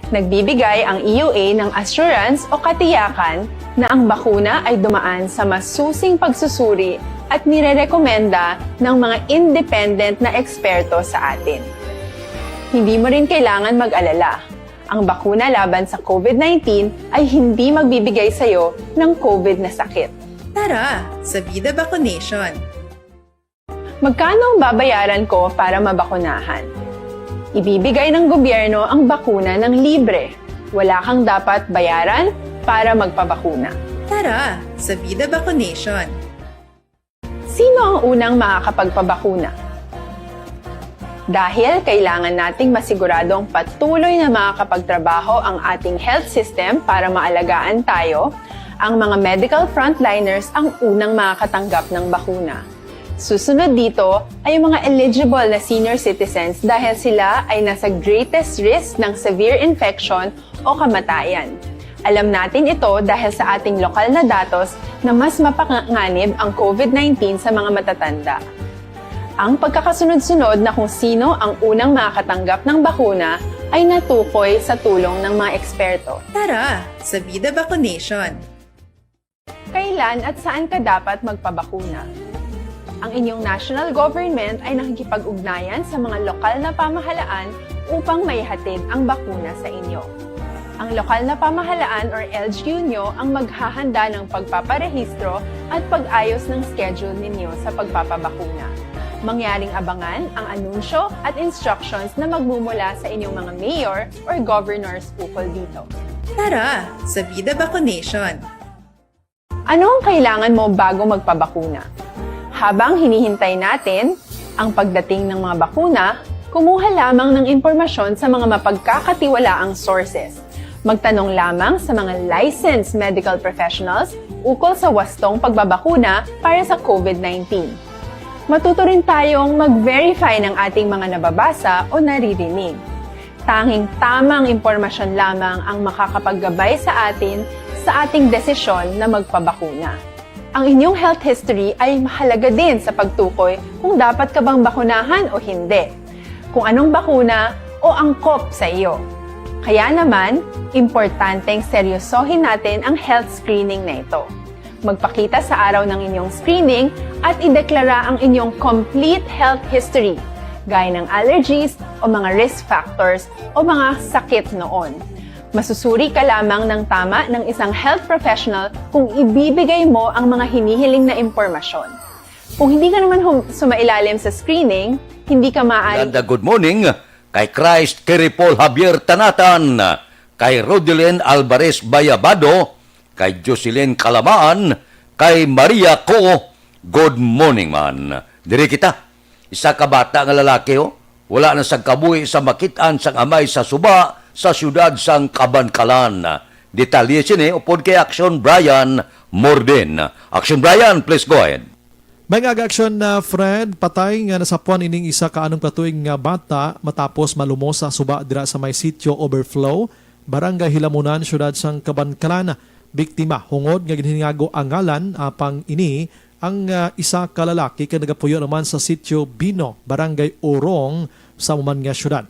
Nagbibigay ang E U A ng assurance o katiyakan na ang bakuna ay dumaan sa masusing pagsusuri at nirerekomenda ng mga independent na eksperto sa atin. Hindi mo rin kailangan mag-alala. Ang bakuna laban sa COVID nineteen ay hindi magbibigay sa iyo ng COVID na sakit. Tara, sa Vida Vaccination! Magkano ang babayaran ko para mabakunahan? Ibibigay ng gobyerno ang bakuna ng libre. Wala kang dapat bayaran para magpabakuna. Tara, sa Vida Vaccination! Sino ang unang makakapagpabakuna? Dahil kailangan nating masiguradong patuloy na makakapagtrabaho ang ating health system para maalagaan tayo, ang mga medical frontliners ang unang makakatanggap ng bakuna. Susunod dito ay ang mga eligible na senior citizens dahil sila ay nasa greatest risk ng severe infection o kamatayan. Alam natin ito dahil sa ating lokal na datos na mas mapanganib ang COVID nineteen sa mga matatanda. Ang pagkakasunod-sunod na kung sino ang unang makakatanggap ng bakuna ay natukoy sa tulong ng mga eksperto. Tara, sa Vida Vaccination! Kailan at saan ka dapat magpabakuna? Ang inyong national government ay nakikipag-ugnayan sa mga lokal na pamahalaan upang maihatid ang bakuna sa inyo. Ang lokal na pamahalaan or L G U nyo ang maghahanda ng pagpaparehistro at pag-ayos ng schedule ninyo sa pagpapabakuna. Mangyaring abangan ang anunsyo at instructions na magmumula sa inyong mga mayor or governors ukol dito. Tara, sa Vida Vaccination! Ano ang kailangan mo bago magpabakuna? Habang hinihintay natin ang pagdating ng mga bakuna, Kumuha lamang ng impormasyon sa mga mapagkakatiwalaang sources. Magtanong lamang sa mga licensed medical professionals ukol sa wastong pagbabakuna para sa covid nineteen. Matuto rin tayong mag-verify ng ating mga nababasa o naririnig. Tanging tamang impormasyon lamang ang makakapaggabay sa atin sa ating desisyon na magpabakuna. Ang inyong health history ay mahalaga din sa pagtukoy kung dapat ka bang bakunahan o hindi, kung anong bakuna o angkop sa iyo. Kaya naman, importanteng seryosohin natin ang health screening na ito. Magpakita sa araw ng inyong screening at ideklara ang inyong complete health history, gaya ng allergies o mga risk factors o mga sakit noon. Masusuri ka lamang ng tama ng isang health professional kung ibibigay mo ang mga hinihiling na impormasyon. Kung hindi ka naman hum- sumailalim sa screening, hindi ka maaari. Ganda, good morning kay Christ Kiripol Javier Tanatan, kay Rodelyn Alvarez Bayabado, kay Jocelyn Calamaan, kay Maria Co. Good morning man. Diri kita. Isa ka bata nga lalaki, oh, wala na sang kabuhi sa makit-an sang amay sa suba sa siyudad sang Kabankalan. Detalye sini upod kay Action Brian Morden. Action Brian, please go ahead. May nga aga aksyon na Fred, patay nga nasapwan ining isa ka anom ka tuig nga bata matapos malumos sa suba dira sa may Sitio Overflow, Barangay Hilamunan, siyudad sang Kabankalan. Biktima, hungod nga ginhingago ang ngalan, apang ini ang, ah, isa ka lalaki kag nagapuyo naman sa Sitio Bino, Barangay Urong, sa amo man nga siyudad.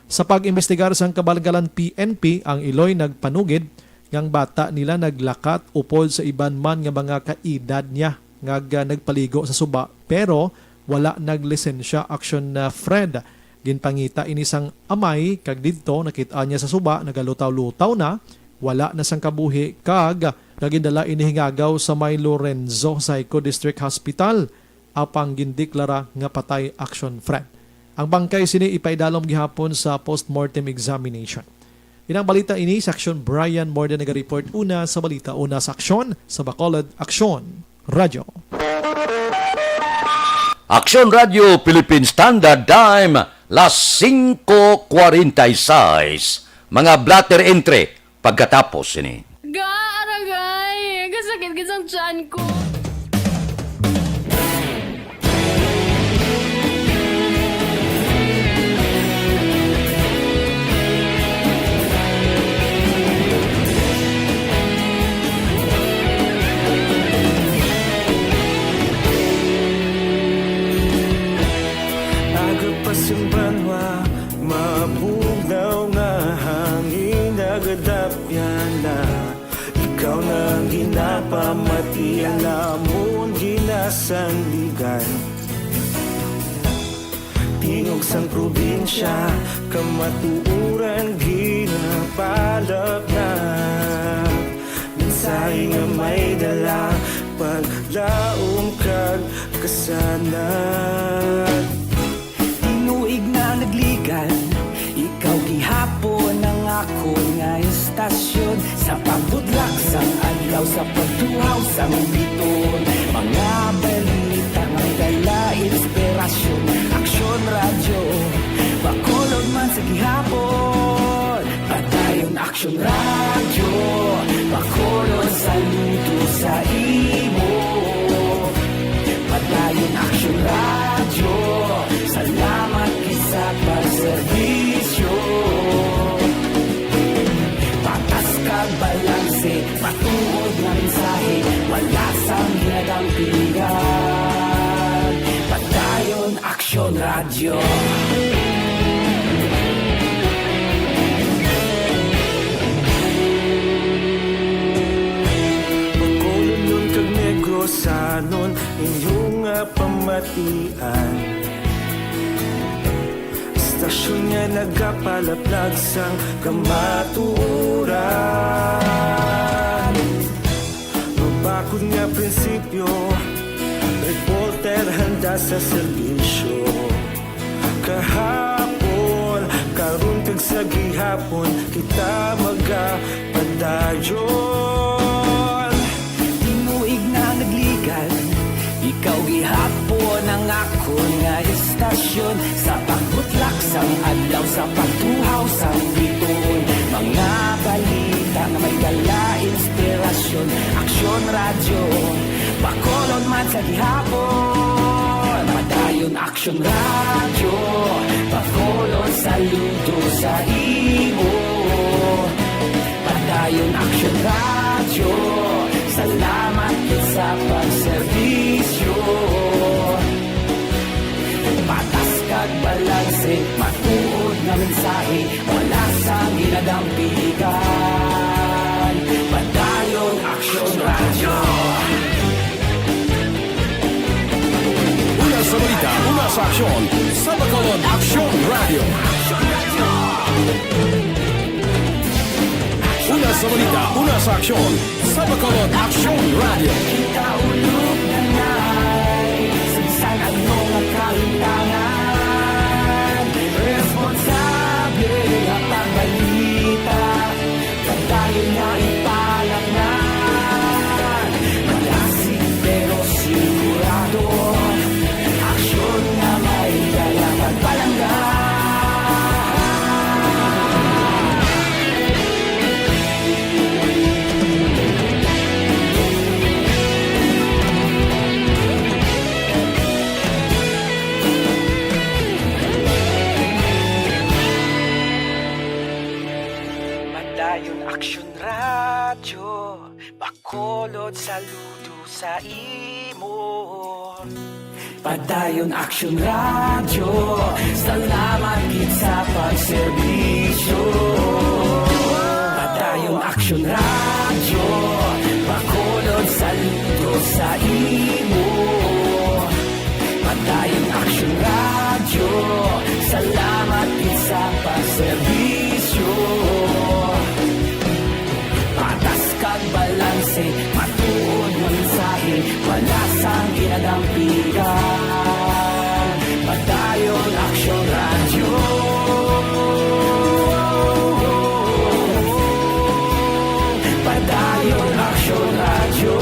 Sa pag-imbestigar sang Kabankalan P N P, ang iloy nagpanugid nga ang bata nila naglakat upod sa iban man nga mga kaedad niya nga ga-, nagpaligo sa suba, pero wala naglisensya. Action na Fred. Ginpangita ini sang amay, kag didto nakit-an niya sa suba nagalutaw-lutaw na, wala na sang kabuhi, kag, kag gindala ini hingagaw sa may Lorenzo, Saico District Hospital, apang gindeklara nga patay. Action Fred. Ang bangkay sini ipaidalom gihapon sa postmortem examination. Inang balita ini, si Action Brian Morden nagareport una sa balita, una sa Aksyon, sa Bacolod, Aksyon Radyo. Aksyon Radyo Philippine Standard Time, las singko kwarenta y seis. Mga blotter entry pagkatapos sini. Ga, aragay! Kasakit gid sang tiyan ko. Aga pa sang banwa, mabugnaw nga hangin nagadapyan na. Ikaw na ang ginapamati, ang amon ginasandigan. Tingog sang probinsya, kamatuoran ginapalap na. Mensahe nga may dala, paglaom kag kasanag. Tinuig na nagligan, ikaw gihapon ang akon nga istasyon. Sa pagbutlak sang adlaw, sa pagtuhaw sang biton, mga balita may dala inspirasyon. Aksyon Radyo, Bacolod man sa gihapon. Padayon Aksyon Radyo, Bacolod, saludo sa imo. Padayon Aksyon Radyo, salamat gid sa pagserbisyo. Patas kag balanse, matuod nga mensahe, wala sang ginadampingan. Padayon Aksyon Radyo. Bacolodnon kag Negrosanon, inyo nga pamatian. Istasyon nga nagapalaplag sang kamatuoran. Mabakod nga prinsipyo, reporter handa sa serbisyo. Kahapon, karon kag sa gihapon, kita magapadayon. Tinuig na nagligan, ikaw gihapon ang akon nga istasyon. Sa pagbutlak Sang adlaw sa pagtuhaw sang bituon, mga balita nga may dala inspirasyon. Aksyon Radyo, Bacolod man sa gihapon. Padayon Aksyon Radyo, Bacolod saludo sa imo. Padayon Aksyon Radyo, salamat gid sa pagserbisyo. Patas kag balanse, matuod nga mensahe, wala sang ginadampigan. Padayon Aksyon Radyo. Una sa balita, una sa aksyon, sa Bacolod Aksyon Radyo. Una sa balita, una sa aksyon, sa Bacolod Aksyon Radyo. Kita ulog na nay, sa bisan ano nga kalintangan, responsable nga pagbalita, padayon nga ipalangnan. Malasig pero sigurado, aksyon nga may dala pagpalangga. Padayon Aksyon Radyo, Bacolod saludo sa imo. Padayon Aksyon Radyo, salamat gid sa pagserbisyo. Padayon Aksyon Radyo, Bacolod saludo sa imo. Padayon Aksyon Radyo, salamat gid sa pagserbisyo. Patas kag balanse, matuod nga mensahe, wala sang ginadampigan. Padayon Aksyon Radyo. Padayon Aksyon Radyo.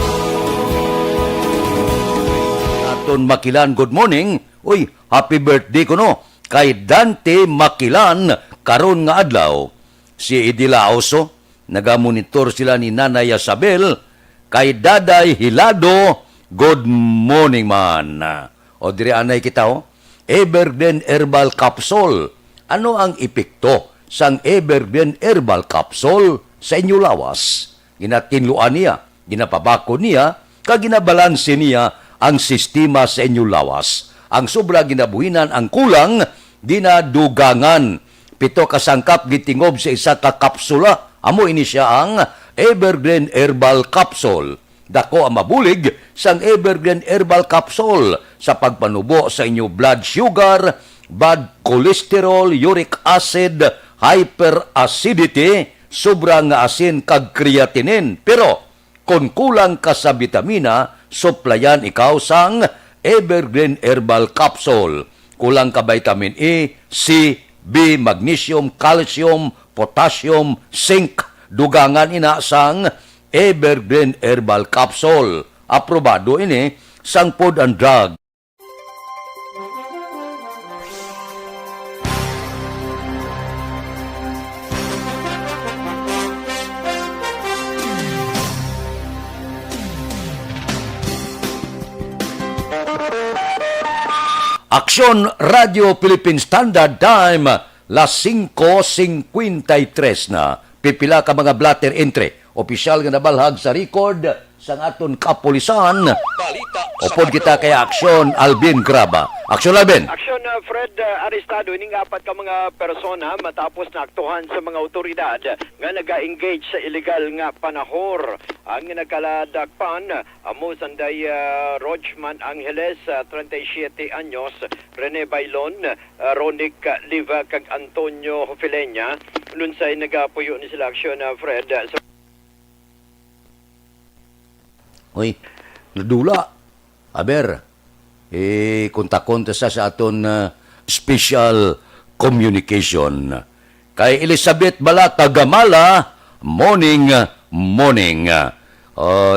Aton Makilan, good morning. Uy, happy birthday kuno kay Dante Makilan karon nga adlaw. Si Idila Oso, nagamonitor sila ni Nanay Isabel, kay Daday Hilado, good morning man. O diri anay kita, oh. Evergreen Herbal Capsule. Ano ang epekto sang Evergreen Herbal Capsule sa inyo lawas? Ginatinluan niya, ginapabakod niya, kag ginabalanse niya ang sistema sa inyo lawas. Ang sobra ginabuhinan, ang kulang ginadugangan. Pito ka sangkap gitingob sa isa ka kapsula. Amo ini sia ang Evergreen Herbal Capsule. Dako ang mabulig sang Evergreen Herbal Capsule sa pagpanubo sa inyo blood sugar, bad cholesterol, uric acid, hyperacidity, sobra nga asin kag creatinine. Pero kon kulang ka sa bitamina, suplayan ikaw sang Evergreen Herbal Capsule. Kulang ka vitamin E, C, B, magnesium, calcium, potassium, zinc, dugangan ina sang Evergreen Herbal Capsule. Aprobado ini sang Food and Drug. Aksyon Radio Philippine Standard Time, las singko singkwenta y tres na. Pipila ka mga blotter entry, opisyal nga nabalhag sa record sang aton kapulisan. Balita sa Upod kita Bacolod. Kay Aksyon Alvin Graba. Aksyon Alvin. Aksyon, uh, Fred, uh, arestado ining apat ka mga persona matapos na aktuhan sa mga awtoridad nga naga-engage sa illegal nga panahor. Ang nagkaladakpan amo sanday, uh, Rochman Angeles, uh, treinta y siete anyos, Rene Bailon, uh, Ronick, uh, Liva, kag Antonio Hofilenya. Lunsay nagapuyo ni sila, Aksyon, uh, Fred, uh, sa Uy, nadula. Aber, eh, kontakon ta sa, sa aton, ah, special communication. Kay Elizabeth Balata Gamala, morning, morning. Ah,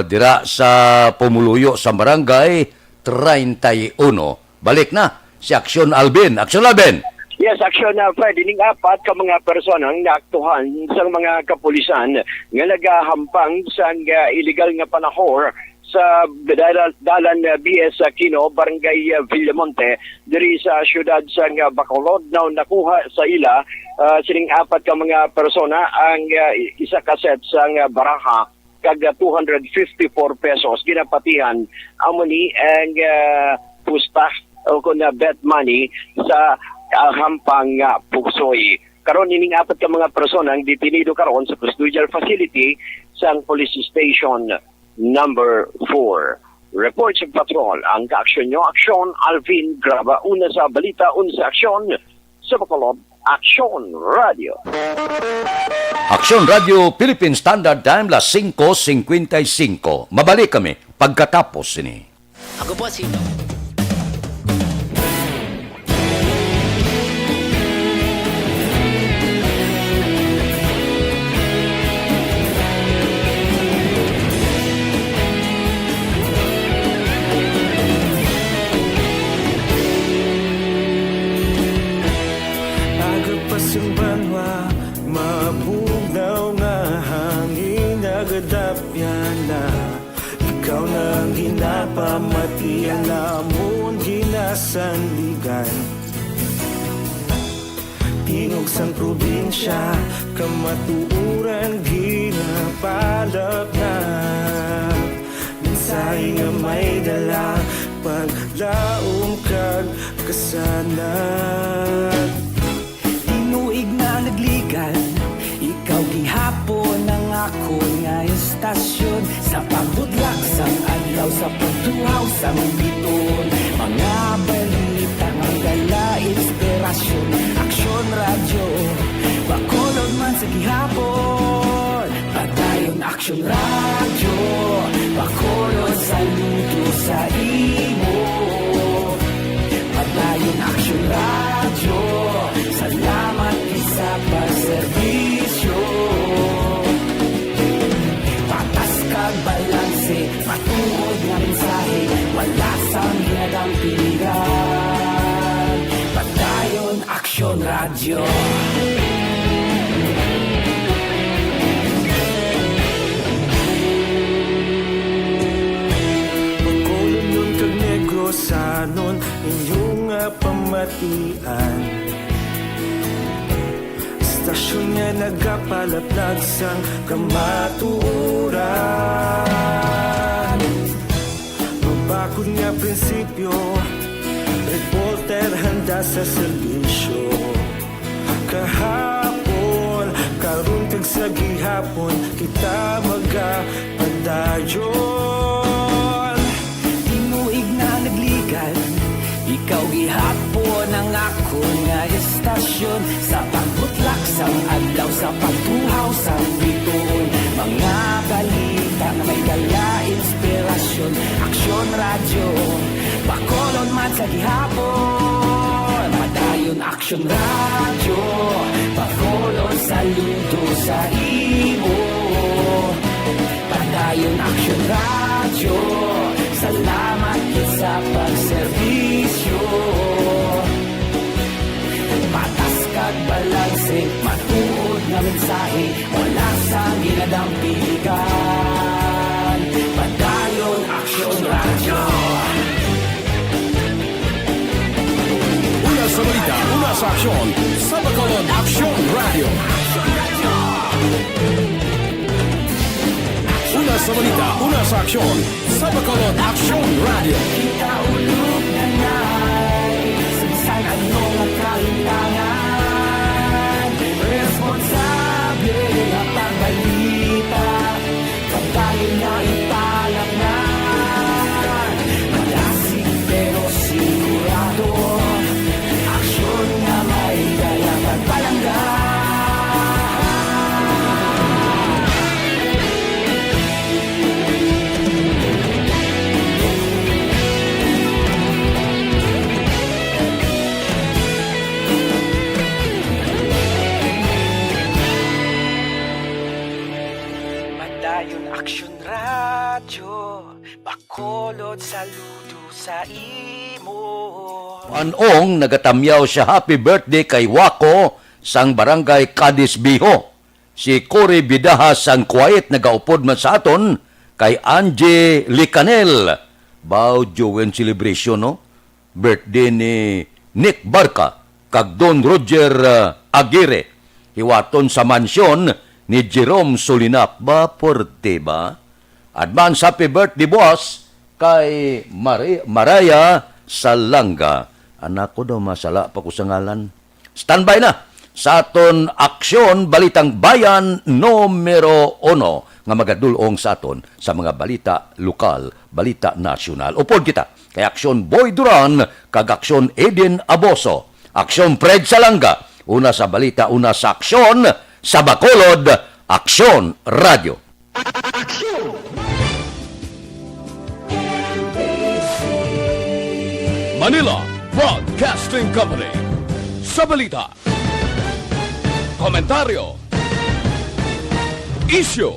dira sa pumuluyo sa barangay treinta y uno. Balik na si Aksyon Alvin. Aksyon Alvin! Yes, aksyon na, Fred. Ining apat ka mga personang naaktuhan sang mga kapulisan nga nagahampang sang, ah, illegal nga panahor sa dalan, dalan, ah, B S Aquino, Barangay, ah, Villamonte, diri sa siyudad sang, ah, Bacolod. Now, nakuha sa ila, ah, sining apat ka mga persona ang, ah, isa ka set sang, ah, baraha kag, ah, two hundred fifty-four pesos. Ginapatihan amo ni ang, ah, pusta o kon, ah, bet money sa, ah, hampang nga puksoy. Karon, ining apat ka mga persona ang detenido karon sa custodial facility sang Police Station Number Four. Report sa Patrol, ang kaaksyon nyo, Aksyon Alvin Graba. Una sa balita, una sa aksyon, sa Bacolod, Aksyon Radio. Aksyon Radio Philippine Standard Time, las singko singkwenta y singko. Mabalik kami pagkatapos sini. Ako po si Aga pa sang banwa, mabugnaw nga hangin nagadapyan na. Ikaw na ang ginapamati, ang amon ginasandigan. Tingog sang probinsya, kamatuoran ginapalapnap. Mensahe nga may dala, paglaom kag kasanag. Tinuig na nagligan, ikaw gihapon ang akon nga estasyon. Sa pagbudlak sang adlaw, sa pagtuhaw sang biton, mga balita nga dala inspirasyon. Aksyon Radyo, Bacolod man sa gihapon. Padayon Aksyon Radyo, Bacolod, saludo sa imo. Padayon Aksyon Radyo, salamat gid sa pagserbisyo. Patas kag balanse, matuod nga mensahe, wala sang ginadampigan. Padayon Aksyon Radyo. Bacolodnon kag Negrosanon, inyo nga pamatian. Estasyon nga nagapalaplag sang kamatuoran. Mabakod nga prinsipyo, reporter handa sa serbisyo. Kahapon, karon kag sa gihapon, kita magapadayon. Tinuig na nagligan, ikaw gihapon ang akon nga estasyon. Sa pagbutlak sang adlaw, sa pagtuhaw sang bituon, mga balita nga may dala inspirasyon. Aksyon Radyo, Bacolod man sa gihapon. Padayon Aksyon Radyo, Bacolod, saludo sa imo. Padayon Aksyon Radyo, salamat gid sa pagserbisyo. Patas kag balanse, matuod nga mensahe, wala sang ginadampigan. Padayon Aksyon Radyo. Una sa balita, una sa aksyon, sa Bacolod Aksyon Radyo. Una sa balita, una sa aksyon, sa Bacolod Aksyon Radyo. Kita ulog na nai, sa bisan ano nga kalimtangan, responsable nga pagbalita, pagbayon nga ipalapnan. Malasig pero sigurado, aksyon nga may dala pagpalangga. Aksyon Radyo, Bacolod, saludo sa imo. Anong nagatamyaw siya, happy birthday kay Wako sang Barangay Cadiz Viejo. Si Cory Bidaha sang Kuwait nagaupod man sa aton, kay Angie Licanel. Bao Joven celebration, no? Birthday ni Nick Barca kag Don Roger, ah, Aguirre. Hiwaton sa mansyon ni Jerome Solinap. Ba, puwerte ba? Advance happy birthday, boss, kay Mari-, Maraya Salanga. Anak ko daw, masala pa ko sa ngalan. Standby na sa aton Aksyon Balitang Bayan numero uno nga magadulong sa aton sa mga balita lokal, balita nasyonal. Upod kita kay Aksyon Boy Duran kag Aksyon Eden Aboso. Aksyon Fred Salanga, una sa balita, una sa aksyon, sa Bacolod, Aksyon Radyo. Manila Broadcasting Company. Sa balita, komentaryo, isyu,